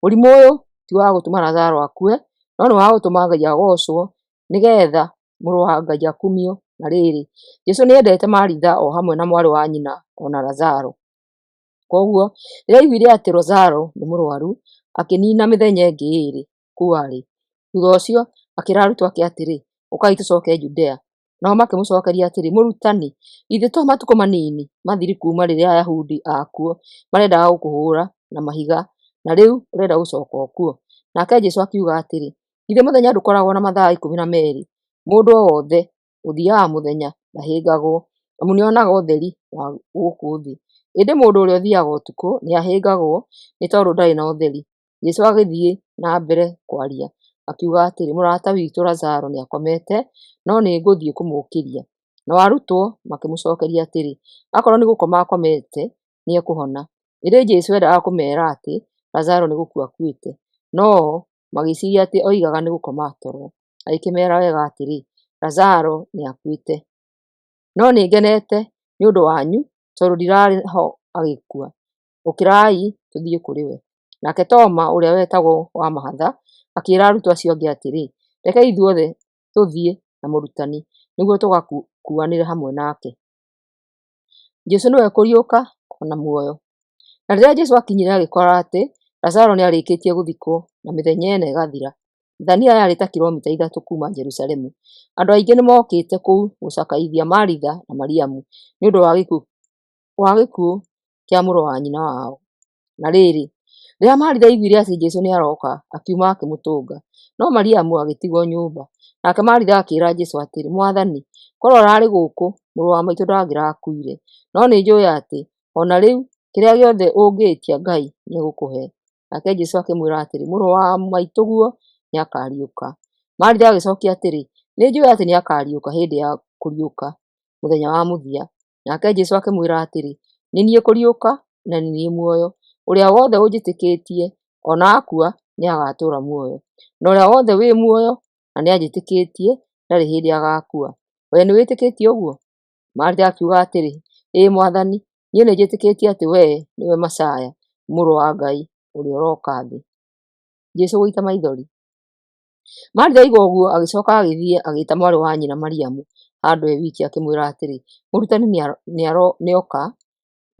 “Mũrimũ ũyũ ti wa gũtũma Lazaro akue, no nĩ wa gũtũma Ngai agoocwo, nĩgeetha Mũrũ wa Ngai akumio.” Na rĩrĩ, Jesũ nĩendete Maritha o hamwe na mwarĩ wa nyina o na Lazaro. Kwoguo rĩrĩa aiguire atĩ Lazaro nĩ mũrũaru, akĩniina mĩthenya ĩngĩ ĩĩrĩ kũu aarĩ. Thuutha ũcio akĩĩra arutwo ake atĩrĩ, “Ũkai tũcooke Judea.” Nao makĩmũcookeria atĩrĩ, “Mũrutani, githĩ to matukũ manini mathiru kuuma rĩrĩa Ayahudi akuo marendaga gũkũhũũra na mahiga, na rĩu ũrenda gũcooka o kuo?” Nake Jesũ akiuga atĩrĩ, “Githĩ mũthenya ndũkoragwo na mathaa 12? Mũndũ o wothe ũthiiaga mũthenya ndahĩngagwo, amu nĩonaga ũtheri wa gũkũ thĩ. Ĩndĩ mũndũ ũrĩa ũthiiaga ũtukũ nĩahĩngagwo, nĩ tondũ ndarĩ na ũtheri.” Jesũ agĩthiĩ na mbere kwaria, akiuga atĩrĩ, “Mũrata witũ Lazaro nĩakomete, no nĩngũthiĩ kũmũũkĩria.” Nao arutwo makĩmũcookeria atĩrĩ, “Akorwo nĩ gũkoma akomete, nĩekũhona.” Ĩndĩ Jesũ endaga kũmeera atĩ Lazaro nĩ gũkua aakuĩte, no-o magĩĩciiria atĩ oigaga nĩ gũkoma toro. Agĩkĩmeera wega atĩrĩ, “Lazaro nĩakuĩte. No nĩngenete nĩ ũndũ wanyu tondũ ndirarĩ ho agĩkua. Ũkĩrai tũthiĩ kũrĩ we.” Nake Toma, ũrĩa wetagwo Wa-mahatha, akĩĩra arutwo acio angĩ atĩrĩ, “Rekei ithuothe tũthiĩ na Mũrutani, nĩguo tũgakuanĩre hamwe nake.” Jesũ nĩwe kũriũka o na muoyo. Na rĩrĩa Jesũ aakinyire, agĩkora atĩ Lazaro nĩarĩkĩtie gũthikwo na mĩthenya ĩna ĩgathira. Bethania yarĩ ta kilomita 3 kuuma Jerusalemu. Andũ aingĩ nĩmookĩte kũu gũcakaithia Maritha na Mariamu nĩ ũndũ wa gĩkuũ Wa gĩkuũ kĩa mũrũ wa nyina wao. Na rĩrĩ, rĩrĩa Maritha aiguire atĩ Jesũ nĩarooka, akiuma akĩmũtũnga, no Mariamu agĩtigwo nyũmba. Nake Maritha akĩĩra Jesũ atĩrĩ, Mwathani, korwo ũraarĩ gũkũ, mũrũ wa maitũ ndangĩrakuire. No nĩnjũũĩ atĩ o na rĩu, kĩrĩa gĩothe ũngĩĩtia Ngai nĩegũkũhe. Nake Jesũ akĩmwĩra atĩrĩ, Mũrũ wa maitũguo nĩakariũka. Maritha agĩcookia atĩrĩ, Nĩnjũũĩ atĩ nĩakariũka hĩndĩ ya kũriũka mũthenya wa mũthia. Nake Jesũ akĩmwĩra atĩrĩ, Nĩ niĩ kũriũka na nĩ niĩ muoyo. Ũrĩa wothe ũnjĩtĩkĩtie, o na akua, nĩagatũũra muoyo. Na ũrĩa wothe wĩ muoyo na nĩanjĩtĩkĩtie, ndarĩ hĩndĩ agakua. Wee nĩwĩtĩkĩtie ũguo? Maritha akiuga atĩrĩ, Ĩĩ Mwathani, niĩ nĩnjĩtĩkĩtie atĩ wee nĩwe Masaya, Mũrũ wa Ngai, ũrĩa ũroka thĩ. Jesũ gũita maithori. Maritha aigua ũguo agĩcoka agĩthiĩ agĩĩta mwarĩ wa nyina Mariamu handũ e wiki akĩmwĩra atĩrĩ, Mũrutani nĩoka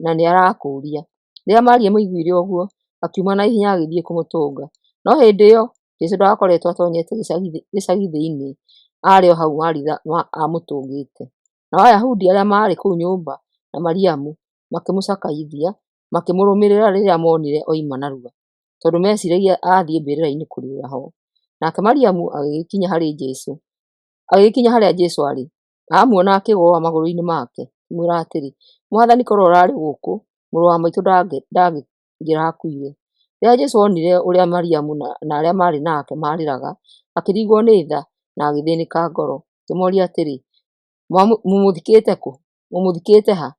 na nĩarakũũria. Rĩrĩa Mariamu aiguire ũguo, akiuma na ihenya agĩthiĩ kũmũtũnga. No hĩndĩ ĩyo Jesũ ndakoretwo atonyete gĩcagi thĩinĩ, aarĩ o hau Maritha aamũtũngĩte. Nao Ayahudi arĩa maarĩ kũu nyũmba na Mariamu makĩmũcakaithia, makĩmũrũmĩrĩra rĩrĩa monire oima narua, tondũ meciragia athiĩ mbĩrĩra-inĩ kũrĩrĩra ho. Nake Mariamu agĩgĩkinya harĩa Jesũ aarĩ, aamuona akĩgũa magũrũ-inĩ make, akĩmwĩra atĩrĩ, Mwathani, korwo ũraarĩ gũkũ, mũrũ wa maitũ ndangĩrakuire. Rĩrĩa Jesũ onire ũrĩa Mariamu na arĩa maarĩ nake maarĩraga, akĩringwo nĩ tha na agĩthĩnĩka ngoro, akĩmooria atĩrĩ, Mũmũthikĩte kũ? Mũmũthikĩte ha?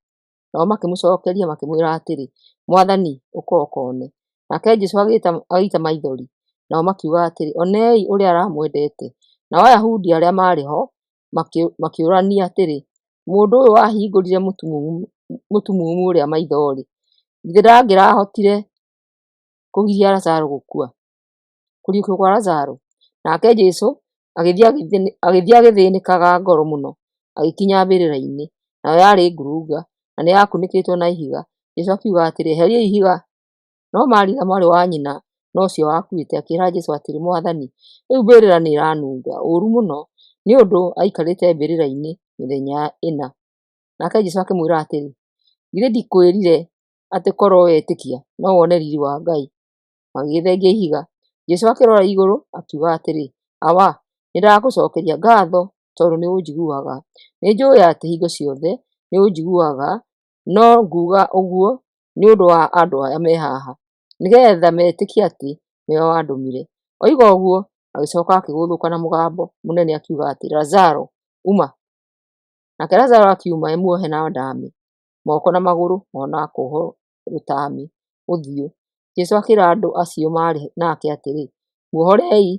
Nao makĩmũcookeria makĩmwĩra atĩrĩ, Mwathani, ũka ũkoone. Nake Jesũ agĩita maithori. Nao makiuga atĩrĩ, Onei ũrĩa aramwendete. Nao Ayahudi arĩa maarĩ ho makĩũrania atĩrĩ, Mũndũ ũyũ wahingũrire mũtumumu ũrĩa maitho-rĩ, githĩ ndangĩrahotire kũgiria Lazaro gũkua? Kũriũkio kwa Lazaro. Nake Jesũ agĩthiĩ agĩthĩnĩkaga ngoro mũno, agĩkinya mbĩrĩra-inĩ. Nayo yarĩ ngurunga, na nĩyakunĩkĩtwo na ihiga. Jesũ akiuga atĩrĩ, Eheriai ihiga. No Maritha mwarĩ wa nyina na ũcio wakuĩte akĩĩra Jesũ atĩrĩ, Mwathani, rĩu mbĩrĩra nĩĩranunga ũũru mũno, nĩ ũndũ aikarĩte mbĩrĩra-inĩ mĩthenya ĩna. Nake Jesũ akĩmwĩra atĩrĩ, Githĩ ndikwĩrire atĩ korwo wetĩkia no wone riiri wa Ngai? Magĩgĩthengia ihiga. Jesũ akĩrora igũrũ akiuga atĩrĩ, Awa, nĩndagũcookeria ngaatho tondũ nĩũnjiguaga. Nĩnjũũĩ atĩ hingo ciothe nĩũnjiguaga, no nguuga ũguo nĩ ũndũ wa andũ aya me haha, nĩgeetha metĩkie atĩ nĩwe wandũmire. Oiga ũguo, agĩcooka akĩgũthũka na mũgambo mũnene akiuga atĩrĩ, Lazaro, uma! Nake Lazaro akiuma e muohe na ndamĩ moko na magũrũ o na akohwo rũtami ũthiũ. Jesũ akĩĩra andũ acio maarĩ nake atĩrĩ, Muohorei,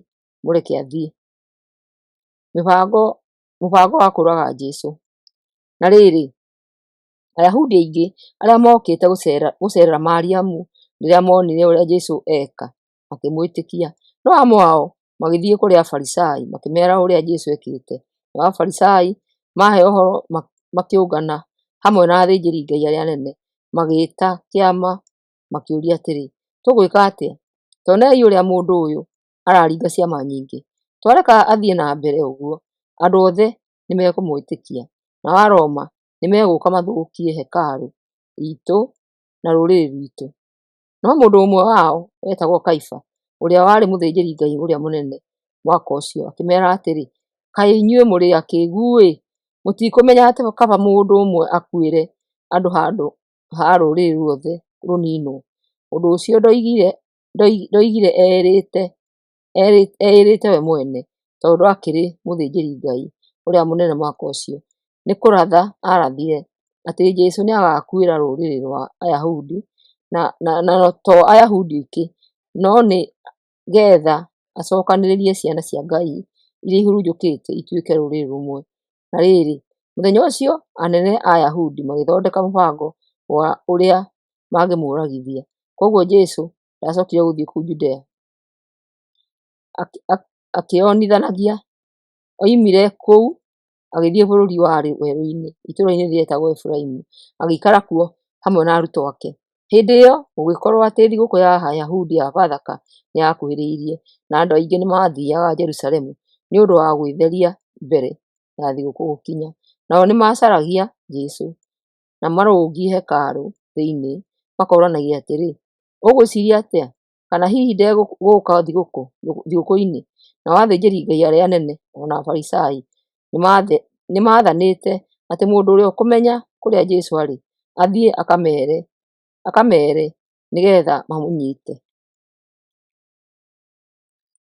mũreke athiĩ. Mũbango wa kũũraga Jesũ. Na rĩrĩ, Ayahudi aingĩ arĩa mookĩte gũceerera Mariamu rĩrĩa moonire ũrĩa Jesũ eeka, makĩmwĩtĩkia. No amwe ao magĩthiĩ kũrĩ Afarisai makĩmeera ũrĩa Jesũ ekĩte. Nao Afarisai maaheo ũhoro makĩũngana hamwe na athĩnjĩri-Ngai arĩa anene, magĩĩta kĩama makĩũria atĩrĩ, Tũgwĩka atĩa? Ta onei ũrĩa mũndũ ũyũ araringa ciama nyingĩ. Twareka athiĩ na mbere ũguo, andũ othe nĩmekũmwĩtĩkia, nao Aroma nĩmegũũka mathũkie hekarũ iitũ na rũrĩrĩ rwitũ. No mũndũ ũmwe wao wetagwo Kaifa, ũrĩa warĩ mũthĩnjĩri-Ngai ũrĩa mũnene mwaka ũcio, akĩmeera atĩrĩ, Kaĩ inyuĩ mũrĩ akĩĩgu-ĩ! Mũtikũmenya atĩ kaba mũndũ ũmwe akuĩre andũ handũ ha rũrĩrĩ ruothe rũniinwo? Ũndũ ũcio ndoigire eĩrĩte we mwene, tondũ aakĩrĩ mũthĩnjĩri-Ngai ũrĩa mũnene mwaka ũcio, nĩ kũratha aarathire atĩ Jesũ nĩagakuĩra rũrĩrĩ rwa Ayahudi, na to Ayahudi oiki, no nĩ geetha acookanĩrĩrie ciana cia Ngai iria ihurunjũkĩte ituĩke rũrĩrĩ rũmwe. Na rĩrĩ, mũthenya ũcio anene a Ayahudi magĩthondeka mũbango wa ũrĩa mangĩmũũragithia. Kwoguo Jesũ ndacookire gũthiĩ kũu Judea akĩonithanagia. Oimire kũu agĩthiĩ bũrũri warĩ werũ-inĩ, itũũra-inĩ rĩetagwo Efiraimu, agĩikara kuo hamwe na arutwo ake. Hĩndĩ ĩyo gũgĩkorwo atĩ thigũkũ ya Ayahudi ya Bathaka nĩyakuhĩrĩirie, na andũ aingĩ nĩmathiiaga Jerusalemu nĩ ũndũ wa gwĩtheria mbere ya thigũkũ gũkinya. Nao nĩmacaragia Jesũ. na marũngiĩ hekarũ thĩinĩ, makoranagia atĩrĩ, Ũgwĩciria atĩa? Kana hihi ndegũũka thigũkũ-inĩ? Nao athĩnjĩri-Ngai arĩa anene o na Afarisai nĩmaathanĩte atĩ mũndũ ũrĩa ũkũmenya kũrĩa Jesũ arĩ, athiĩ akameere, nĩ getha mamũnyite.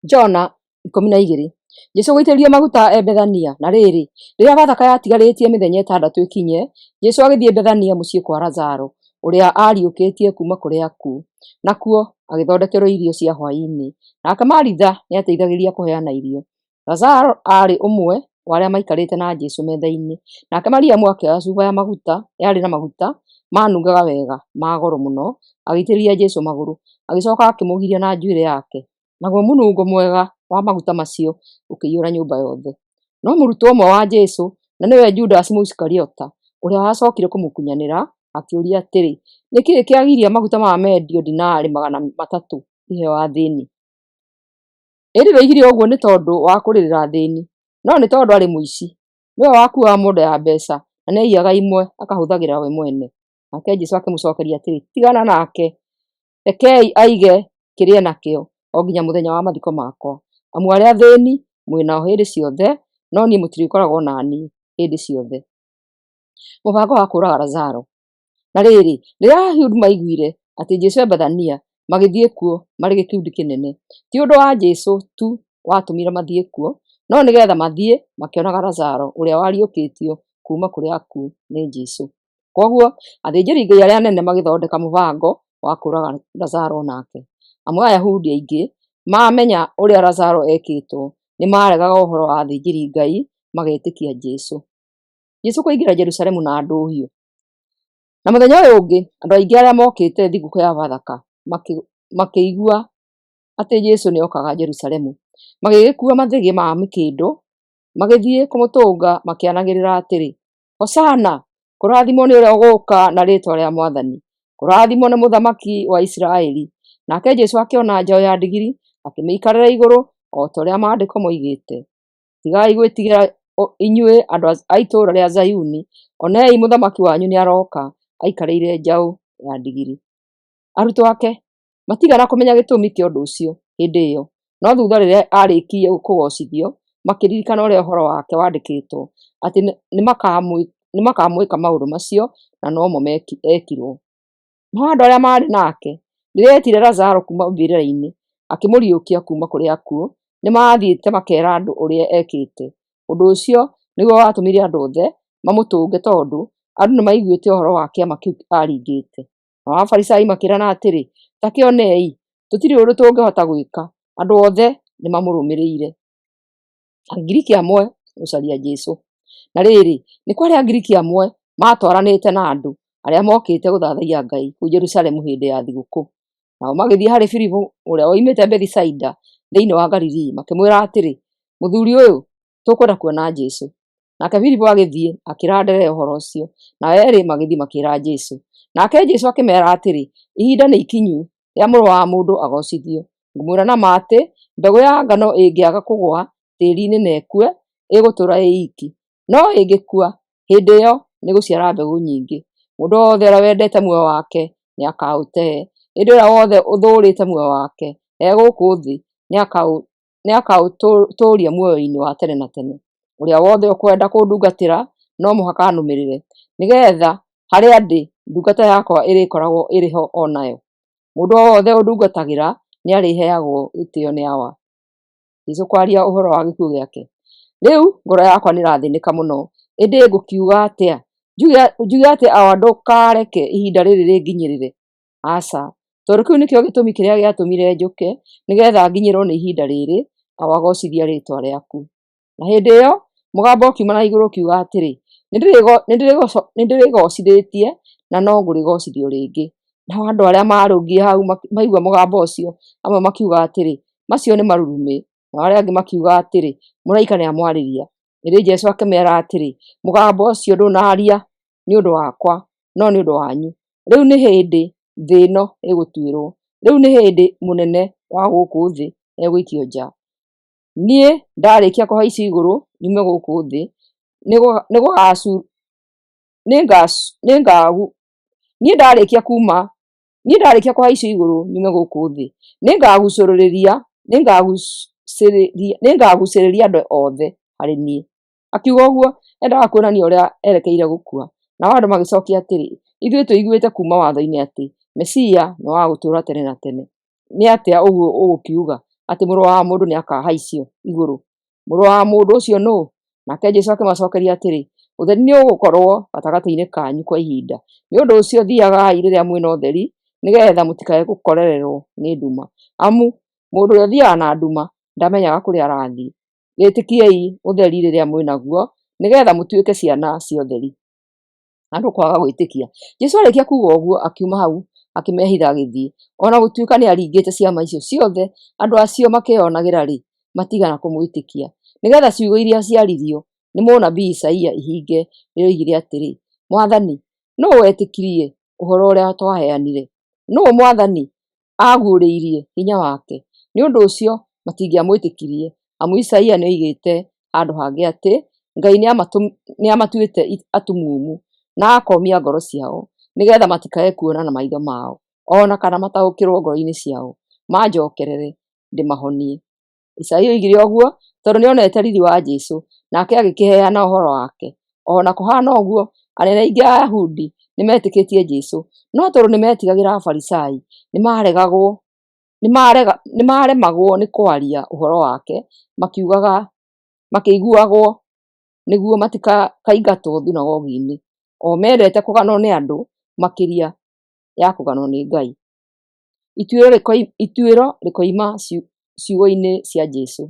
Johana 12. Jesũ gũitĩrĩrio maguta e Bethania. Na rĩrĩ, rĩrĩa Bathaka yatigarĩtie mĩthenya 6 ĩkinye, Jesũ agĩthiĩ Bethania mũciĩ kwa Lazaro, ũrĩa aariũkĩtie kuuma kũrĩ akuũ. Nakuo agĩthondekerwo irio cia hwaĩ-inĩ. Nake Maritha nĩateithagĩrĩria kũheana irio. Lazaro aarĩ ũmwe wa arĩa maikarĩte na Jesũ metha-inĩ. Nake Mariamu akĩoya cuba ya maguta yarĩ na maguta manungaga wega ma goro mũno, agĩitĩrĩria Jesũ magũrũ, agĩcoka akĩmũgiria na njuĩrĩ yake. Naguo mũnungo mwega wa maguta macio ũkĩiyũra nyũmba yothe. No mũrutwo ũmwe wa Jesũ, na nĩwe Judasi Mũisikariota, ũrĩa wacokire kũmũkunyanĩra, akĩũria atĩrĩ, Nĩ kĩĩ kĩagiria maguta maya mendio dinari 300 iheo athĩni? Ĩndĩ ndoigire ũguo nĩ tondũ wa kũrĩrĩra athĩni, no nĩ tondũ aarĩ mũici. Nĩwe wakuuaga mondo ya mbeca, na nĩaiyaga imwe akahũthagĩra we mwene. Nake Jesũ akĩmũcokeria atĩrĩ, Tigana nake, rekei aige kĩrĩa enakĩo o nginya mũthenya wa mathiko makwa. Amu arĩa athĩni mwĩ nao hĩndĩ ciothe, no niĩ mũtirĩkoragwo na niĩ hĩndĩ ciothe. Mũbango wa kũũraga Lazaro. Na rĩrĩ, rĩrĩa Ayahudi maiguire atĩ Jesũ e Bethania, magĩthiĩ kuo marĩ gĩkundi kĩnene. Ti ũndũ wa Jesũ tu watũmire mathiĩ kuo, no nĩgetha mathiĩ makĩonaga Lazaro ũrĩa wariũkĩtio kuuma kũrĩ akuũ nĩ Jesũ. Kwoguo athĩnjĩri-Ngai arĩa anene magĩthondeka mũbango wa kũũraga Lazaro o nake. Amu Ayahudi aingĩ maamenya ũrĩa Lazaro ekĩtwo, nĩmaregaga ũhoro wa athĩnjĩri-Ngai magetĩkia Jesũ. Jesũ kũingĩra Jerusalemu na ndũhiũ. Na mũthenya ũyũ ũngĩ, andũ aingĩ arĩa mookĩte thigũkũ ya Bathaka makĩigua atĩ Jesũ nĩokaga Jerusalemu. Magĩgĩkuua mathĩgĩ ma mĩkĩndũ, magĩthiĩ kũmũtũnga makĩanagĩrĩra atĩrĩ, Hosana! Kũrathimwo nĩ ũrĩa ũgũũka na rĩĩtwa rĩa Mwathani! Kũrathimwo nĩ Mũthamaki wa Isiraeli! Nake Jesũ akĩona njaũ ya ndigiri, akĩmĩikarĩra igũrũ, o ta ũrĩa Maandĩko moigĩte. Tigai gwĩtigĩra inyuĩ andũ a itũũra rĩa Zayuni, onei mũthamaki wanyu nĩarooka, aikarĩire njaũ ya ndigiri. Arutwo ake matigana kũmenya gĩtũmi kĩa ũndũ ũcio hĩndĩ ĩyo, no thutha rĩrĩa aarĩkirie kũgoocithio, makĩririkana ũrĩa ũhoro wake waandĩkĩtwo, atĩ nĩmakamwĩka maũndũ macio, na nomo ekirwo. Nao andũ arĩa maarĩ nake, rĩrĩa eetire Lazaro kuuma mbĩrĩra-inĩ, akĩmũriũkia kuuma kũrĩ akuũ, nĩmathiĩte makeera andũ ũrĩa ekĩte. Ũndũ ũcio nĩguo watũmire andũ othe mamũtũnge, tondũ andũ nĩmaiguĩte ũhoro wa kĩama kĩu aaringĩte. Nao Afarisai makĩĩrana atĩrĩ, Ta kĩonei, tũtirĩ ũndũ tũngĩhota gwĩka, andũ othe nĩmamũrũmĩrĩire. Angiriki amwe gũcaria Jesũ. Na rĩrĩ, nĩ kwarĩ Angiriki amwe maatwaranĩte na andũ arĩa mookĩte gũthathaiya Ngai kũu Jerusalemu hĩndĩ ya thigũkũ. Nao magĩthiĩ harĩ Filipu ũrĩa woimĩte Bethisaida thĩinĩ wa Galilii, makĩmwĩra atĩrĩ, Mũthuri ũyũ, tũkwenda kuona Jesũ. Nake Filipu agĩthiĩ akĩĩra Anderea ũhoro ũcio, nao eerĩ magĩthiĩ makĩĩra Jesũ. Nake Jesũ akĩmeera atĩrĩ, Ihinda nĩ ikinyu rĩa Mũrũ wa Mũndũ agoocithio. Ngũmwĩra na ma atĩ, mbegũ ya ngano ĩngĩaga kũgũa tĩĩri-inĩ na ĩkue, ĩgũtũũra ĩ iiki; no ĩngĩkua, hĩndĩ ĩyo nĩĩgũciara mbegũ nyingĩ. Mũndũ o wothe ũrĩa wendete muoyo wake nĩakaũte, ĩndĩ ũrĩa wothe ũthũũrĩte muoyo wake e gũkũ thĩ nĩakaũtũũria muoyo-inĩ wa tene na tene. Ũrĩa wothe ũkwenda kũndungatĩra no mũhaka anũmĩrĩre, nĩgeetha harĩa ndĩ, ndungata yakwa ĩrĩkoragwo ĩrĩ ho o nayo. Mũndũ o wothe ũndungatagĩra nĩarĩheagwo gĩtĩĩo nĩ Awa. Jesũ kwaria ũhoro wa gĩkuũ gĩake. Rĩu ngoro yakwa nĩĩrathĩnĩka mũno, ĩndĩ ngũkiuga atĩa? Njuge atĩ Awa ndũkareke ihinda rĩrĩ rĩnginyĩrĩre? Aca, tondũ kĩu nĩkĩo gĩtũmi kĩrĩa gĩatũmire njũke, nĩgeetha nginyĩrwo nĩ ihinda rĩrĩ. Awa, goocithia rĩĩtwa rĩaku. Na hĩndĩ ĩyo mũgambo ũkiuma na igũrũ ũkiuga atĩrĩ, Nĩndĩrĩgoocithĩtie na no ngũrĩgoocithio rĩngĩ. Nao andũ arĩa maarũngiĩ hau maigua mũgambo ũcio, amwe makiuga atĩrĩ, Macio nĩ marurumĩ; nao arĩa angĩ makiuga atĩrĩ, Mũraika nĩamwarĩria. Ĩndĩ Jesũ akĩmeera atĩrĩ, Mũgambo ũcio ndũnaaria nĩ ũndũ wakwa, no nĩ ũndũ wanyu. Rĩu nĩ hĩndĩ thĩ ĩno ĩgũtuĩrwo; rĩu nĩ hĩndĩ mũnene wa gũkũ thĩ egũikio nja. Niĩ ndarĩkia kũhaicio igũrũ nyume gũkũ thĩ, Niĩ ndarĩkia kũhaicio igũrũ nyume gũkũ thĩ, nĩngaguucĩrĩria andũ othe harĩ niĩ. Akiuga ũguo, endaga kuonania ũrĩa erekeire gũkua. Nao andũ magĩcokia atĩrĩ, Ithuĩ tũiguĩte kuuma watho-inĩ atĩ Mesia nĩ wa gũtũũra tene na tene. Nĩ atĩa ũguo ũgũkiuga atĩ Mũrũ wa Mũndũ nĩakahaicio igũrũ? Mũrũ wa Mũndũ ũcio nũũ? Nake Jesũ akĩmacookeria atĩrĩ, Ũtheri nĩũgũkorwo gatagatĩ-inĩ kanyu kwa ihinda. Nĩ ũndũ ũcio thiiagai rĩrĩa mwĩ na ũtheri, nĩgeetha mũtikae gũkorererwo nĩ nduma. Amu mũndũ ũrĩa ũthiiaga na nduma ndamenyaga kũrĩa arathiĩ. Gĩĩtĩkiei ũtheri rĩrĩa mwĩ naguo, nĩgeetha mũtuĩke ciana cia ũtheri. Andũ kwaga gwĩtĩkia. Jesũ arĩkia kuuga ũguo, akiuma hau akĩmehitha agĩthiĩ. O na gũtuĩka nĩaringĩte ciama icio ciothe andũ acio makĩĩonagĩra-rĩ, matiigana kũmwĩtĩkia, nĩgeetha ciugo iria ciaririo nĩ mũnabii Isaia ihinge rĩrĩa oigire atĩrĩ, Mwathani, nũũ wetĩkirie ũhoro ũrĩa twaheanire? Nũũ Mwathani aaguũrĩirie hinya wake? Nĩ ũndũ ũcio matingĩamwĩtĩkirie, amu Isaia nĩoigĩte handũ hangĩ atĩ Ngai nĩamatuĩte atumumu na akoomia ngoro ciao, nĩgeetha matikae kuona na maitho mao, o na kana mataũkĩrwo ngoro-inĩ ciao, manjookerere ndĩmahonie. Isaia oigire ũguo tondũ nĩonete riiri wa Jesũ, nake agĩkĩheana ũhoro wake. O na kũhaana ũguo, anene aingĩ a Ayahudi nĩmetĩkĩtie Jesũ, no tondũ nĩmetigagĩra Afarisai, nĩmaremagwo nĩ kwaria ũhoro wake makĩiguagwo, nĩguo matikaingatwo thunagogi-inĩ. O mendete kũganwo nĩ andũ makĩria ya kũganwo nĩ Ngai. Ituĩro rĩkoima ciugo-inĩ cia Jesũ.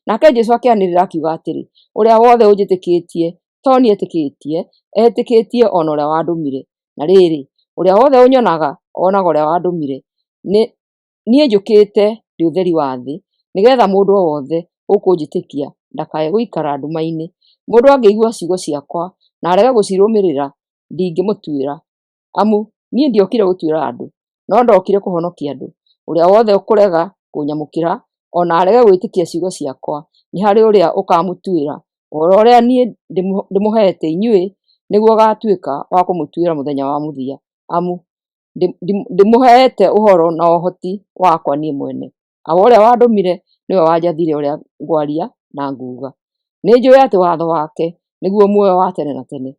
Nake Jesũ akĩanĩrĩra akiuga atĩrĩ, Ũrĩa wothe ũnjĩtĩkĩtie to niĩ etĩkĩtie, etĩkĩtie o na ũrĩa wandũmire. Na rĩrĩ, ũrĩa wothe ũnyonaga onaga ũrĩa wandũmire. Niĩ njũkĩte ndĩ ũtheri wa thĩ, nĩgeetha mũndũ o wothe ũkũnjĩtĩkia ndakae gũikara nduma-inĩ. Mũndũ angĩigua ciugo ciakwa na arege gũcirũmĩrĩra, ndingĩmũtuĩra, amu niĩ ndiokire gũtuĩra andũ, no ndokire kũhonokia andũ. Ũrĩa wothe ũkũrega kũnyamũkĩra o na arege gwĩtĩkia ciugo ciakwa, nĩ harĩ ũrĩa ũkaamũtuĩra. Ũhoro ũrĩa niĩ ndĩmũheete inyuĩ nĩguo ũgaatuĩka wa kũmũtuĩra mũthenya wa mũthia, amu ndimũheete ũhoro na ũhoti wakwa niĩ mwene. Awa ũrĩa wandũmire nĩwe wanjathire ũrĩa ngwaria na nguuga. Nĩnjũũĩ atĩ watho wake nĩguo muoyo wa tene na tene.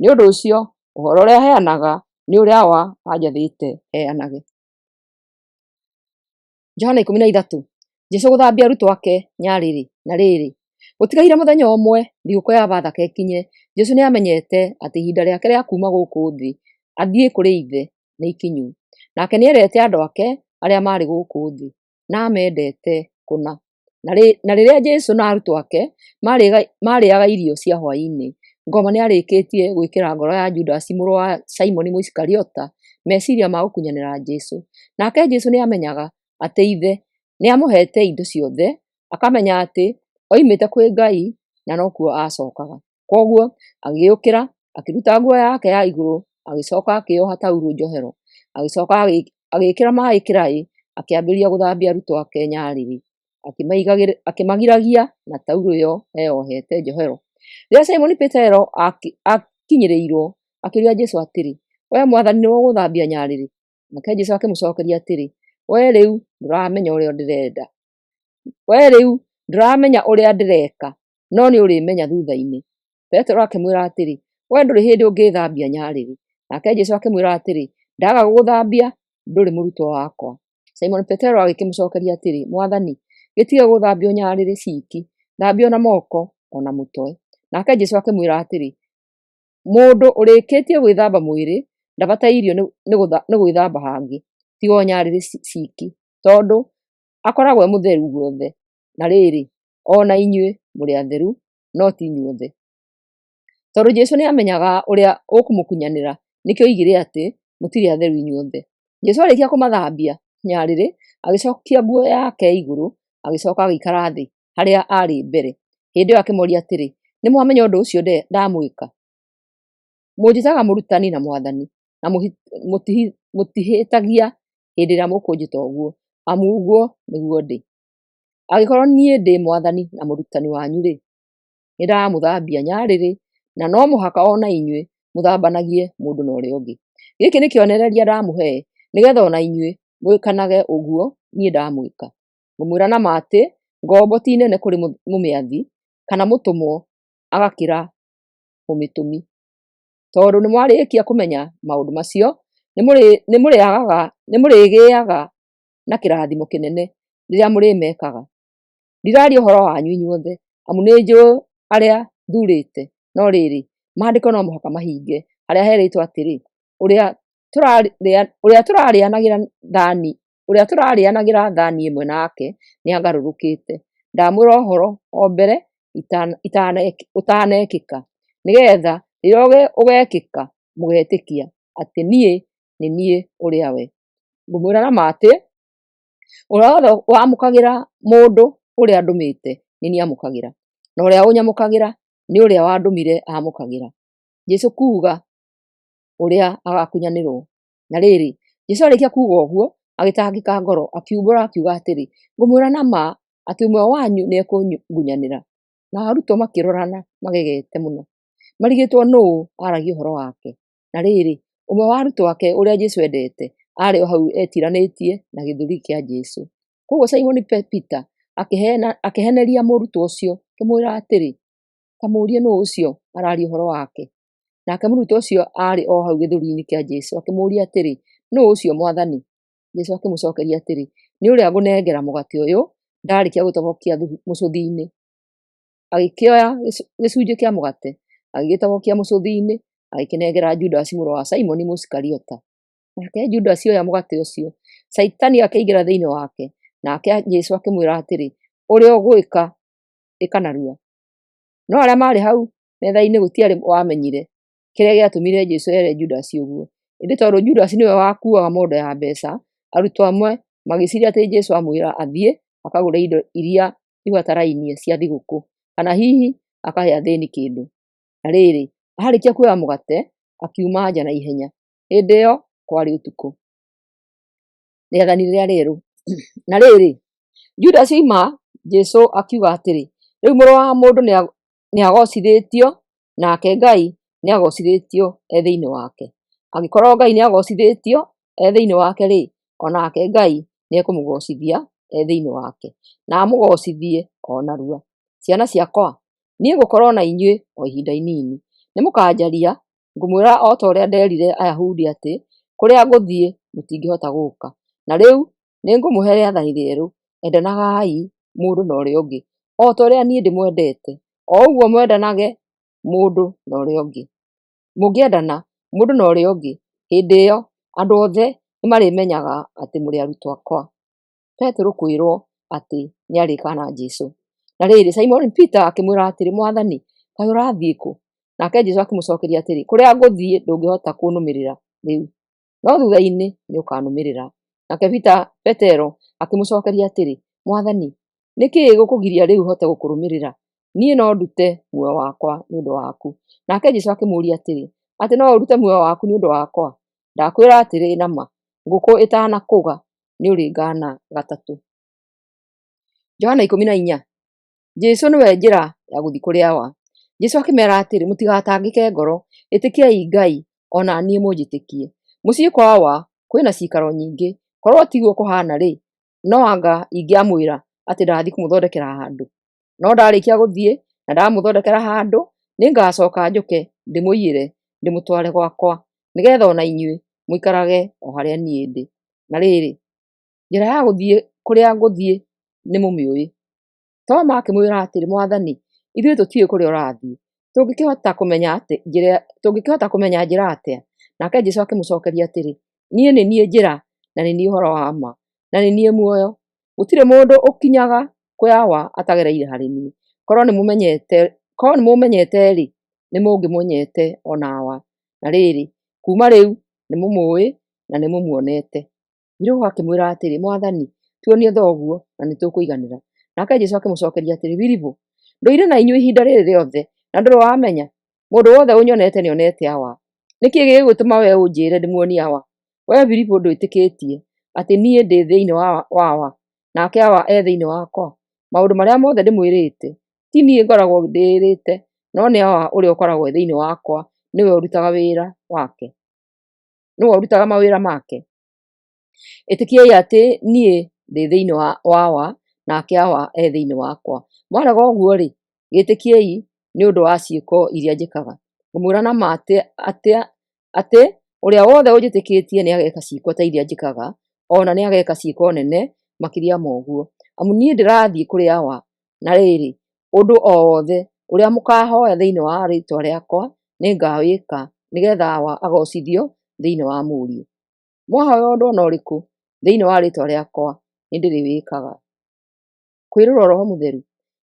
Nĩ ũndũ ũcio ũhoro ũrĩa heanaga nĩ ũrĩa Awa anjathĩte heanage. Johana 13. Jesũ gũthambia arutwo ake nyarĩrĩ. Na rĩrĩ, gũtigaire mũthenya ũmwe thigũkũ ya Bathaka ĩkinye, Jesũ nĩamenyete atĩ ihinda rĩake rĩa kuuma gũkũ thĩ athiĩ kũrĩ Ithe nĩ ikinyu. Nake nĩendete andũ ake arĩa maarĩ gũkũ thĩ, na aamendete kũna. Na rĩrĩa Jesũ na arutwo ake maarĩĩaga irio cia hwaĩ-inĩ, ngoma nĩarĩkĩtie gwĩkĩra ngoro ya Judasi mũrũ wa Simoni Mũisikariota meciiria ma gũkunyanĩra Jesũ. Nake Jesũ nĩamenyaga atĩ Ithe nĩamũheete indo ciothe, akamenya atĩ oimĩte kwĩ Ngai na nokuo acookaga. Kwoguo agĩũkĩra, akĩruta nguo yake ya igũrũ, agĩcooka akĩĩoha taurũ njohero. Agĩcooka agĩĩkĩra maaĩ kĩraĩ, akĩambĩrĩria gũthambia arutwo ake nyarĩrĩ, akĩmagiragia na taurũ ĩyo eyohete njohero. Rĩrĩa Simoni Petero aakinyĩrĩirwo, akĩũria Jesũ atĩrĩ, Wee Mwathani nĩwe ũgũthambia nyarĩrĩ? Nake Jesũ akĩmũcookeria atĩrĩ, Wee rĩu ndũramenya ũrĩa ndĩrenda. Wee rĩu ndũramenya ũrĩa ndĩreka, no nĩũrĩmenya thutha-inĩ. Petero akĩmwĩra atĩrĩ, Wee ndũrĩ hĩndĩ ũngĩĩthambia nyarĩrĩ. Nake Jesũ akĩmwĩra atĩrĩ, Ndaga gũgũthambia, ndũrĩ mũrutwo wakwa. Simoni Petero agĩkĩmũcookeria atĩrĩ, Mwathani, gĩtige gũthambio nyarĩrĩ ciiki, thambia o na moko o na mũtwe. Nake Jesũ akĩmwĩra atĩrĩ, Mũndũ ũrĩkĩtie gwĩthamba mwĩrĩ ndabatairio nĩ gwĩthamba hangĩ, tiga o nyarĩrĩ ciiki, tondũ akoragwo e mũtheru guothe. Na rĩrĩ, o na inyuĩ mũrĩ atheru, no ti inyuothe. Tondũ Jesũ nĩamenyaga ũrĩa ũkũmũkunyanĩra, nĩkĩo oigire atĩ, Mũtirĩ atheru inyuothe. Jesũ arĩkia kũmathambia nyarĩrĩ, agĩcokia nguo yake igũrũ, agĩcooka agĩikara thĩ harĩa aarĩ mbere. Hĩndĩ ĩyo akĩmooria atĩrĩ, Nĩmwamenya ũndũ ũcio ndamwĩka? Mũnjĩtaga Mũrutani na Mwathani, na mũtihĩtagia hĩndĩ ĩrĩa mũkũnjĩta ũguo, amu ũguo nĩguo ndĩ. Angĩkorwo niĩ ndĩ Mwathani na Mũrutani wanyu-rĩ, nĩndamũthambia nyarĩrĩ, na no mũhaka o na inyuĩ mũthambanagie mũndũ na ũrĩa ũngĩ. Gĩkĩ nĩ kĩonereria ndamũhe, nĩgetha o na inyuĩ mwĩkanage ũguo niĩ ndamwĩka. Ngũmwĩra na ma atĩ, ngombo ti nene kũrĩ mũmĩathi, kana mũtũmwo agakĩra mũmĩtũmi. Tondũ nĩ mwarĩkia kũmenya maũndũ macio, nĩ mũrĩgĩaga na kĩrathimo kĩnene rĩrĩa mũrĩmekaga. Ndiraria ũhoro wanyu inyuothe, amu nĩnjũĩ arĩa thuurĩte, no rĩrĩ, maandĩko no mũhaka mahinge harĩa herĩtwo atĩrĩ, ũrĩa tũrarĩanagĩra thani ĩmwe nake nĩangarũrũkĩte. Ndamwĩra ũhoro o mbere ũtanekĩka, nĩgeetha rĩrĩa ũgeekĩka mũgeetĩkia atĩ niĩ nĩ niĩ ũrĩa we. Ngũmwĩra na ma atĩ, ũrĩa wothe wamũkagĩra mũndũ ũrĩa ndũmĩte nĩ niĩ amũkagĩra, na ũrĩa ũnyamũkagĩra nĩ ũrĩa wandũmire amũkagĩra. Jesũ kuuga ũrĩa agakunyanĩrwo. Na rĩrĩ, Jesũ arĩkia kuuga ũguo, agĩtangĩka ngoro, akiumbũra akiuga atĩrĩ, ngũmwĩra na ma atĩ ũmwe wanyu nĩekũngunyanĩra. Nao arutwo makĩrorana magegete mũno, marigĩtwo nũũ aaragia ũhoro wake. Na rĩrĩ, ũmwe wa arutwo ake ũrĩa Jesũ endete aarĩ o hau etiranĩtie na gĩthũri kĩa Jesũ. Kwoguo Simoni Peter akĩheneria mũrutwo ũcio, akĩmwĩra atĩrĩ, ta mũũrie nũũ ũcio araria ũhoro wake. Nake mũrutwo ũcio aarĩ o hau gĩthũri-inĩ kĩa Jesũ, akĩmũũria atĩrĩ, nũũ ũcio Mwathani? Jesũ akĩmũcookeria atĩrĩ, nĩ ũrĩa ngũnengera mũgate ũyũ ndarĩkia gũtobokia mũcũthi-inĩ. Agĩkĩoya gĩcunjĩ kĩa mũgate, agĩgĩtobokia mũcũthi-inĩ, agĩkĩnengera Judasi mũrũ wa Simoni Mũisikariota. Nake Judasi oya mũgate ũcio, Caitani akĩingĩra thĩinĩ wake. Nake Jesũ akĩmwĩra atĩrĩ, ũrĩa ũgwĩka, ĩka narua. No arĩa maarĩ hau metha-inĩ gũtiarĩ wamenyire kĩrĩa gĩatũmire Jesũ ere Judasi ũguo. Ĩndĩ tondũ Judasi nĩwe wakuaga mondo ya mbeca, arutwo amwe magĩciria atĩ Jesũ amwĩra athiĩ akagũre indo iria ibatarainie cia thigũkũ, kana hihi akahe athĩni kĩndũ. Na rĩrĩ, arĩkia kuoya mũgate, akiuma nja na ihenya. Hĩndĩ ĩyo kwarĩ ũtukũ. Rĩathani rĩrĩa rĩerũ. Na rĩrĩ, Judasi oima, Jesũ akiuga atĩrĩ, rĩu Mũrũ wa Mũndũ nĩagocithĩtio, nake Ngai nĩagocithĩtio e thĩinĩ wake. Angĩkorwo Ngai nĩagocithĩtio e thĩinĩ wake-rĩ, o nake Ngai nĩekũmũgocithia e thĩinĩ wake, na amũgocithie o narua. Ciana ciakwa, niĩ ngũkorwo na inyuĩ o ihinda inini. Nĩmũkanjaria, ngũmwĩra o ta ũrĩa nderire Ayahudi atĩ, kũrĩa ngũthiĩ mũtingĩhota gũũka. Na rĩu nĩngũmũhe rĩathani rĩerũ, endanagai mũndũ na ũrĩa ũngĩ, o ta ũrĩa niĩ ndĩmwendete, o ũguo mwendanage mũndũ na ũrĩa ũngĩ. Mũngĩendana mũndũ na ũrĩa ũngĩ, hĩndĩ ĩyo andũ othe nĩmarĩmenyaga atĩ mũrĩ arutwo akwa. Petero kwĩrwo atĩ nĩarĩkana Jesũ. Na rĩrĩ, Simoni Peter akĩmwĩra atĩrĩ, Mwathani, kaĩ ũrathiĩ kũ? Nake Jesũ akĩmũcookeria atĩrĩ, kũrĩa ngũthiĩ ndũngĩhota kũnũmĩrĩra rĩu, no thutha-inĩ nĩũkanũmĩrĩra. Nake Petero akĩmũcookeria atĩrĩ, Mwathani, nĩ kĩĩ gĩkũgiria rĩu hote gũkũrũmĩrĩra? Niĩ no ndute muoyo wakwa nĩ ũndũ waku. Nake Jesũ akĩmũũria atĩrĩ, atĩ no ũrute muoyo waku nĩ ũndũ wakwa? Ndakwĩra atĩrĩ na ma, ngũkũ ĩtanakũga nĩũrĩngaana gatatũ. Johana 14. Jesũ nĩwe njĩra ya gũthiĩ kũrĩ Awa. Jesũ akĩmeera atĩrĩ, mũtigatangĩke ngoro, ĩtĩkiai Ngai, o na niĩ mũnjĩtĩkie. Mũciĩ kwa Awa kwĩna ciikaro nyingĩ, korwo tiguo kũhaana-rĩ, no anga ingĩamwĩra atĩ ndathiĩ kũmũthondekera handũ. No ndarĩkia gũthiĩ na ndamũthondekera handũ, nĩngacooka njũke ndĩmũiyĩre ndĩmũtware gwakwa, nĩgeetha o na inyuĩ mũikarage o harĩa niĩ ndĩ. Na rĩrĩ, njĩra ya gũthiĩ kũrĩa ngũthiĩ nĩmũmĩũĩ. Toma akĩmwĩra atĩrĩ, Mwathani, ithuĩ tũtiũĩ kũrĩa ũrathiĩ, tũngĩkĩhota kũmenya njĩra atĩa? Nake Jesũ akĩmũcookeria atĩrĩ, niĩ nĩ niĩ njĩra, na nĩ niĩ ũhoro wa ma, na nĩ niĩ muoyo. Gũtirĩ mũndũ ũkinyaga kwĩ Awa atagereire harĩ niĩ. Korwo nĩmũmenyete-rĩ, nĩmũngĩmenyete o na Awa. Na rĩrĩ, kuuma rĩu nĩmũmũũĩ na nĩmũmuonete. Filipu akĩmwĩra atĩrĩ, Mwathani, tuonie Thoguo na nĩtũkũiganĩra. Nake Jesũ akĩmũcookeria atĩrĩ, Filipu, ndũire na inyuĩ ihinda rĩrĩ rĩothe na ndũrĩ wamenya? Mũndũ wothe ũnyonete nĩonete Awa. Nĩ kĩĩ gĩgũtũma wee ũnjĩĩre ndĩmuonie Awa? Wee Filipu ndwĩtĩkĩtie atĩ niĩ ndĩ thĩinĩ wa Awa, nake Awa e thĩinĩ wakwa? Maũndũ marĩa mothe ndĩmwĩrĩte, ti niĩ ngoragwo ndĩĩrĩte, no nĩ Awa ũrĩa ũkoragwo thĩinĩ wakwa nĩwe ũrutaga wĩra wake, nĩwe ũrutaga mawĩra make. Ĩtĩkiai atĩ niĩ ndĩ thĩinĩ wa Awa, nake Awa e thĩinĩ wakwa. Mwarega ũguo-rĩ, gĩĩtĩkiei nĩ ũndũ wa ciĩko iria njĩkaga. Ngũmwĩra na ma atĩ ũrĩa wothe ũnjĩtĩkĩtie nĩageka ciĩko ta iria njĩkaga, o na nĩageka ciĩko nene makĩria ma ũguo. Amu niĩ ndĩrathiĩ kũrĩ Awa. Na rĩrĩ, ũndũ o wothe ũrĩa mũkaahooya thĩinĩ wa rĩĩtwa rĩakwa, nĩngawĩka, nĩgeetha Awa agoocithio thĩinĩ wa Mũriũ. Mwahooya ũndũ o na ũrĩkũ thĩinĩ wa rĩĩtwa rĩakwa, nĩndĩrĩwĩkaga. Kwĩrũrwo Roho Mũtheru.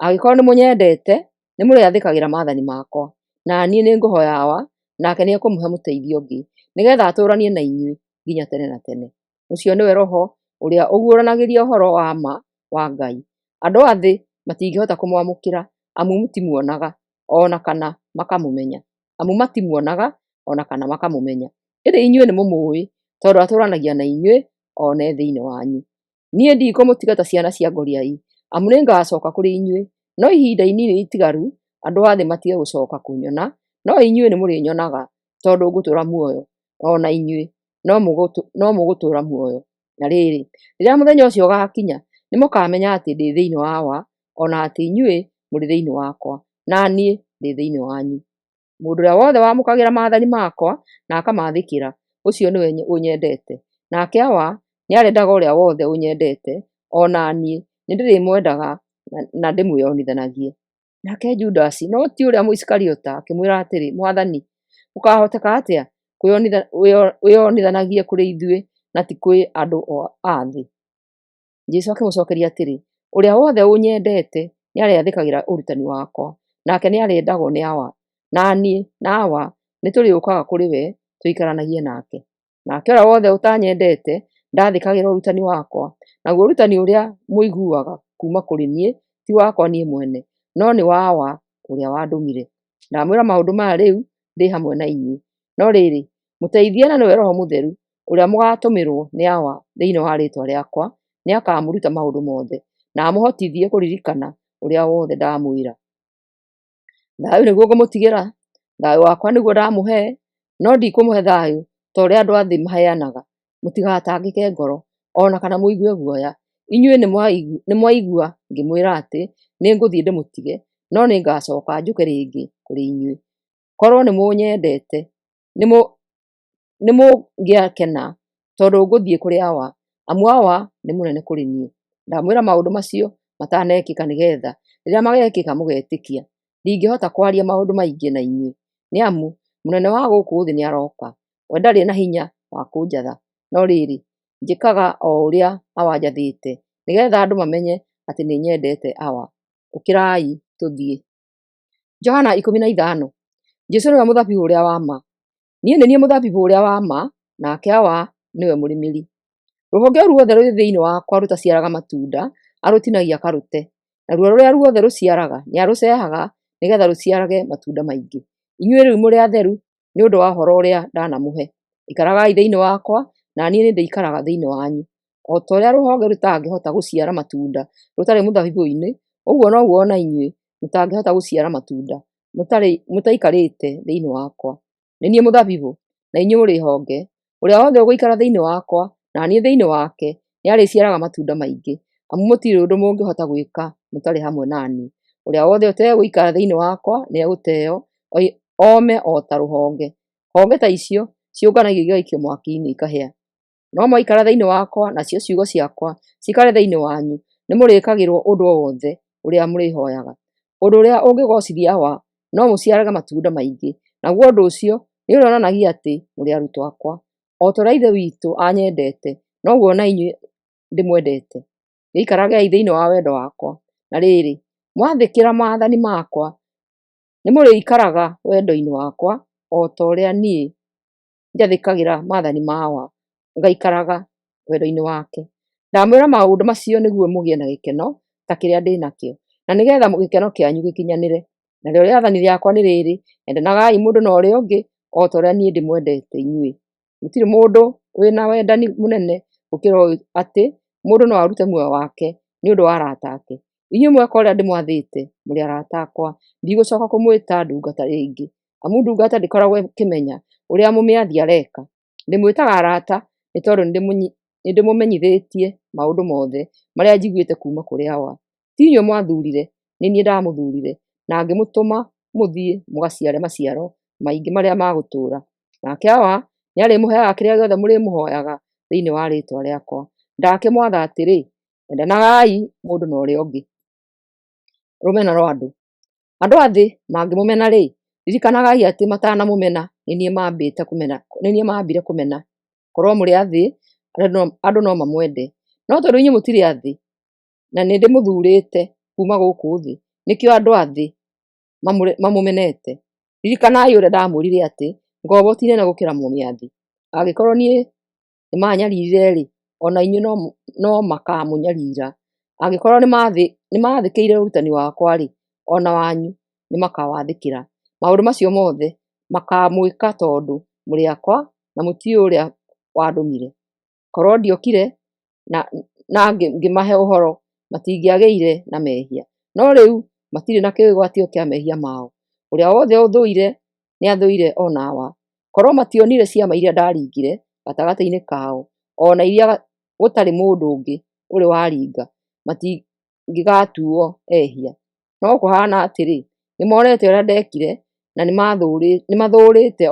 Angĩkorwo nĩmũnyendete, nĩmũrĩathĩkagĩra maathani makwa. Na niĩ nĩngũhooya Awa, nake nĩekũmũhe mũteithia ũngĩ, nĩgeetha atũũranie na inyuĩ nginya tene na tene. Ũcio nĩwe Roho ũrĩa ũguũranagĩria ũhoro wa ma wa Ngai. Andũ a thĩ matingĩhota kũmwamũkĩra, amu matimuonaga o na kana makamũmenya. Amu matimuonaga o na kana makamũmenya. Ĩndĩ inyuĩ nĩmũmũũĩ, tondũ atũũranagia na inyuĩ o na e thĩinĩ wanyu. Niĩ ndikũmũtiga ta ciana cia ngoriai, amu nĩngacooka kũrĩ inyuĩ. No ihinda inini itigaru andũ a thĩ matige gũcooka kũnyona, no inyuĩ nĩmũrĩnyonaga, tondũ ngũtũũra muoyo, o na inyuĩ no mũgũtũũra muoyo. Na rĩrĩ, rĩrĩa mũthenya ũcio ũgaakinya, nĩmũkamenya atĩ ndĩ thĩinĩ wa Awa, o na atĩ inyuĩ mũrĩ thĩinĩ wakwa, na niĩ ndĩ thĩinĩ wanyu. Mũndũ ũrĩa wothe wamũkagĩra maathani makwa na akamathĩkĩra, ũcio nĩwe ũnyendete. Nake Awa nĩarĩendaga ũrĩa wothe ũnyendete, o na niĩ nĩndĩrĩmwendaga na ndĩmwĩonithanagie. Nake Judasi, no ti ũrĩa Mũisikariota, akĩmwĩra atĩrĩ, Mwathani, gũkaahoteka atĩa wĩonithanagie kũrĩ ithuĩ na ti kwĩ andũ a thĩ? Jesũ akĩmũcookeria atĩrĩ, Ũrĩa wothe ũnyendete nĩarĩathĩkagĩra ũrutani wakwa, nake nĩarĩendagwo nĩ Awa, na niĩ na Awa nĩtũrĩũkaga kũrĩ we tũikaranagie nake. Nake ũrĩa wothe ũtanyendete ndathĩkagĩra ũrutani wakwa, naguo ũrutani ũrĩa mũiguaga kuuma kũrĩ niĩ ti wakwa niĩ mwene, no nĩ wa Awa ũrĩa wandũmire. Ndamwĩra maũndũ maya rĩu ndĩ hamwe na inyuĩ. No rĩrĩ, Mũteithia, na nĩwe Roho Mũtheru, ũrĩa mũgaatũmĩrwo nĩ Awa thĩinĩ wa rĩĩtwa rĩakwa, nĩakamũruta maũndũ mothe, na amũhotithie kũririkana ũrĩa wothe ndamwĩra. Thayũ nĩguo ngũmũtigĩra, thayũ wakwa nĩguo ndamũhe, no ndikũmũhe thayũ ta ũrĩa andũ a thĩ maheanaga. Mũtigatangĩke ngoro, o na kana mũigue guoya. Inyuĩ nĩmwaigua ngĩmwĩra atĩ nĩngũthiĩ ndĩmũtige, no nĩngacooka njũke rĩngĩ kũrĩ inyuĩ. Korwo nĩmũnyendete, nĩmũngĩakena, tondũ ngũthiĩ kũrĩ Awa, amu Awa nĩ mũnene kũrĩ niĩ. Ndamwĩra maũndũ macio matanekĩka nĩgeetha rĩrĩa magekĩka mũgetĩkia. Ndingĩhota kwaria maũndũ maingĩ na inyuĩ, nĩ amu mũnene wa gũkũ thĩ nĩarooka. We ndarĩ na hinya wa kũnjatha, no rĩrĩ, njĩkaga o ũrĩa Awa anjathĩte, nĩgeetha andũ mamenye atĩ nĩnyendete Awa. Ũkĩrai tũthiĩ. Johana 15. Jesũ nĩwe mũthabibũ ũrĩa wa ma. Niĩ nĩ niĩ mũthabibũ ũrĩa wa ma, nake Awa nĩwe mũrĩmĩri. Rũhonge o ruothe rwĩ thĩinĩ wakwa rũtaciaraga matunda, arũtinagia akarũte, naruo rũrĩa ruothe rũciaraga nĩarũcehaga nĩgeetha rũciarage matunda maingĩ. Inyuĩ rĩu mũrĩ atheru nĩ ũndũ wa ũhoro ũrĩa ndanamũhe. Ikaragai thĩinĩ wakwa, na niĩ nĩndĩikaraga thĩinĩ wanyu. O ta ũrĩa rũhonge rũtangĩhota gũciara matunda rũtarĩ mũthabibũ-inĩ, ũguo noguo o na inyuĩ mũtangĩhota gũciara matunda mũtaikarĩte thĩinĩ wakwa. Nĩ niĩ mũthabibũ, na inyuĩ mũrĩ honge. Ũrĩa wothe ũgũikara thĩinĩ wakwa, na niĩ thĩinĩ wake, nĩarĩciaraga matunda maingĩ, amu mũtirĩ ũndũ mũngĩhota gwĩka mũtarĩ hamwe na niĩ. Ũrĩa wothe ũtegũikara thĩinĩ wakwa nĩegũteo, ome o ta rũhonge. Honge ta icio ciũnganagio igaikio mwaki-inĩ ikahĩa. No mwaikara thĩinĩ wakwa, nacio ciugo ciakwa ciikare thĩinĩ wanyu, nĩmũrĩĩkagĩrwo ũndũ o wothe ũrĩa mũrĩhooyaga. Ũndũ ũrĩa ũngĩgoocithia Awa no mũciarage matunda maingĩ, naguo ũndũ ũcio nĩũrĩonanagia atĩ mũrĩ arutwo akwa. O ta ũrĩa Ithe witũ anyendete, noguo na inyuĩ ndĩmwendete. Gĩikaragei thĩinĩ wa wendo wakwa. Na rĩrĩ, mwathĩkĩra maathani makwa, nĩmũrĩikaraga wendo-inĩ wakwa, o ta ũrĩa niĩ njathĩkagĩra maathani ma Awa, ngaikaraga wendo-inĩ wake. Ndamwĩra maũndũ macio nĩguo mũgĩe na gĩkeno ta kĩrĩa ndĩ nakĩo, na nĩgeetha gĩkeno kĩanyu gĩkinyanĩre. Narĩo rĩathani rĩakwa nĩ rĩrĩ, endanagai mũndũ na ũrĩa ũngĩ o ta ũrĩa niĩ ndĩmwendete inyuĩ. Gũtirĩ mũndũ wĩ na wendani mũnene gũkĩra ũyũ, atĩ mũndũ no arute muoyo wake nĩ ũndũ wa arata ake. Inyuĩ mweka ũrĩa ndĩmwathĩte, mũrĩ arata akwa. Ndigũcooka kũmwĩta ndungata rĩngĩ, Amu ndungata ndĩkoragwo ĩkĩmenya ũrĩa mũmĩathi areka. Ndĩmwĩtaga arata, nĩ tondũ nĩndĩmũmenyithĩtie maũndũ mothe marĩa njiguĩte kuuma kũrĩ Awa. Ti inyuĩ mwathuurire, nĩ niĩ ndamũthuurire, na ngĩmũtũma mũthiĩ mũgaciare maciaro maingĩ marĩa ma gũtũũra. Nake Awa nĩarĩmũheaga kĩrĩa gĩothe mũrĩmũhooyaga thĩinĩ wa rĩĩtwa rĩakwa. Ndakĩmwatha atĩrĩ, endanagai mũndũ na ũrĩa ũngĩ. Rũmena rwa andũ. Andũ a thĩ mangĩmũmena-rĩ, ririkanagai atĩ matanamũmena nĩ niĩ maambire kũmena. Korwo mũrĩ a thĩ, andũ no mamwende. No tondũ inyuĩ mũtirĩ a thĩ, na nĩndĩmũthuurĩte kuuma gũkũ thĩ, nĩkĩo andũ a thĩ mamũmenete. Ririkanai ũrĩa ndamwĩrire atĩ, ngombo ti nene gũkĩra mũmĩathi. Angĩkorwo niĩ nĩmanyaririre-rĩ, o na inyuĩ no makaamũnyarira. Angĩkorwo nĩmaathĩkĩire ũrutani wakwa-rĩ, o na wanyu nĩmakawathĩkĩra. Maũndũ macio mothe makaamwĩka tondũ mũrĩ akwa na mũtiũĩ ũrĩa wandũmire. Korwo ndiokire na ngĩmahe ũhoro, matingĩagĩire na mehia, no rĩu matirĩ na kĩĩgwatio kĩa mehia mao. Ũrĩa wothe ũthũire nĩathũire o na Awa. Korwo mationire ciama iria ndaringire gatagatĩ-inĩ kao, o na iria gũtarĩ mũndũ ũngĩ ũrĩ waringa, matingĩgatuuo ehia. No kũhaana atĩrĩ, nĩmonete ũrĩa ndeekire, na nĩmathũũrĩte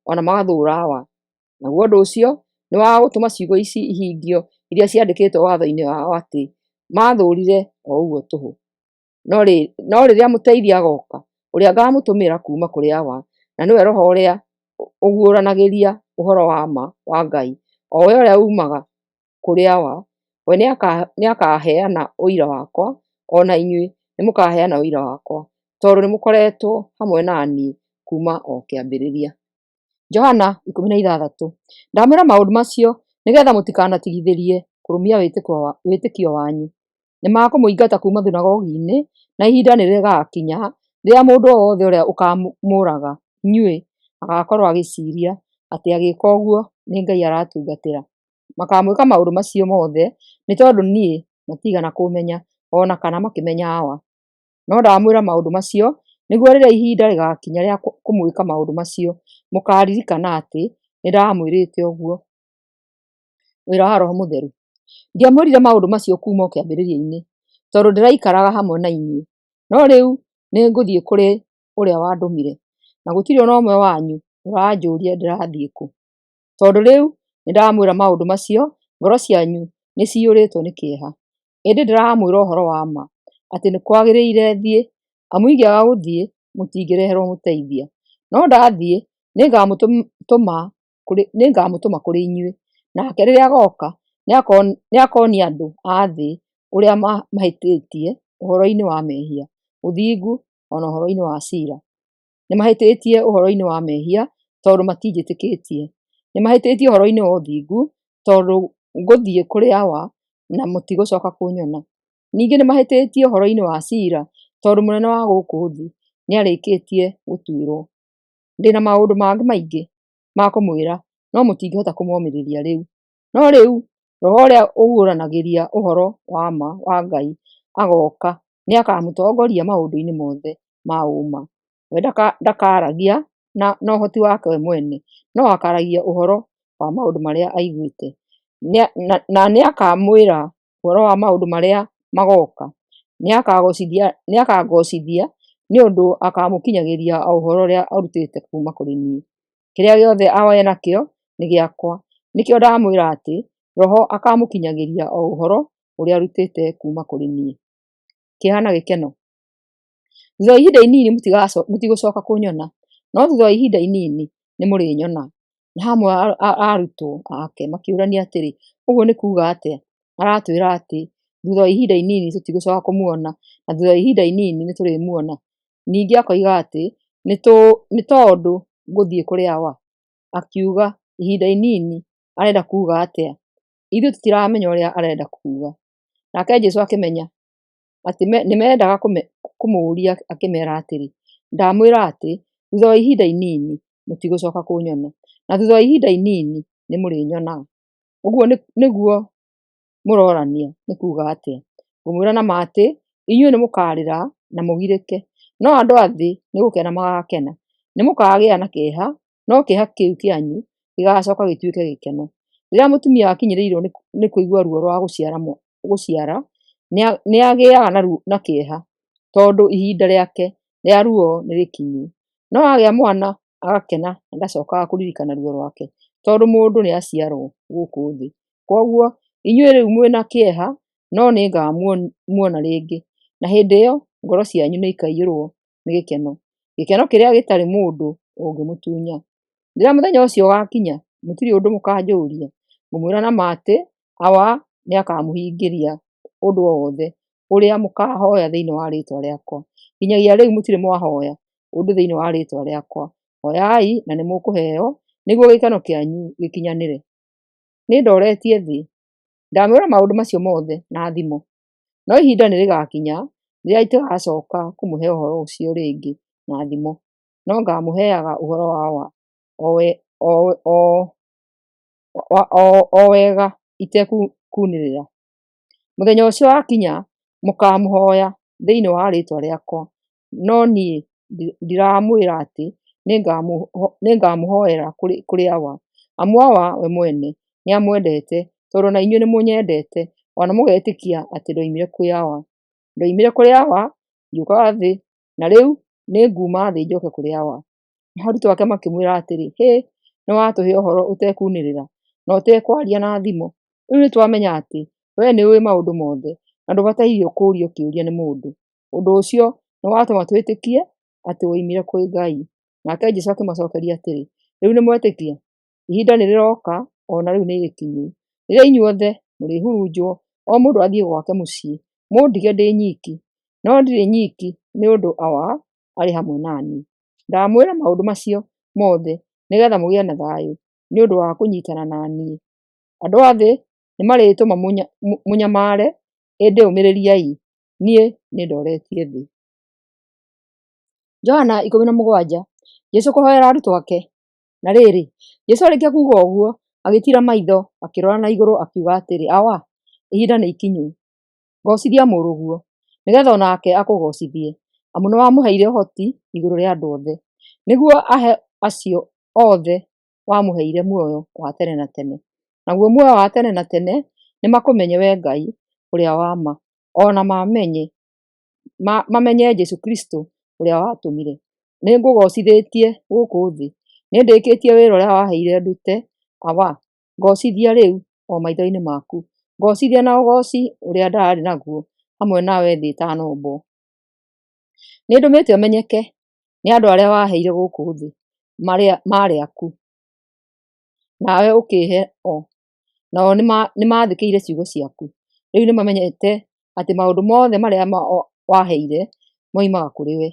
o na magathũũra Awa. Naguo ũndũ ũcio nĩ wa gũtũma ciugo ici ihingio iria ciandĩkĩtwo watho-inĩ wao atĩ, ‘Maathũũrire o ũguo tũhũ.’ No rĩrĩa Mũteithia agooka, ũrĩa ngaamũtũmĩra kuuma kũrĩ Awa, na nĩwe Roho ũrĩa ũguũranagĩria ũhoro wa ma wa Ngai, o we ũrĩa uumaga kũrĩ Awa, we nĩakaheana ũira wakwa, o na inyuĩ nĩmũkaheana ũira wakwa, tondũ nĩmũkoretwo hamwe na niĩ kuuma o kĩambĩrĩria. Johana 16. Ndamwĩra maũndũ macio nĩgeetha mũtikanatigithĩrie kũrũmia wĩtĩkio wanyu. Nĩmakũmũingata kuuma thunagogi-inĩ, na ihinda nĩrĩgakinya rĩrĩa mũndũ o wothe ũrĩa ũkaamũũraga inyuĩ agaakorwo agĩciiria atĩ agĩĩka ũguo nĩ Ngai aratungatĩra. Makaamwĩka maũndũ macio mothe nĩ tondũ niĩ matiigana kũũmenya, o na kana makĩmenya Awa. No ndamwĩra maũndũ macio nĩguo rĩrĩa ihinda rĩgaakinya rĩa kũmwĩka maũndũ macio, mũkaaririkana atĩ nĩndamwĩrĩte ũguo. Wĩra wa Roho Mũtheru. Ndiamwĩrire maũndũ macio kuuma o kĩambĩrĩria-inĩ, tondũ ndĩraikaraga hamwe na inyuĩ. No rĩu nĩngũthiĩ kũrĩ ũrĩa wandũmire, na gũtirĩ o na ũmwe wanyu ũranjũria ndĩrathiĩ kũ. Tondũ rĩu nĩndamwĩra maũndũ macio, ngoro cianyu nĩciyũrĩtwo nĩ kĩeha. Ĩndĩ ndĩramwĩra ũhoro wa ma, atĩ nĩ kwagĩrĩire thiĩ, amu ingĩaga gũthiĩ, mũtingĩreherwo Mũteithia. No ndathiĩ, nĩngamũtũma kũrĩ inyuĩ. Nake rĩrĩa agooka, nĩakonia andũ a thĩ ũrĩa mahĩtĩtie ũhoro-inĩ wa mehia, ũthingu, o na ũhoro-inĩ wa ciira. Nĩmahĩtĩtie ũhoro-inĩ wa mehia tondũ matinjĩtĩkĩtie. Nĩmahĩtĩtie ũhoro-inĩ wa ũthingu tondũ ngũthiĩ kũrĩ Awa na mũtigũcooka kũnyona. Ningĩ nĩmahĩtĩtie ũhoro-inĩ wa ciira tondũ mũnene wa gũkũ thĩ nĩarĩkĩtie gũtuĩrwo. Ndĩ na maũndũ mangĩ maingĩ ma kũmwĩra, no mũtingĩhota kũmomĩrĩria rĩu. No rĩu Roho ũrĩa ũguũranagĩria ũhoro wa ma wa Ngai agooka, nĩakamũtongoria maũndũ-inĩ mothe ma ũũma. We ndakaaragia na ũhoti wake we mwene, no akaaragia ũhoro wa maũndũ marĩa aiguĩte, na nĩakamwĩra ũhoro wa maũndũ marĩa magooka. Nĩakangoocithia, nĩ ũndũ akaamũkinyagĩria o ũhoro ũrĩa arutĩte kuuma kũrĩ niĩ. Kĩrĩa gĩothe Awa e nakĩo nĩ gĩakwa, nĩkĩo ndamwĩra atĩ Roho akaamũkinyagĩria o ũhoro ũrĩa arutĩte kuuma kũrĩ niĩ. Kĩeha na gĩkeno. Thutha wa ihinda inini mũtigũcooka kũnyona, no thutha wa ihinda inini nĩmũrĩnyona. Na hamwe a arutwo ake makĩũrania atĩrĩ, ũguo nĩ kuuga atĩa? Aratwĩra atĩ thutha wa ihinda inini tũtigũcooka kũmuona, na thutha wa ihinda inini nĩtũrĩmuona. Ningĩ akoiga atĩ nĩ tondũ ngũthiĩ kũrĩ Awa. Akiuga ihinda inini arenda kuuga atĩa? Ithuĩ tũtiramenya ũrĩa arenda kuuga. Nake Jesũ akĩmenya atĩ nĩmendaga kũmũũria, akĩmeera atĩrĩ, ndamwĩra atĩ thutha wa ihinda inini mũtigũcooka kũnyona, na thutha wa ihinda inini nĩmũrĩnyonaga. Ũguo nĩguo mũrorania nĩ kuuga atĩa? Ngũmwĩra na ma atĩ inyuĩ nĩmũkarĩra na mũgirĩke, no andũ a thĩ nĩ gũkena magaakena. Nĩmũkagĩa na kĩeha, no kĩeha kĩu kĩanyu gĩgaacoka gĩtuĩke gĩkeno. Rĩrĩa mũtumia akinyĩrĩirwo nĩ kũigua ruo rwa gũciara, nĩagĩaga na kĩeha, tondũ ihinda rĩake rĩa ruo nĩ rĩkinyu. No agĩa mwana agakena na ndacokaga kũririkana ruo rwake, tondũ mũndũ nĩaciarwo gũkũ thĩ. Kwoguo inyuĩ rĩu mwĩ na kĩeha, no nĩngamuona rĩngĩ, na hĩndĩ ĩyo ngoro cianyu nĩikaiyũrwo nĩ gĩkeno, gĩkeno kĩrĩa gĩtarĩ mũndũ ũngĩmũtunya. Rĩrĩa mũthenya ũcio ũgaakinya, mũtirĩ ũndũ mũkanjũria. Ngũmwĩra na ma atĩ, Awa nĩakamũhingĩria ũndũ o wothe ũrĩa mũkaahoya thĩinĩ wa rĩĩtwa rĩakwa. Nginyagia rĩu mũtirĩ mwahooya ũndũ thĩinĩ wa rĩĩtwa rĩakwa. Hooyai na nĩmũkũheo, nĩguo gĩkeno kĩanyu gĩkinyanĩre. Nĩndooretie thĩ. Ndamwĩra maũndũ macio mothe na thimo, no ihinda nĩrĩgakinya rĩrĩa itagacoka kũmũhe ũhoro ũcio rĩngĩ na thimo, no ngaamũheaga ũhoro wa o wega itekuunĩrĩra. Mũthenya ũcio wakinya, mũkaamũhooya thĩinĩ wa rĩĩtwa rĩakwa, no niĩ ndiramwĩra atĩ nĩngamũhoera kũrĩ Awa, amu Awa we mwene nĩamwendete, tondũ na inyuĩ nĩmũnyendete, o na mũgetĩkia atĩ ndoimire kwĩ Awa. Ndoimire kũrĩ Awa ngĩũka thĩ, na rĩu nĩnguuma thĩ njoke kũrĩ Awa. Nao arutwo ake makĩmwĩra atĩrĩ, Hĩ, nĩwatũhe ũhoro ũtekuunĩrĩra na ũtekwaria na thimo. Rĩu nĩtwamenya atĩ wee nĩũũĩ maũndũ mothe, na ndũbataire kũũrio kĩũria nĩ mũndũ. Ũndũ ũcio nĩwatũma twĩtĩkie atĩ woimire kwĩ Ngai. Nake Jesũ akĩmacookeria atĩrĩ, Rĩu nĩmwetĩkia? Ihinda nĩrĩroka, o na rĩu nĩrĩkinyu, rĩrĩa inyuothe mũrĩhurunjwo, o mũndũ athiĩ gwake mũciĩ, mũndige ndĩ nyiki. No ndirĩ nyiki, nĩ ũndũ Awa arĩ hamwe na niĩ. Ndamwĩra maũndũ macio mothe nĩgeetha mũgĩe na thayũ nĩ ũndũ wa kũnyiitana na niĩ. Andũ a thĩ nĩmarĩtũma mũnyamare, ĩndĩ ũmĩrĩriai, niĩ nĩndooretie thĩ. Johana 17. Jesũ kũhoera arutwo ake. Na rĩrĩ, Jesũ arĩkia kuuga ũguo, agĩtiira maitho, akĩrora na igũrũ, akiuga atĩrĩ, Awa, ihinda nĩ ikinyu. Goocithia Mũrũguo, nĩgeetha o nake akũgoocithie, amu nĩwamũheire ũhoti igũrũ rĩa andũ othe, nĩguo ahe acio othe wamũheire muoyo wa tene na tene. Naguo muoyo wa tene na tene nĩ makũmenye wee Ngai ũrĩa wa ma, o na mamenye Jesũ Kristũ ũrĩa watũmire. Nĩngũgoocithĩtie gũkũ thĩ, nĩndĩkĩtie wĩra ũrĩa waheire ndute. Awa, ngoocithia rĩu o maitho-inĩ maku, ngoocithia na ũgooci ũrĩa ndaarĩ naguo hamwe nawe thĩ ĩtanombwo. Nĩndũmĩte ũmenyeke nĩ andũ arĩa waheire gũkũ thĩ, maarĩ aku, nawe ũkĩĩhe o, nao nĩmathĩkĩire ciugo ciaku. Rĩu nĩmamenyete atĩ maũndũ mothe marĩa waheire moimaga kũrĩ we,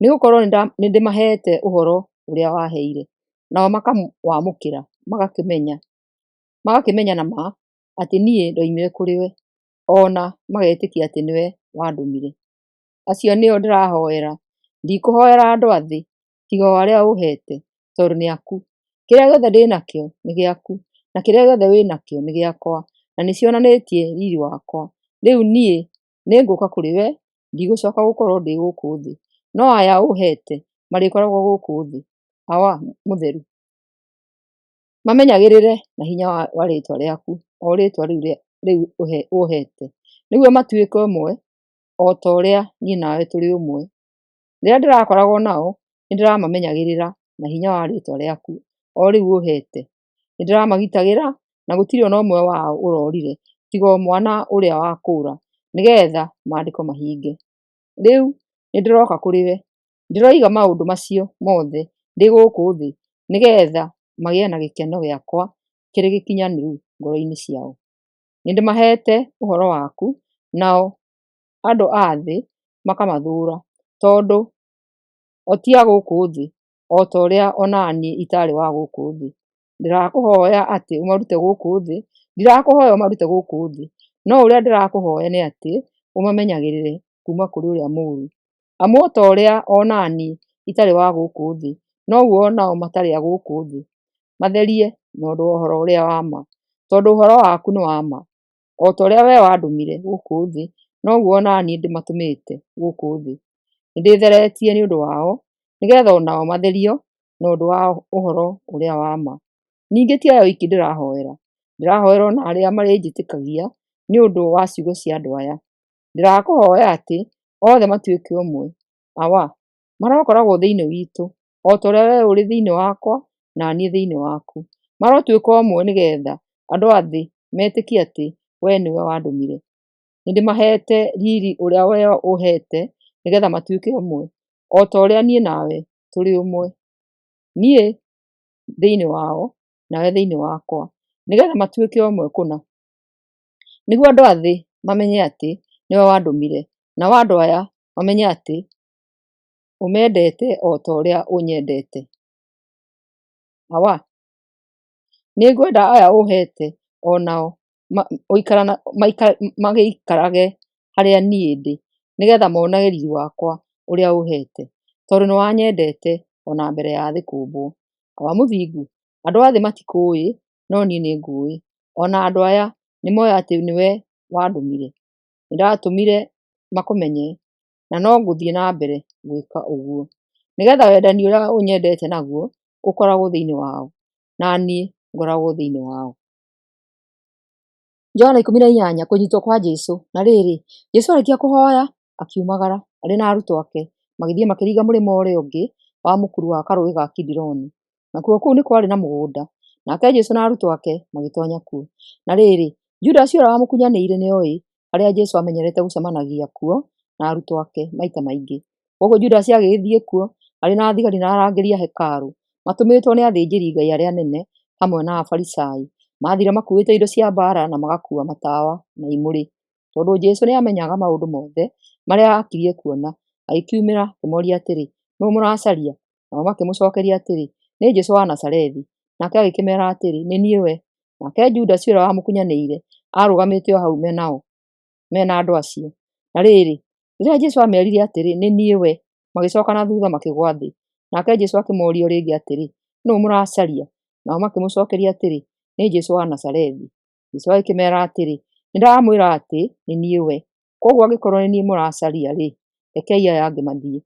nĩgũkorwo nĩndĩmaheete ũhoro ũrĩa waheire, nao makawamũkĩra, magakĩmenya na ma atĩ niĩ ndoimire kũrĩ we, o na magetĩkia atĩ nĩwe wandũmire. Acio nĩo ndĩrahoera, ndikũhoera andũ a thĩ, tiga o arĩa ũũheete, tondũ nĩ aku. Kĩrĩa gĩothe ndĩ nakĩo nĩ gĩaku, na kĩrĩa gĩothe wĩ nakĩo nĩ gĩakwa, na nĩcionanĩtie riiri wakwa. Rĩu niĩ nĩngũũka kũrĩ we, ndigũcooka gũkorwo ndĩ gũkũ thĩ, no aya ũũheete marĩkoragwo gũkũ thĩ. Awa Mũtheru, mamenyagĩrĩre na hinya wa rĩĩtwa rĩaku, o rĩĩtwa rĩu ũũheete, nĩguo matuĩke ũmwe, o ta ũrĩa niĩ nawe tũrĩ ũmwe. Rĩrĩa ndĩrakoragwo nao, nĩndĩramamenyagĩrĩra na hinya wa rĩĩtwa rĩaku, o rĩu ũũheete. Nĩndĩramagitagĩra, na gũtirĩ o na ũmwe wao ũroorire, tiga o mwana ũrĩa wa kũũra, nĩgeetha maandĩko mahinge. Rĩu nĩndĩroka kũrĩ we. Ndĩroiga maũndũ macio mothe ndĩ gũkũ thĩ, nĩgeetha magĩe na gĩkeno gĩakwa kĩrĩ gĩkinyanĩru ngoro-inĩ ciao. Nĩndĩmaheete ũhoro waku, nao andũ a thĩ makamathũũra, tondũ o ti a gũkũ thĩ, o ta ũrĩa o na niĩ itarĩ wa gũkũ thĩ. Ndĩrakũhooya atĩ ũmarute gũkũ thĩ, ndirakũhooya ũmarute gũkũ thĩ, no ũrĩa ndĩrakũhooya nĩ atĩ ũmamenyagĩrĩre kuuma kũrĩ ũrĩa mũũru. Amu o ta ũrĩa o na niĩ itarĩ wa gũkũ thĩ, noguo o nao matarĩ a gũkũ thĩ. Matherie na ũndũ wa ũhoro ũrĩa wa ma, tondũ ũhoro waku nĩ wa ma. O ta ũrĩa wee wandũmire gũkũ thĩ, noguo o na niĩ ndĩmatũmĩte gũkũ thĩ. Nĩndĩtheretie nĩ ũndũ wao, nĩgeetha o nao matherio na ũndũ wa ũhoro ũrĩa wa ma. Ningĩ ti aya oiki ndĩrahoera, ndĩrahoera o na arĩa marĩnjĩtĩkagia nĩ ũndũ wa ciugo cia andũ aya. Ndĩrakũhooya atĩ othe matuĩke ũmwe. Awa, marokoragwo thĩinĩ witũ, o ta ũrĩa wee ũrĩ thĩinĩ wakwa na niĩ thĩinĩ waku. Marotuĩka ũmwe nĩgeetha andũ a thĩ metĩkie atĩ wee nĩwe wandũmire. Nĩndĩmaheete riiri ũrĩa wee ũheete nĩgeetha matuĩke ũmwe, o ta ũrĩa niĩ nawe tũrĩ ũmwe, niĩ thĩinĩ wao, nawe thĩinĩ wakwa, nĩgeetha matuĩke ũmwe kũna, nĩguo andũ a thĩ mamenye atĩ nĩwe wandũmire, nao andũ aya mamenye atĩ ũmendete o ta ũrĩa ũnyendete. Awa, nĩngwenda aya ũũheete o nao magĩikarage harĩa niĩ ndĩ, nĩgeetha monage riiri wakwa ũrĩa ũũheete, tondũ nĩwanyendete o na mbere ya thĩ kũũmbwo. Awa Mũthingu, andũ a thĩ matikũũĩ, no niĩ nĩngũũĩ, o na andũ aya nĩmoĩ atĩ nĩwe wandũmire. Nĩndatũmire makũmenye, na no ngũthiĩ na mbere gwĩka ũguo, nĩgeetha wendani ũrĩa ũnyendete naguo ũkoragwo thĩinĩ wao, na niĩ ngoragwo thĩinĩ wao. Johana 18. Kũnyiitwo kwa Jesũ. Na rĩrĩ, Jesũ aarĩkia kũhooya, akiumagara arĩ na arutwo ake, magĩthiĩ makĩringa mũrĩmo ũrĩa ũngĩ wa mũkuru wa karũũĩ ga Kidironi. Nakuo kũu nĩ kwarĩ na mũgũnda, nake Jesũ na arutwo ake magĩtoonya kuo. Na rĩrĩ, Judasi ũrĩa wamũkunyanĩire nĩoĩ harĩa Jesũ aamenyerete gũcemanagia kuo na arutwo ake maita maingĩ. Kwoguo Judasi agĩgĩthiĩ kuo arĩ na thigari na arangĩri a hekarũ, matũmĩtwo nĩ athĩnjĩri-Ngai arĩa anene hamwe na Afarisai. Maathiire makuuĩte indo cia mbaara na magakuua matawa na imũrĩ. Tondũ Jesũ nĩamenyaga maũndũ mothe marĩa aakirie kuona, agĩkiumĩra akĩmooria atĩrĩ, “Nũũ mũracaria?” Nao makĩmũcookeria atĩrĩ, “Nĩ Jesũ wa Nazarethi.” Nake agĩkĩmeera atĩrĩ, “Nĩ niĩ we.” Nake Judasi ũrĩa wamũkunyanĩire aarũgamĩte o hau me nao, me na andũ acio. Na rĩrĩ, rĩrĩa Jesũ aameerire atĩrĩ, “Nĩ niĩ we,” magĩcooka na thuutha makĩgũa thĩ. Nake Jesũ akĩmooria o rĩngĩ atĩrĩ, “Nũũ mũracaria?” Nao makĩmũcookeria atĩrĩ, “Nĩ Jesũ wa Nazarethi.” Jesũ agĩkĩmeera atĩrĩ, “Nĩndamwĩra atĩ nĩ niĩ we. Kwoguo angĩkorwo nĩ niĩ mũracaria-rĩ, rekei aya angĩ mathiĩ.”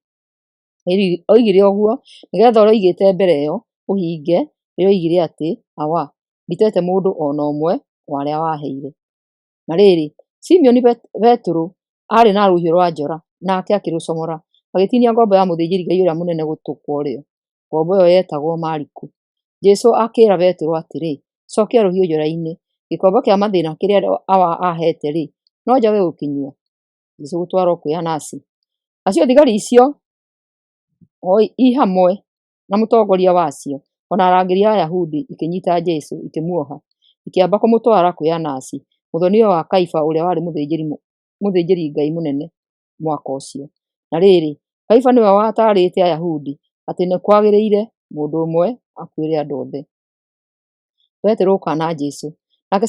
Oigire ũguo nĩgeetha ũrĩa oigĩte mbere ĩyo ũhinge, rĩrĩa oigire atĩ, “Awa, nditete mũndũ o na ũmwe wa arĩa waheire.” Na rĩrĩ, Simioni Petero aarĩ na rũhiũ rwa njora, nake akĩrũcomora, agĩtinia ngombo ya mũthĩnjĩri-Ngai ũrĩa mũnene gũtũ kwa ũrĩo. Ngombo ĩyo yetagwo Maliku. Jesũ akĩĩra Petero atĩrĩ, “Cokia rũhiũ njora-inĩ. Gĩkombe kĩa mathĩĩna kĩrĩa Awa aaheete-rĩ, no njage gũkĩnyua?” Jesũ gũtwarwo kwĩ Anasi. Nacio thigari icio i hamwe na mũtongoria wacio, o na arangĩri a Ayahudi ikĩnyiita Jesũ, ikĩmuoha, ikĩamba kũmũtwara kwĩ Anasi, mũthoni-we wa Kaifa ũrĩa warĩ mũthĩnjĩri-Ngai mũnene mwaka ũcio. Na rĩrĩ, Kaifa nĩwe wataarĩte Ayahudi atĩ nĩ kwagĩrĩire mũndũ ũmwe akuĩre andũ othe. Petero gũkaana Jesũ. Nake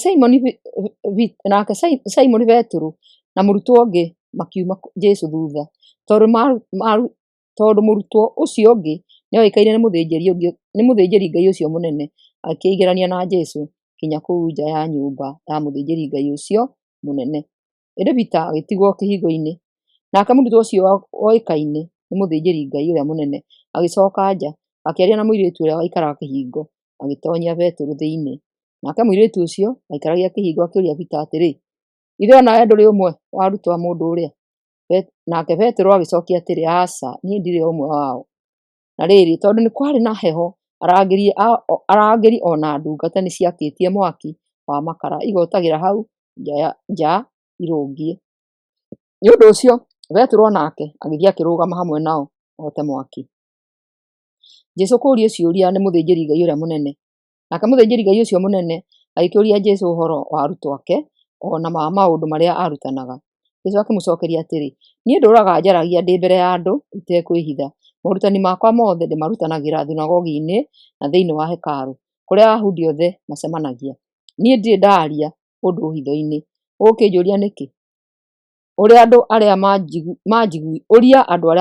Simoni Petero na mũrutwo ũngĩ makiuma Jesũ thutha, tondũ mũrutwo ũcio ũngĩ nĩoĩkaine nĩ mũthĩnjĩri-Ngai ũcio mũnene, akĩingĩrania na Jesũ kinya kũu nja ya nyũmba ya mũthĩnjĩri-Ngai ũcio mũnene. Ĩndĩ Pita agĩtigwo kĩhingo-inĩ. Nake mũrutwo ũcio woĩkaine nĩ mũthĩnjĩri-Ngai ũrĩa mũnene agĩcooka nja, akĩaria na mũirĩtu ũrĩa waikaraga kĩhingo, agĩtoonyia Petero thĩinĩ. Nake mũirĩtu ũcio waikaragia kĩhingo akĩũria Pita atĩrĩ, “Githĩ o nawe ndũrĩ ũmwe wa arutwo a mũndũ ũrĩa?” Nake Petero agĩcookia atĩrĩ, “Aca, niĩ ndirĩ ũmwe wao.” Na rĩrĩ, tondũ nĩ kwarĩ na heho, arangĩri o na ndungata nĩciakĩtie mwaki wa makara igotagĩra hau nja irũngiĩ. Nĩ ũndũ ũcio Petero o nake agĩthiĩ akĩrũgama hamwe nao ote mwaki. Jesũ kũũrio ciũria nĩ mũthĩnjĩri-Ngai ũrĩa mũnene. Nake mũthĩnjĩri-Ngai ũcio mũnene agĩkĩũria Jesũ ũhoro wa arutwo ake o na wa maũndũ marĩa aarutanaga. Jesũ akĩmũcookeria atĩrĩ, “Niĩ ndũũraga njaragia ndĩ mbere ya andũ itekwĩhitha. Morutani makwa mothe ndĩmarutanagĩra thunagogi-inĩ na thĩinĩ wa hekarũ, kũrĩa Ayahudi othe macemanagia. Niĩ ndirĩ ndaaria ũndũ hitho-inĩ. Ũgũkĩnjũria nĩkĩ? Ũria andũ arĩa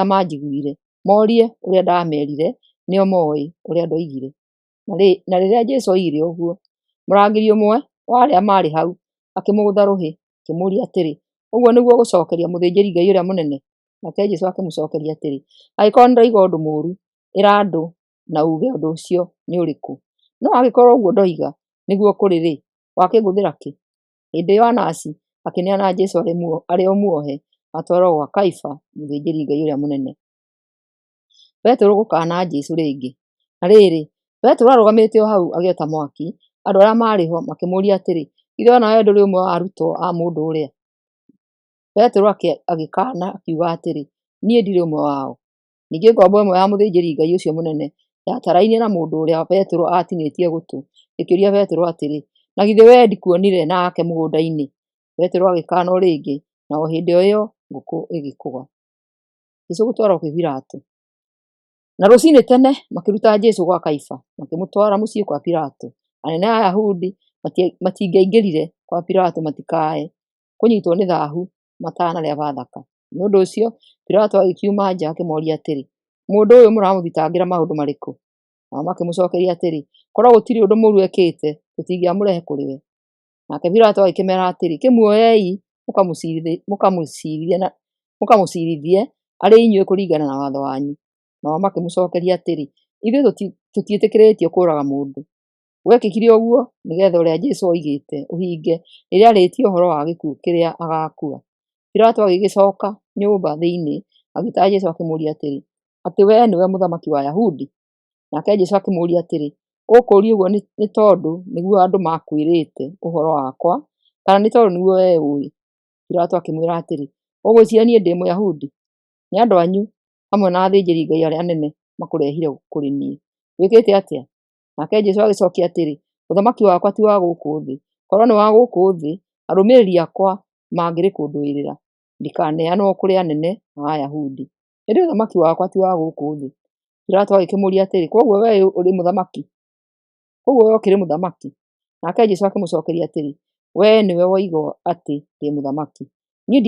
maanjiguire, morie ũrĩa ndaamerire, nĩo mooĩ ũrĩa ndoigire.” Na rĩrĩa Jesũ oigire ũguo, mũrangĩri ũmwe wa arĩa maarĩ hau akĩmũgũtha rũhĩ, akĩmũũria atĩrĩ, “Ũguo nĩguo ũgũcookeria mũthĩnjĩri-Ngai ũrĩa mũnene?” Nake Jesũ akĩmũcookeria atĩrĩ, Angĩkorwo nĩndoiga ũndũ mũũru, ĩra andũ na uuge ũndũ ũcio nĩ ũrĩkũ. No angĩkorwo ũguo ndoiga nĩguo kũrĩ-rĩ, wakĩngũthĩra kĩ? Hĩndĩ ĩyo Anasi akĩneana Jesũ arĩ o muohe atwarwo gwa Kaifa, mũthĩnjĩri-Ngai ũrĩa mũnene. Petero gũkaana Jesũ rĩngĩ. Na rĩrĩ, Petero arũgamĩte o hau agĩota mwaki, andũ arĩa maarĩ ho makĩmũũria atĩrĩ, Githĩ o nawe ndũrĩ ũmwe wa arutwo a mũndũ ũrĩa? Petero agĩkaana akiuga atĩrĩ, Niĩ ndirĩ ũmwe wao. Ningĩ ngombo ĩmwe ya mũthĩnjĩri-Ngai ũcio mũnene yatarainie na mũndũ ũrĩa Petero aatinĩtie gũtũ, ĩkĩũria Petero atĩrĩ, Na githĩ wee ndikuonire nake mũgũnda-inĩ? Petero agĩkaana o rĩngĩ, na o hĩndĩ o ĩyo ngũkũ ĩgĩkũga. Jesũ gũtwarwo kwĩ Pilato. Na rũcinĩ tene makĩruta Jesũ gwa Kaifa, makĩmũtwara mũciĩ kwa Pilato. Anene a Ayahudi matingĩaingĩrire kwa Pilato matikae kũnyitwo nĩ thahu matanarĩa Bathaka. Nĩ ũndũ ũcio Pilato agĩkiuma nja akĩmoria atĩrĩ, Mũndũ ũyũ mũramũthitangĩra maũndũ marĩkũ? Nao makĩmũcokeria atĩrĩ, Korwo gũtirĩ ũndũ mũũru ekĩte, tũtingĩamũrehe kũrĩ we. Nake Pilato agĩkĩmeera atĩrĩ, Kĩmuoei mũkamũciirithie arĩ inyuĩ kũringana na watho wanyu. Nao makĩmũcokeria atĩrĩ, Ithuĩ tũtiĩtĩkĩrĩtio kũũraga mũndũ. Gwekĩkire ũguo nĩgetha ũrĩa Jesũ oigĩte ũhinge rĩrĩa aarĩtie ũhoro wa gĩkuũ kĩrĩa agaakua. Pilato agĩgĩcoka nyũmba thĩinĩ, agĩĩta Jesũ akĩmũũria atĩrĩ, Atĩ wee nĩwe mũthamaki wa Ayahudi? Nake Jesũ akĩmũũria atĩrĩ, Ũkũũria ũguo nĩ tondũ nĩguo andũ makwĩrĩte ũhoro wakwa, kana nĩ tondũ nĩguo wee ũĩ? Pilato akĩmwĩra atĩrĩ, Ũgwĩciria niĩ ndĩ Mũyahudi? Nĩ andũ anyu hamwe na athĩnjĩri-Ngai arĩa anene makũrehire kũrĩ niĩ. Wĩkĩte atĩa? Nake Jesũ agĩcokia atĩrĩ, Ũthamaki wakwa ti wa gũkũ thĩ. Korwo nĩ wa gũkũ thĩ, arũmĩrĩri akwa mangĩrĩ kũndũĩrĩra, ndikaneanwo kũrĩ anene a Ayahudi. Ĩndĩ ũthamaki wakwa ti wa gũkũ thĩ. Pilato agĩkĩmũũria atĩrĩ, Kwoguo wee ũrĩ mũthamaki? Kwoguo wee ũkĩrĩ mũthamaki? Nake Jesũ akĩmũcokeria atĩrĩ, Wee nĩwe woiga atĩ ndĩ mũthamaki. Niĩ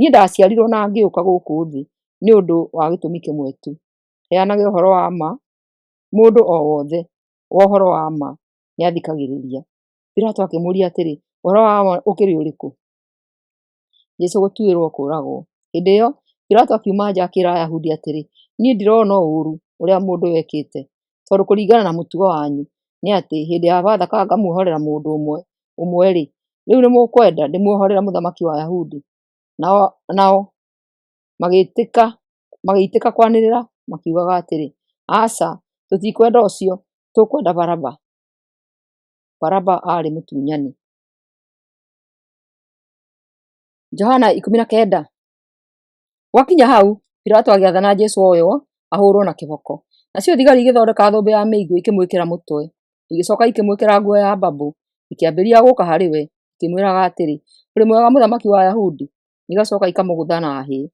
ndaciarirwo na ngĩũka gũkũ thĩ nĩ ũndũ wa gĩtũmi kĩmwe tu, heanage ũhoro wa ma. Mũndũ o wothe wa ũhoro wa ma nĩathikagĩrĩria. Pilato akĩmũũria atĩrĩ, Ũhoro wa ma ũkĩrĩ ũrĩkũ? Jesũ gũtuĩrwo kũũragwo. Hĩndĩ ĩyo Pilato akiuma nja akĩĩra Ayahudi atĩrĩ, Niĩ ndirona ũũru ũrĩa mũndũ ũyũ ekĩte, tondũ kũringana na mũtugo wanyu nĩ atĩ hĩndĩ ya Bathaka ngamuohorera mũndũ ũmwe-rĩ, rĩu nĩmũkwenda ndĩmuohorere mũthamaki wa Ayahudi? Nao magĩitĩka kwanĩrĩra makiugaga atĩrĩ, Aca, tũtikwenda ũcio, tũkwenda Baraba. Baraba aarĩ mũtunyani. Johana 19. Gwakinya hau, Pilato agĩathana Jesũ oywo ahũũrwo na kĩboko. Nacio thigari igĩthondeka thũmbĩ ya mĩigua ikĩmwĩkĩra mũtwe. Igĩcoka ikĩmwĩkĩra nguo ya mbambũ, ikĩambĩrĩria gũũka harĩ we, ikĩmwĩraga atĩrĩ, Ũrĩ mwega mũthamaki wa Ayahudi? Igacoka ikamũgũtha na hĩ.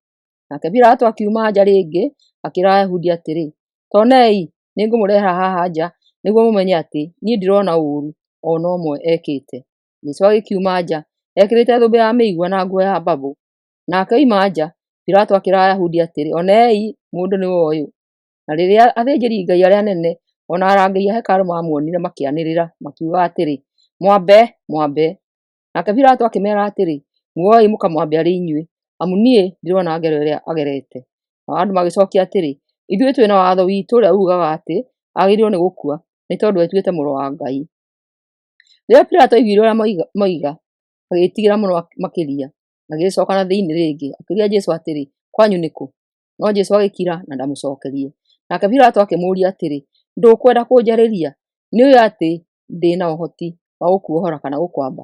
Nake Pilato akiuma nja rĩngĩ akĩĩra Ayahudi atĩrĩ, Ta onei, nĩngũmũrehe haha nja nĩguo mũmenye atĩ niĩ ndirona ũũru o na ũmwe ekĩte. Jesũ agĩkiuma nja, ekĩrĩte thũmbĩ ya mĩigua na nguo ya mbambũ. Nake oima nja, Pilato akĩĩra Ayahudi atĩrĩ, Onei, mũndũ nĩwe ũyũ. Na rĩrĩa athĩnjĩri-Ngai arĩa anene o na arangĩri a hekarũ maamuonire makĩanĩrĩra makiuga atĩrĩ, Mwambe, mwambe! Nake Pilato akĩmeera atĩrĩ, Muoei mũkamwambe arĩ inyuĩ, amu niĩ ndirona ngero ĩrĩa agerete. Nao andũ magĩcokia atĩrĩ, Ithuĩ twĩ na watho witũ ũrĩa uugaga atĩ agĩrĩirwo nĩ gũkua, nĩ tondũ etuĩte Mũrũ wa Ngai. Rĩrĩa Pilato aiguire ũrĩa moiga, agĩĩtigĩra mũno makĩria, agĩgĩcoka na thĩinĩ rĩngĩ, akĩũria Jesũ atĩrĩ, Kwanyu nĩ kũ? No Jesũ agĩkira na ndamũcokerie. Nake Pilato akĩmũũria atĩrĩ, Ndũkwenda kũnjarĩria? Nĩũĩ atĩ ndĩ na ũhoti wa gũkuohora kana gũkwamba?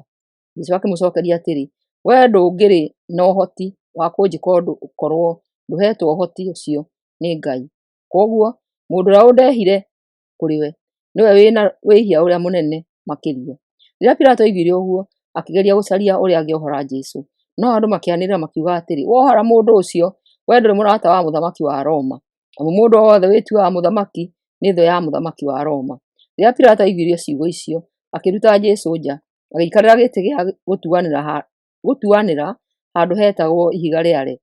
Jesũ akĩmũcokeria atĩrĩ, Wee ndũngĩrĩ na ũhoti wa kũnjĩka ũndũ korwo ndũheetwo ũhoti ũcio nĩ Ngai. Kwoguo mũndũ ũrĩa ũndehire kũrĩ we nĩwe wĩ na wĩhia ũrĩa mũnene makĩria. Rĩrĩa Pilato aiguire ũguo, akĩgeria gũcaria ũrĩa angĩohora Jesũ. No andũ makĩanĩrĩra makiuga atĩrĩ, Wohora mũndũ ũcio, wee ndũrĩ mũrata wa mũthamaki wa Roma, amu mũndũ o wothe wĩtuaga mũthamaki nĩ thũ ya mũthamaki wa Roma. Rĩrĩa Pilato aiguire ciugo icio, akĩruta Jesũ nja, agĩikarĩra gĩtĩ gĩa gũtuanĩra handũ hetagwo Ihiga Rĩare,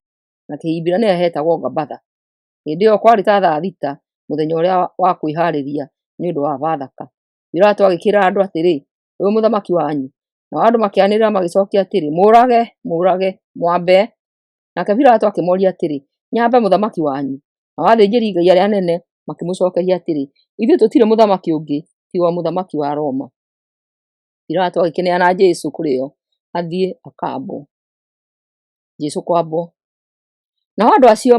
na Kĩhibirania hetagwo Gabatha. Hĩndĩ ĩyo kwarĩ ta thaa thita mũthenya ũrĩa wa kwĩhaarĩria nĩ ũndũ wa Bathaka. Pilato agĩkĩĩra andũ atĩrĩ, Ũyũ mũthamaki wanyu. Nao andũ makĩanĩrĩra magĩcokia atĩrĩ, Mũũrage! Mũũrage! Mwambe! Nake Pilato akĩmoria atĩrĩ, Nyambe mũthamaki wanyu? Nao athĩnjĩri-Ngai arĩa anene makĩmũcookeria atĩrĩ, Ithuĩ tũtirĩ mũthamaki ũngĩ tiga o mũthamaki wa Roma. Pilato agĩkĩneana Jesũ kũrĩ o athiĩ akaambwo. Jesũ kwambwo. Nao andũ acio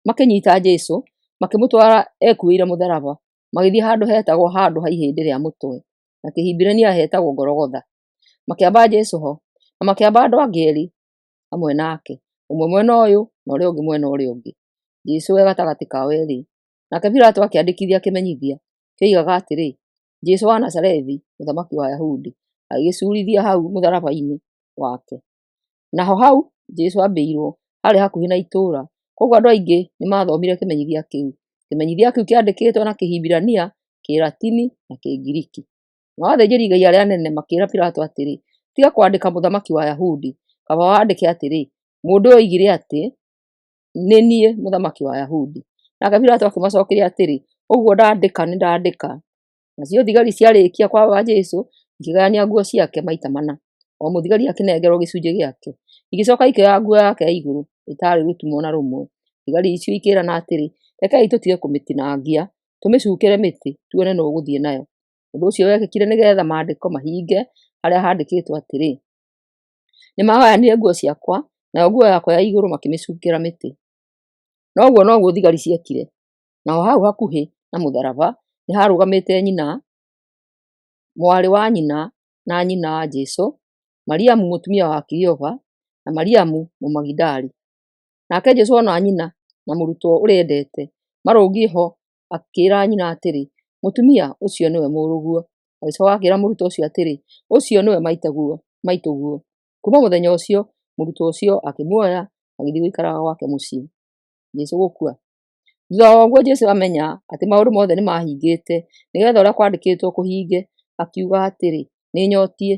makĩnyita Jesũ, makĩmũtwara ekuuĩire mũtharaba, magĩthiĩ handũ hetagwo Handũ ha Ihĩndĩ rĩa Mũtwe, na Kĩhibirania hetagwo Gologotha. Makĩamba Jesũ ho, na makĩamba andũ angĩ eerĩ hamwe nake, ũmwe mwena ũyũ na ũrĩa ũngĩ mwena ũrĩa ũngĩ, Jesũ e gatagatĩ kao eerĩ. Nake Pilato akĩandĩkithia kĩmenyithia kĩoigaga atĩrĩ, Jesũ wa Nazarethi, Mũthamaki wa Ayahudi, agĩgĩcuurithia hau mũtharaba-inĩ wake. Naho hau Jesũ aambĩirwo haarĩ hakuhĩ na itũũra, kwoguo andũ aingĩ nĩ maathomire kĩmenyithia kĩu. Kĩmenyithia kĩu kĩandĩkĩtwo na Kĩhibirania, Kĩlatini na Kĩngiriki. Nao athĩnjĩri-Ngai arĩa anene makĩĩra Pilato atĩrĩ, Tiga kwandĩka 'Mũthamaki wa Ayahudi,' kaba wandĩke atĩrĩ, 'Mũndũ ũyũ oigire atĩ, nĩ niĩ Mũthamaki wa Ayahudi.' Nake Pilato akĩmacokeria atĩrĩ, Ũguo ndandĩka nĩ ndandĩka. Nacio thigari ciarĩkia kwamba Jesũ, ikĩgayania nguo ciake maita mana, o mũthigari akĩnengerwo gĩcunjĩ gĩake. Igĩcoka ikĩoya nguo yake ya igũrũ ĩtaarĩ rũtumo na rũmwe. Thigari icio ikĩĩrana atĩrĩ, Rekei tũtige kũmĩtinangia, tũmĩcukĩre mĩtĩ, tuone nũ ũgũthiĩ nayo. Ũndũ ũcio wekĩkire nĩgetha maandĩko mahinge harĩa haandĩkĩtwo atĩrĩ, Nĩmagayanire nguo ciakwa, nayo nguo yakwa ya igũrũ makĩmĩcukĩra mĩtĩ. Na ũguo noguo thigari ciekire. Naho hau hakuhĩ na mũtharaba nĩ haarũgamĩte nyina, mwarĩ wa nyina na nyina wa Jesũ, Mariamu mũtumia wa Kilioba, na Mariamu Mũmagidali. Nake Jesũ ona nyina na mũrutwo ũrĩa endete marũngiĩ ho, akĩĩra nyina atĩrĩ, Mũtumia, ũcio nĩwe mũrũguo. Agĩcoka akĩĩra mũrutwo ũcio atĩrĩ, Ũcio nĩwe maitũguo. Kuuma mũthenya ũcio, mũrutwo ũcio akĩmuoya agĩthiĩ gũikaraga gwake mũciĩ. Jesũ gũkua. Thutha wa ũguo Jesũ amenya atĩ maũndũ mothe nĩmahingĩte, nĩgetha ũrĩa kwandĩkĩtwo kũhinge, akiuga atĩrĩ, Nĩnyotiĩ.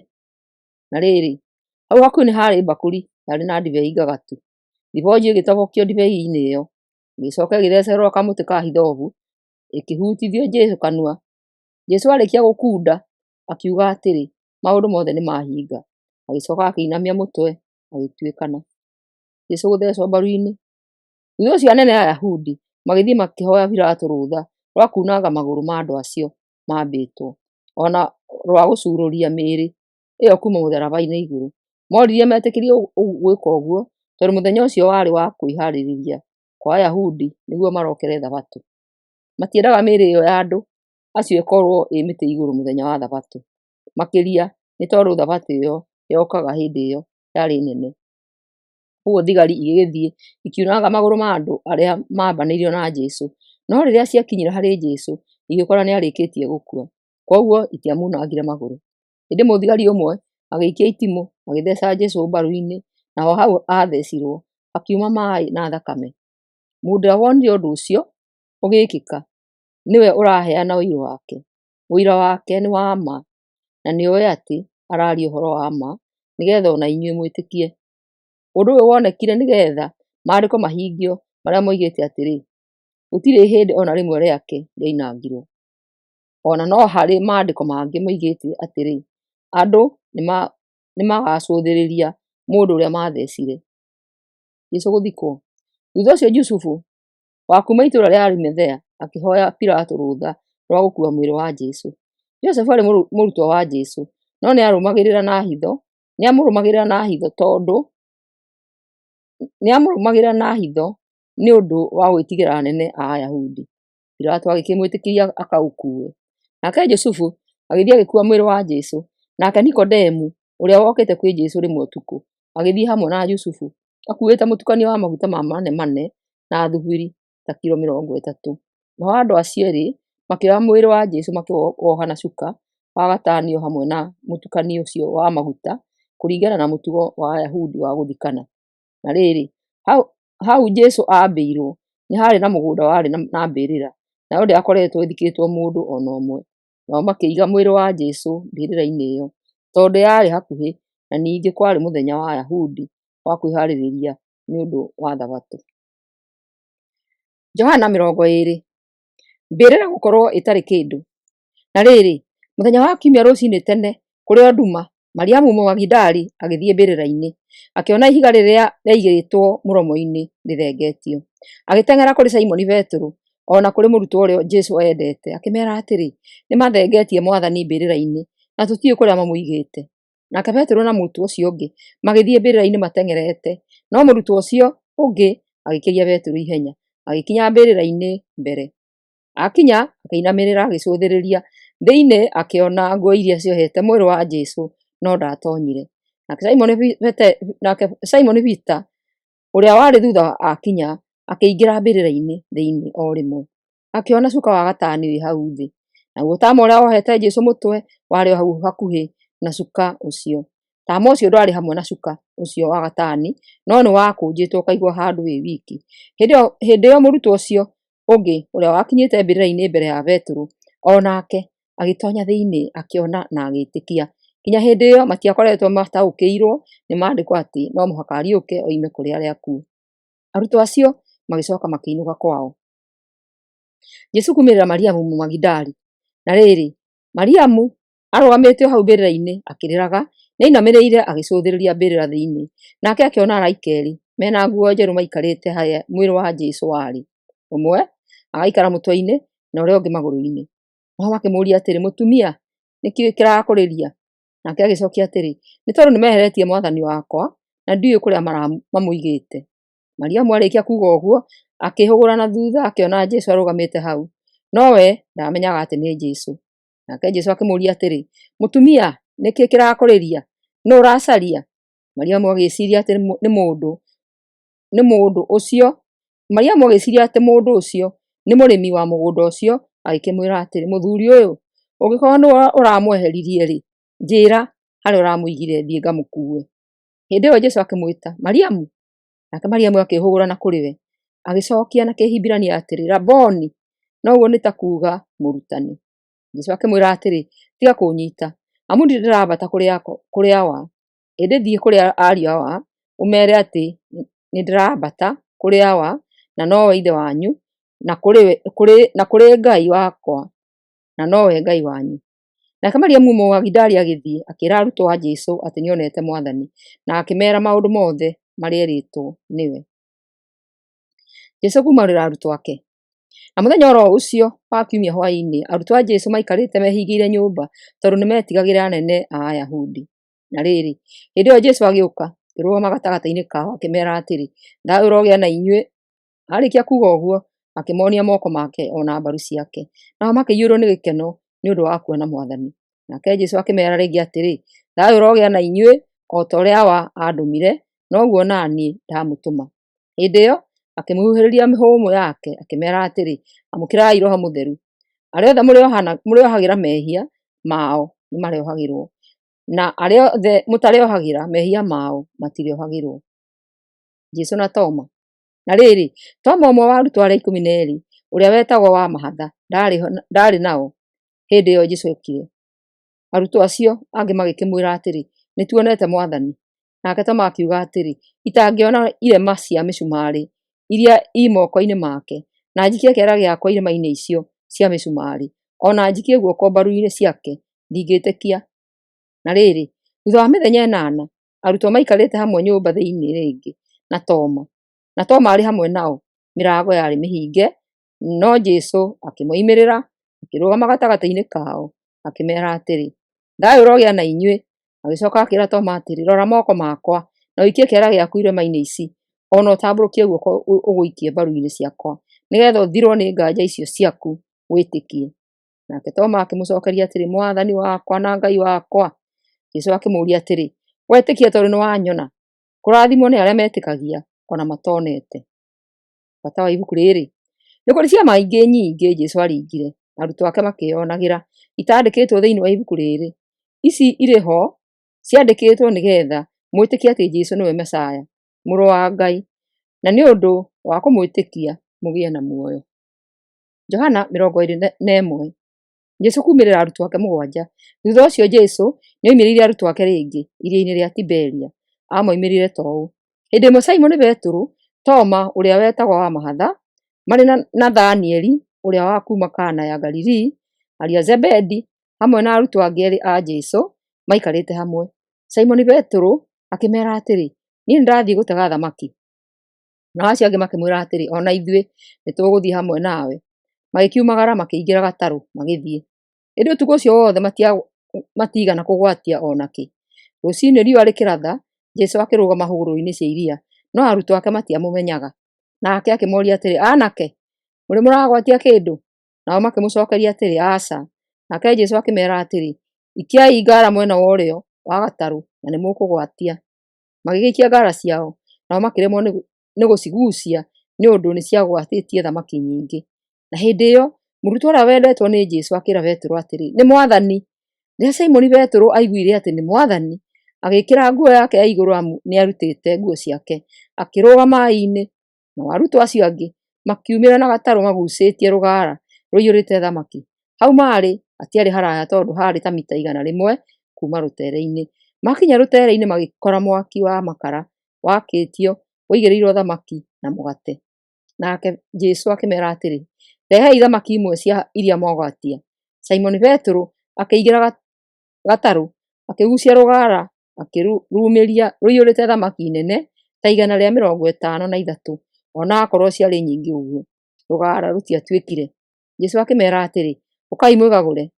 Na rĩrĩ, hau hakuhĩ nĩ haarĩ mbakũri yarĩ na ndibei ngagatu. Thibonji ĩgĩtobokio ndibei-inĩ ĩyo, ĩgĩcoka ĩgĩthecererwo kamũtĩ ka hithobu, ĩkĩhutithio Jesũ kanua. Jesũ arĩkia gũkunda, akiuga atĩrĩ, Maũndũ mothe nĩmahinga. Agĩcoka akĩinamia mũtwe, agĩtuĩkana. Jesũ gũthecwo mbaru-inĩ. Thutha ũcio anene a Ayahudi magĩthiĩ makĩhoya Pilato rũtha rwa kuunanga magũrũ ma andũ acio maambĩtwo, o na rwa gũcuurũria mĩĩrĩ ĩyo kuuma mũtharaba-inĩ igũrũ. Moririe metĩkĩrio gwĩka ũguo tondũ mũthenya ũcio warĩ wa kwĩhaarĩria kwa Ayahudi nĩguo marokere Thabatũ. Matiendaga mĩĩrĩ ĩyo ya andũ acio ĩkorũo ĩ mĩtĩ igũrũ mũthenya wa Thabatũ, makĩria nĩ tondũ Thabatũ ĩyo yokaga hĩndĩ ĩyo yarĩ nene. Kwoguo thigari igĩgĩthiĩ ikiunanga magũrũ ma andũ arĩa maambanĩirio na Jesũ. No rĩrĩa ciakinyire harĩ Jesũ, igĩkora nĩ arĩkĩtie gũkua. Kwoguo itiamunangire magũrũ. Ĩndĩ mũthigari ũmwe agĩikia itimũ agĩtheca Jesũ mbaru-inĩ, naho hau aathecirwo hakiuma maĩ na thakame. Mũndũ ũrĩa wonire ũndũ ũcio ũgĩkĩka nĩwe ũraheana ũira wake. Ũira wake nĩ wa ma, na nĩoĩ atĩ araria ũhoro wa ma, nĩgetha o na inyuĩ mwĩtĩkie. Ũndũ ũyũ wonekire nĩgetha maandĩko mahingio marĩa moigĩte atĩrĩ, Gũtirĩ ihĩndĩ o na rĩmwe rĩake rĩoinangirwo. O na no harĩ maandĩko mangĩ moigĩte atĩrĩ, Andũ nĩmagacũthĩrĩria mũndũ ũrĩa maathecire. Jesũ gũthikwo. Thutha ũcio Jusufu wa kuuma itũũra rĩa Arimathea akĩhoya Pilato rũtha rwa gũkuua mwĩrĩ wa Jesũ. Josefu aarĩ mũrutwo wa Jesũ, no nĩarũmagĩrĩra na hitho nĩamũrũmagĩrĩra na hitho tondũ nĩamũrũmagĩrĩra na hitho nĩ ũndũ wa gwĩtigĩra anene a Ayahudi. Pilato agĩkĩmwĩtĩkĩria akaũkuue. Nake Jusufu agĩthiĩ agĩkuua mwĩrĩ wa Jesũ. Nake Nikodemu, ũrĩa wokĩte kwĩ Jesũ rĩmwe ũtukũ, agĩthiĩ hamwe na Jusufu, akuuĩte mũtukanio wa maguta ma manemane na thubiri ta kiro 30. Nao andũ acio erĩ makĩoya mwĩrĩ wa Jesũ makĩwoha na cuka wa gatani o hamwe na mũtukanio ũcio wa maguta, kũringana na mũtugo wa Ayahudi wa gũthikana. Na rĩrĩ, hau Jesũ aambĩirwo nĩ haarĩ na mũgũnda warĩ na mbĩrĩra, nayo ndĩakoretwo ĩthikĩtwo mũndũ o na ũmwe. Nao makĩiga mwĩrĩ wa Jesũ mbĩrĩra-inĩ ĩyo, tondũ yarĩ hakuhĩ, na ningĩ kwarĩ mũthenya wa Ayahudi wa kwĩhaarĩria nĩ ũndũ wa Thabatũ. Johana 20. Mbĩrĩra gũkorwo ĩtarĩ kĩndũ. Na rĩrĩ, mũthenya wa Kiumia rũcinĩ tene, kũrĩ o nduma, Mariamu Mũmagidali agĩthiĩ mbĩrĩra-inĩ, akĩona ihiga rĩrĩa rĩaigĩtwo mũromo-inĩ rĩthengetio. Agĩteng'era kũrĩ Simoni Petero o na kũrĩ mũrutwo ũrĩa Jesũ eendete, akĩmeera atĩrĩ, “Nĩmathengetie Mwathani mbĩrĩra-inĩ, na tũtiũĩ kũrĩa mamũigĩte.” Nake Petero na mũrutwo ũcio ũngĩ magĩthiĩ mbĩrĩra-inĩ mateng'erete, no mũrutwo ũcio ũngĩ agĩkĩria Petero ihenya, agĩkinya mbĩrĩra-inĩ mbere. Akinya, akĩinamĩrĩra agĩcũthĩrĩria thĩinĩ, akĩona nguo iria ciohete mwĩrĩ wa Jesũ, no ndaatoonyire. Nake Simoni Peter, ũrĩa warĩ thutha akinya, akĩingĩra mbĩrĩra-inĩ thĩinĩ o rĩmwe. Akĩona cuka wa gatani wĩ hau thĩ, naguo taama ũrĩa wohete Jesũ mũtwe warĩ o hau hakuhĩ na cuka ũcio. Taama ũcio ndwarĩ hamwe na cuka ũcio wa gatani, no nĩwakũnjĩtwo ũkaigwo handũ wĩ wiki. Hĩndĩ ĩyo mũrutwo ũcio ũngĩ, ũrĩa wakinyĩte mbĩrĩra-inĩ mbere ya Petero, o nake agĩtoonya thĩinĩ, akĩona na agĩĩtĩkia. Nginya hĩndĩ ĩyo matiakoretwo mataũkĩirwo nĩ Maandĩko atĩ no mũhaka ariũke oime kũrĩ arĩa akuũ. Arutwo acio magĩcoka makĩinũka kwao. Jesũ kuumĩrĩra Mariamu Mũmagidali. Na rĩrĩ, Mariamu arũgamĩte o hau mbĩrĩra-inĩ akĩrĩraga, nĩainamĩrĩire agĩcũthĩrĩria mbĩrĩra thĩinĩ. Nake akĩona araika eerĩ mena nguo njerũ maikarĩte harĩa mwĩrĩ wa Jesũ warĩ, ũmwe agaikara mũtwe-inĩ na ũrĩa ũngĩ magũrũ-inĩ. Nao makĩmũũria atĩrĩ, “Mũtumia, nĩ kĩĩ kĩrakũrĩria?” Nake agĩcokia atĩrĩ, “Nĩ tondũ nĩmeheretie Mwathani wakwa, na ndiũĩ kũrĩa mamũigĩte.” Mariamu arĩkia kuuga ũguo, akĩĩhũgũra na thutha akĩona Jesũ arũgamĩte hau, nowe ndaamenyaga atĩ nĩ Jesũ. Nake Jesũ akĩmũũria atĩrĩ, “Mũtumia, nĩ kĩĩ kĩrakũrĩria? Nũũ ũracaria?” Mariamu agĩĩciiria atĩ mũndũ ũcio nĩ mũrĩmi wa mũgũnda ũcio, agĩkĩmwĩra atĩrĩ, “Mũthuri ũyũ, ũngĩkorwo nĩwe ũramweheririe-rĩ, njĩĩra harĩa ũramũigire thiĩ ngamũkuue.” Hĩndĩ ĩyo Jesũ akĩmwĩta, “Mariamu!” Nake Mariamu akĩĩhũgũra na kũrĩ we, agĩcookia na Kĩhibirania atĩrĩ, “Raboni!” na ũguo nĩ ta kuuga Mũrutani. Jesũ akĩmwĩra atĩrĩ, “Tiga kũnyiita, amu ndirĩ ndĩrambata kũrĩ Awa. Ĩndĩ thiĩ kũrĩ ariũ a Awa, ũmeere atĩ nĩndĩrambata kũrĩ Awa na nowe Ithe wanyu, na kũrĩ Ngai wakwa na nowe Ngai wanyu.” Nake Mariamu Mũmagidali agĩthiĩ, akĩĩra arutwo a Jesũ atĩ nĩonete Mwathani, na akĩmeera maũndũ mothe marĩa eerĩtwo nĩwe. Jesũ kuumarĩra arutwo ake. Na mũthenya o ro ũcio wa Kiumia hwaĩ-inĩ, arutwo a Jesũ maikarĩte mehingĩire nyũmba tondũ nĩmetigagĩra anene a Ayahudi. Na rĩrĩ, hĩndĩ ĩyo Jesũ agĩũka, akĩrũgama gatagatĩ-inĩ kao, akĩmeera atĩrĩ, “Thayũ ũrogĩa na inyuĩ.” Aarĩkia kuuga ũguo, akĩmoonia moko make o na mbaru ciake. Nao makĩiyũrwo nĩ gĩkeno nĩ ũndũ wa kuona Mwathani. Nake Jesũ akĩmeera rĩngĩ atĩrĩ, “Thayũ ũrogĩa na inyuĩ. O ta ũrĩa Awa aandũmire, noguo na niĩ ndamũtũma.” Hĩndĩ ĩyo akĩmũhuhĩrĩria mĩhũmũ yake, akĩmeera atĩrĩ, “Amũkĩrai Roho Mũtheru. Arĩa othe mũrĩohagĩra mehia mao nĩmarĩohagĩrwo, na arĩa othe mũtarĩohagĩra mehia mao matirĩohagĩrwo.” Jesũ na Toma. Na rĩrĩ, Toma, ũmwe wa arutwo arĩa 12, ũrĩa wetagwo Wa-mahatha, ndaarĩ nao hĩndĩ ĩyo Jesũ okire. Arutwo acio angĩ magĩkĩmwĩra atĩrĩ, “Nĩtuonete Mwathani.” Nake Toma akiuga atĩrĩ, “Itangĩona irema cia mĩcumarĩ iria ii moko-inĩ make, na njikie kĩara gĩakwa irema-inĩ icio cia mĩcumarĩ, o na njikie guoko mbaru-inĩ ciake, ndingĩĩtĩkia.” Na rĩrĩ, thutha wa mĩthenya 8, arutwo maikarĩte hamwe nyũmba thĩinĩ rĩngĩ na Toma, arĩ hamwe nao. Mĩrango yarĩ mĩhinge, no Jesũ akĩmoimĩrĩra, akĩrũgama gatagatĩ-inĩ kao, akĩmeera atĩrĩ, “Thayũ ũrogĩa na inyuĩ.” Agĩcoka akĩĩra Toma atĩrĩ, “Rora moko makwa, na ũikie kĩara gĩaku irema-inĩ ici, o na ũtambũrũkie guoko ũgũikie mbaru-inĩ ciakwa, nĩgeetha ũthirwo nĩ nganja icio ciaku wĩtĩkie.” Nake Toma akĩmũcookeria atĩrĩ, “Mwathani wakwa na Ngai wakwa.” Jesũ akĩmũũria atĩrĩ, “Wetĩkia tondũ nĩwanyona? Kũrathimwo nĩ arĩa metĩkagia o na matonete.” Bata wa ibuku rĩrĩ. Nĩ kũrĩ ciama ingĩ nyingĩ Jesũ aaringire, arutwo ake makĩĩonagĩra, itaandĩkĩtwo thĩinĩ wa ibuku rĩrĩ. Ici irĩ ho ciandĩkĩtwo nĩgeetha mwĩtĩkie atĩ Jesũ nĩwe Mesia, Mũrũ wa Ngai, na nĩ ũndũ wa kũmwĩtĩkia mũgĩe na muoyo. Johana 21. Jesũ kuumĩrĩra arutwo ake 7. Thutha ũcio Jesũ nĩoimĩrĩire arutwo ake rĩngĩ iria-inĩ rĩa Tiberia. Amoimĩrĩire ta ũũ: Hĩndĩ ĩmwe Simoni Petero, Toma ũrĩa wetagwo Wa-mahatha, marĩ na Nathanieli ũrĩa wa kuuma Kana ya Galili, ariũ a Zebedi, hamwe na arutwo angĩ eerĩ a Jesũ maikarĩte hamwe. Simoni Petero akĩmeera atĩrĩ, Niĩ nĩndathiĩ gũtega thamaki. Nao acio angĩ makĩmwĩra atĩrĩ, O na ithuĩ nĩtũgũthiĩ hamwe nawe. Magĩkiumagara makĩingĩra gatarũ magĩthiĩ. Ĩndĩ ũtukũ ũcio wothe matiigana kũgwatia o na kĩ. Rũcinĩ riũa rĩkĩratha, Jesũ akĩrũgama hũgũrũrũ-inĩ cia iria, no arutwo ake matiamũmenyaga. Nake akĩmoria atĩrĩ, Aanake, mũrĩ mũragwatia kĩndũ? Nao makĩmũcokeria atĩrĩ, Aca. Nake Jesũ akĩmeera atĩrĩ, Ikiai ngara mwena wa ũrĩo wa gatarũ na nĩmũkũgwatia. Magĩgĩikia ngara ciao, nao makĩremwo nĩ gũciguucia nĩ ũndũ nĩciagwatĩtie thamaki nyingĩ. Na hĩndĩ ĩyo mũrutwo ũrĩa wendetwo nĩ Jesũ akĩĩra Petero atĩrĩ, Nĩ Mwathani. Rĩrĩa Simoni Petero aiguire atĩ nĩ Mwathani, agĩĩkĩra nguo yake ya igũrũ amu nĩarutĩte nguo ciake, akĩrũga maaĩ-inĩ. Nao arutwo acio angĩ makiumĩra na gatarũ magucĩtie rũgara rũiyũrĩte thamaki. Hau maarĩ hatiarĩ haraya tondũ haarĩ ta mita 100 kuuma rũtere-inĩ. Makinya rũtere-inĩ magĩkora mwaki wa makara wakĩtio ũigĩrĩirwo thamaki na mũgate. Nake Jesũ akĩmeera atĩrĩ, Rehei thamaki imwe cia iria mwagwatia. Simoni Petero akĩingĩra gatarũ, akĩgucia rũgara akĩrumĩria rũiyũrĩte thamaki nene ta 153, o na akorwo ciarĩ nyingĩ ũguo, rũgara rũtiatuĩkire. Jesũ akĩmeera atĩrĩ, Ũkai mwĩgagũre.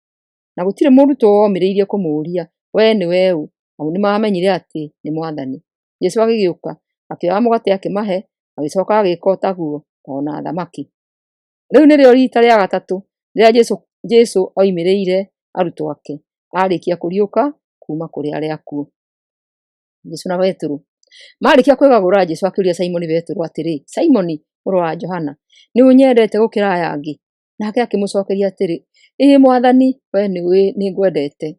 Na gũtirĩ mũrutwo womĩrĩirie kũmũũria, Wee nĩwe ũ? Amu nĩmamenyire atĩ nĩ Mwathani. Jesũ agĩgĩũka, akĩoya mũgate akĩmahe, agĩcoka agĩĩka o taguo o na thamaki. Rĩu nĩrĩo riita rĩa gatatũ rĩrĩa Jesũ oimĩrĩire arutwo ake, arĩkia kũriũka kuuma kũrĩ arĩa akuũ. Jesũ na Petero. Maarĩkia kwĩgagũra, Jesũ akĩũria Simoni Petero atĩrĩ, Simoni, mũrũ wa Johana, nĩũnyendete gũkĩra aya angĩ? Nake akĩmũcokeria atĩrĩ, Ĩĩ Mwathani, wee nĩũĩ nĩngwendete.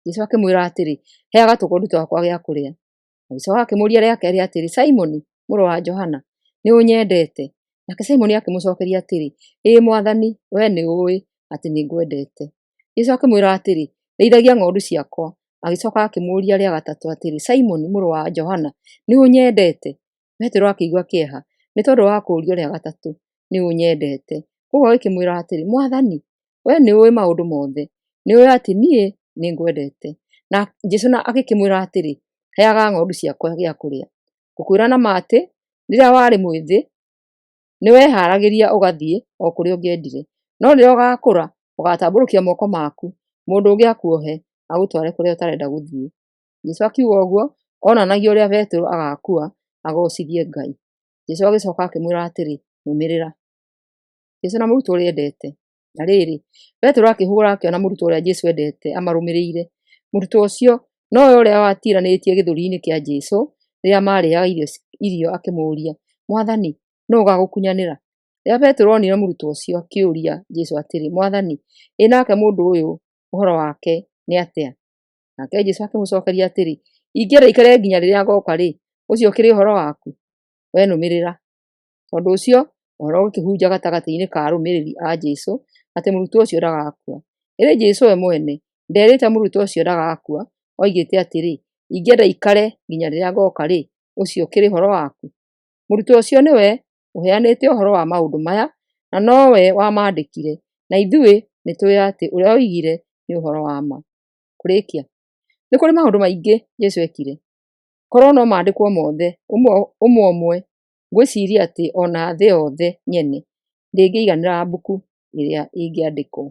Jesũ akĩmwĩra atĩrĩ, Heaga tũgondu twakwa gĩa kũrĩa. Agĩcoka akĩmũũria rĩa kerĩ atĩrĩ, Simoni, mũrũ wa Johana, nĩũnyendete? Nake Simoni akĩmũcokeria atĩrĩ, Ĩĩ Mwathani, wee nĩũĩ atĩ nĩngwendete. Jesũ akĩmwĩra atĩrĩ, Rĩithagia ng'ondu ciakwa. Agĩcoka akĩmũũria rĩa gatatũ atĩrĩ, Simoni, mũrũ wa Johana, nĩũnyendete? Petero akĩigua kĩeha nĩ tondũ wa kũũrio rĩa gatatũ, Nĩũnyendete? Kwoguo agĩkĩmwĩra atĩrĩ, Mwathani, wee nĩũĩ maũndũ mothe, nĩũĩ atĩ niĩ nĩngwendete. Na Jesũ agĩkĩmwĩra atĩrĩ, Heaga ng'ondu ciakwa gĩa kũrĩa. Ngũkwĩra na ma atĩ, rĩrĩa warĩ mwĩthĩ, nĩweharagĩria ũgathiĩ o kũrĩa ũngĩendire, no rĩrĩa ũgaakũra, ũgaatambũrũkia moko maku, mũndũ ũngĩ akuohe, agũtware kũrĩa ũtarenda gũthiĩ. Jesũ akiuga ũguo onanagia ũrĩa Petero agaakua agoocithie Ngai. Jesũ agĩcoka akĩmwĩra atĩrĩ, Nũmĩrĩra. Jesũ na mũrutwo ũrĩa endete. Na rĩrĩ, Petero akĩhũgũra akĩona mũrutwo ũrĩa Jesũ endete amarũmĩrĩire. Mũrutwo ũcio nowe ũrĩa watiranĩtie gĩthũri-inĩ kĩa Jesũ rĩrĩa maarĩaga irio akĩmũũria, Mwathani, nũ ũgagũkunyanĩra? Rĩrĩa Petero onire mũrutwo ũcio, akĩũria Jesũ atĩrĩ, Mwathani, ĩ nake mũndũ ũyũ ũhoro wake nĩ atĩa? Nake Jesũ akĩmũcokeria atĩrĩ, Ingĩenda aikare nginya rĩrĩa ngooka-rĩ, ũcio ũkĩrĩ ũhoro waku? Wee nũmĩrĩra. Tondũ ũcio ũhoro ũgĩkĩhunja gatagatĩ-inĩ ka arũmĩrĩri a Jesũ atĩ mũrutwo ũcio ndagakua. Ĩndĩ Jesũ we mwene ndeerĩte mũrutwo ũcio ndagakua, oigĩte atĩrĩ, Ingĩenda aikare nginya rĩrĩa ngooka-rĩ, ũcio ũkĩrĩ ũhoro waku? Mũrutwo ũcio nĩwe ũheanĩte ũhoro wa maũndũ maya, na nowe wamaandĩkire, na ithuĩ nĩtũũĩ atĩ ũrĩa oigire nĩ ũhoro wa ma. Kũrĩkia. Nĩ kũrĩ maũndũ maingĩ Jesũ eekire. Korwo no maandĩkwo mothe ũmwe ũmwe, ngwĩciria atĩ o na thĩ yothe nyene ndĩngĩiganĩra mbuku ĩrĩa ĩngĩandĩkwo.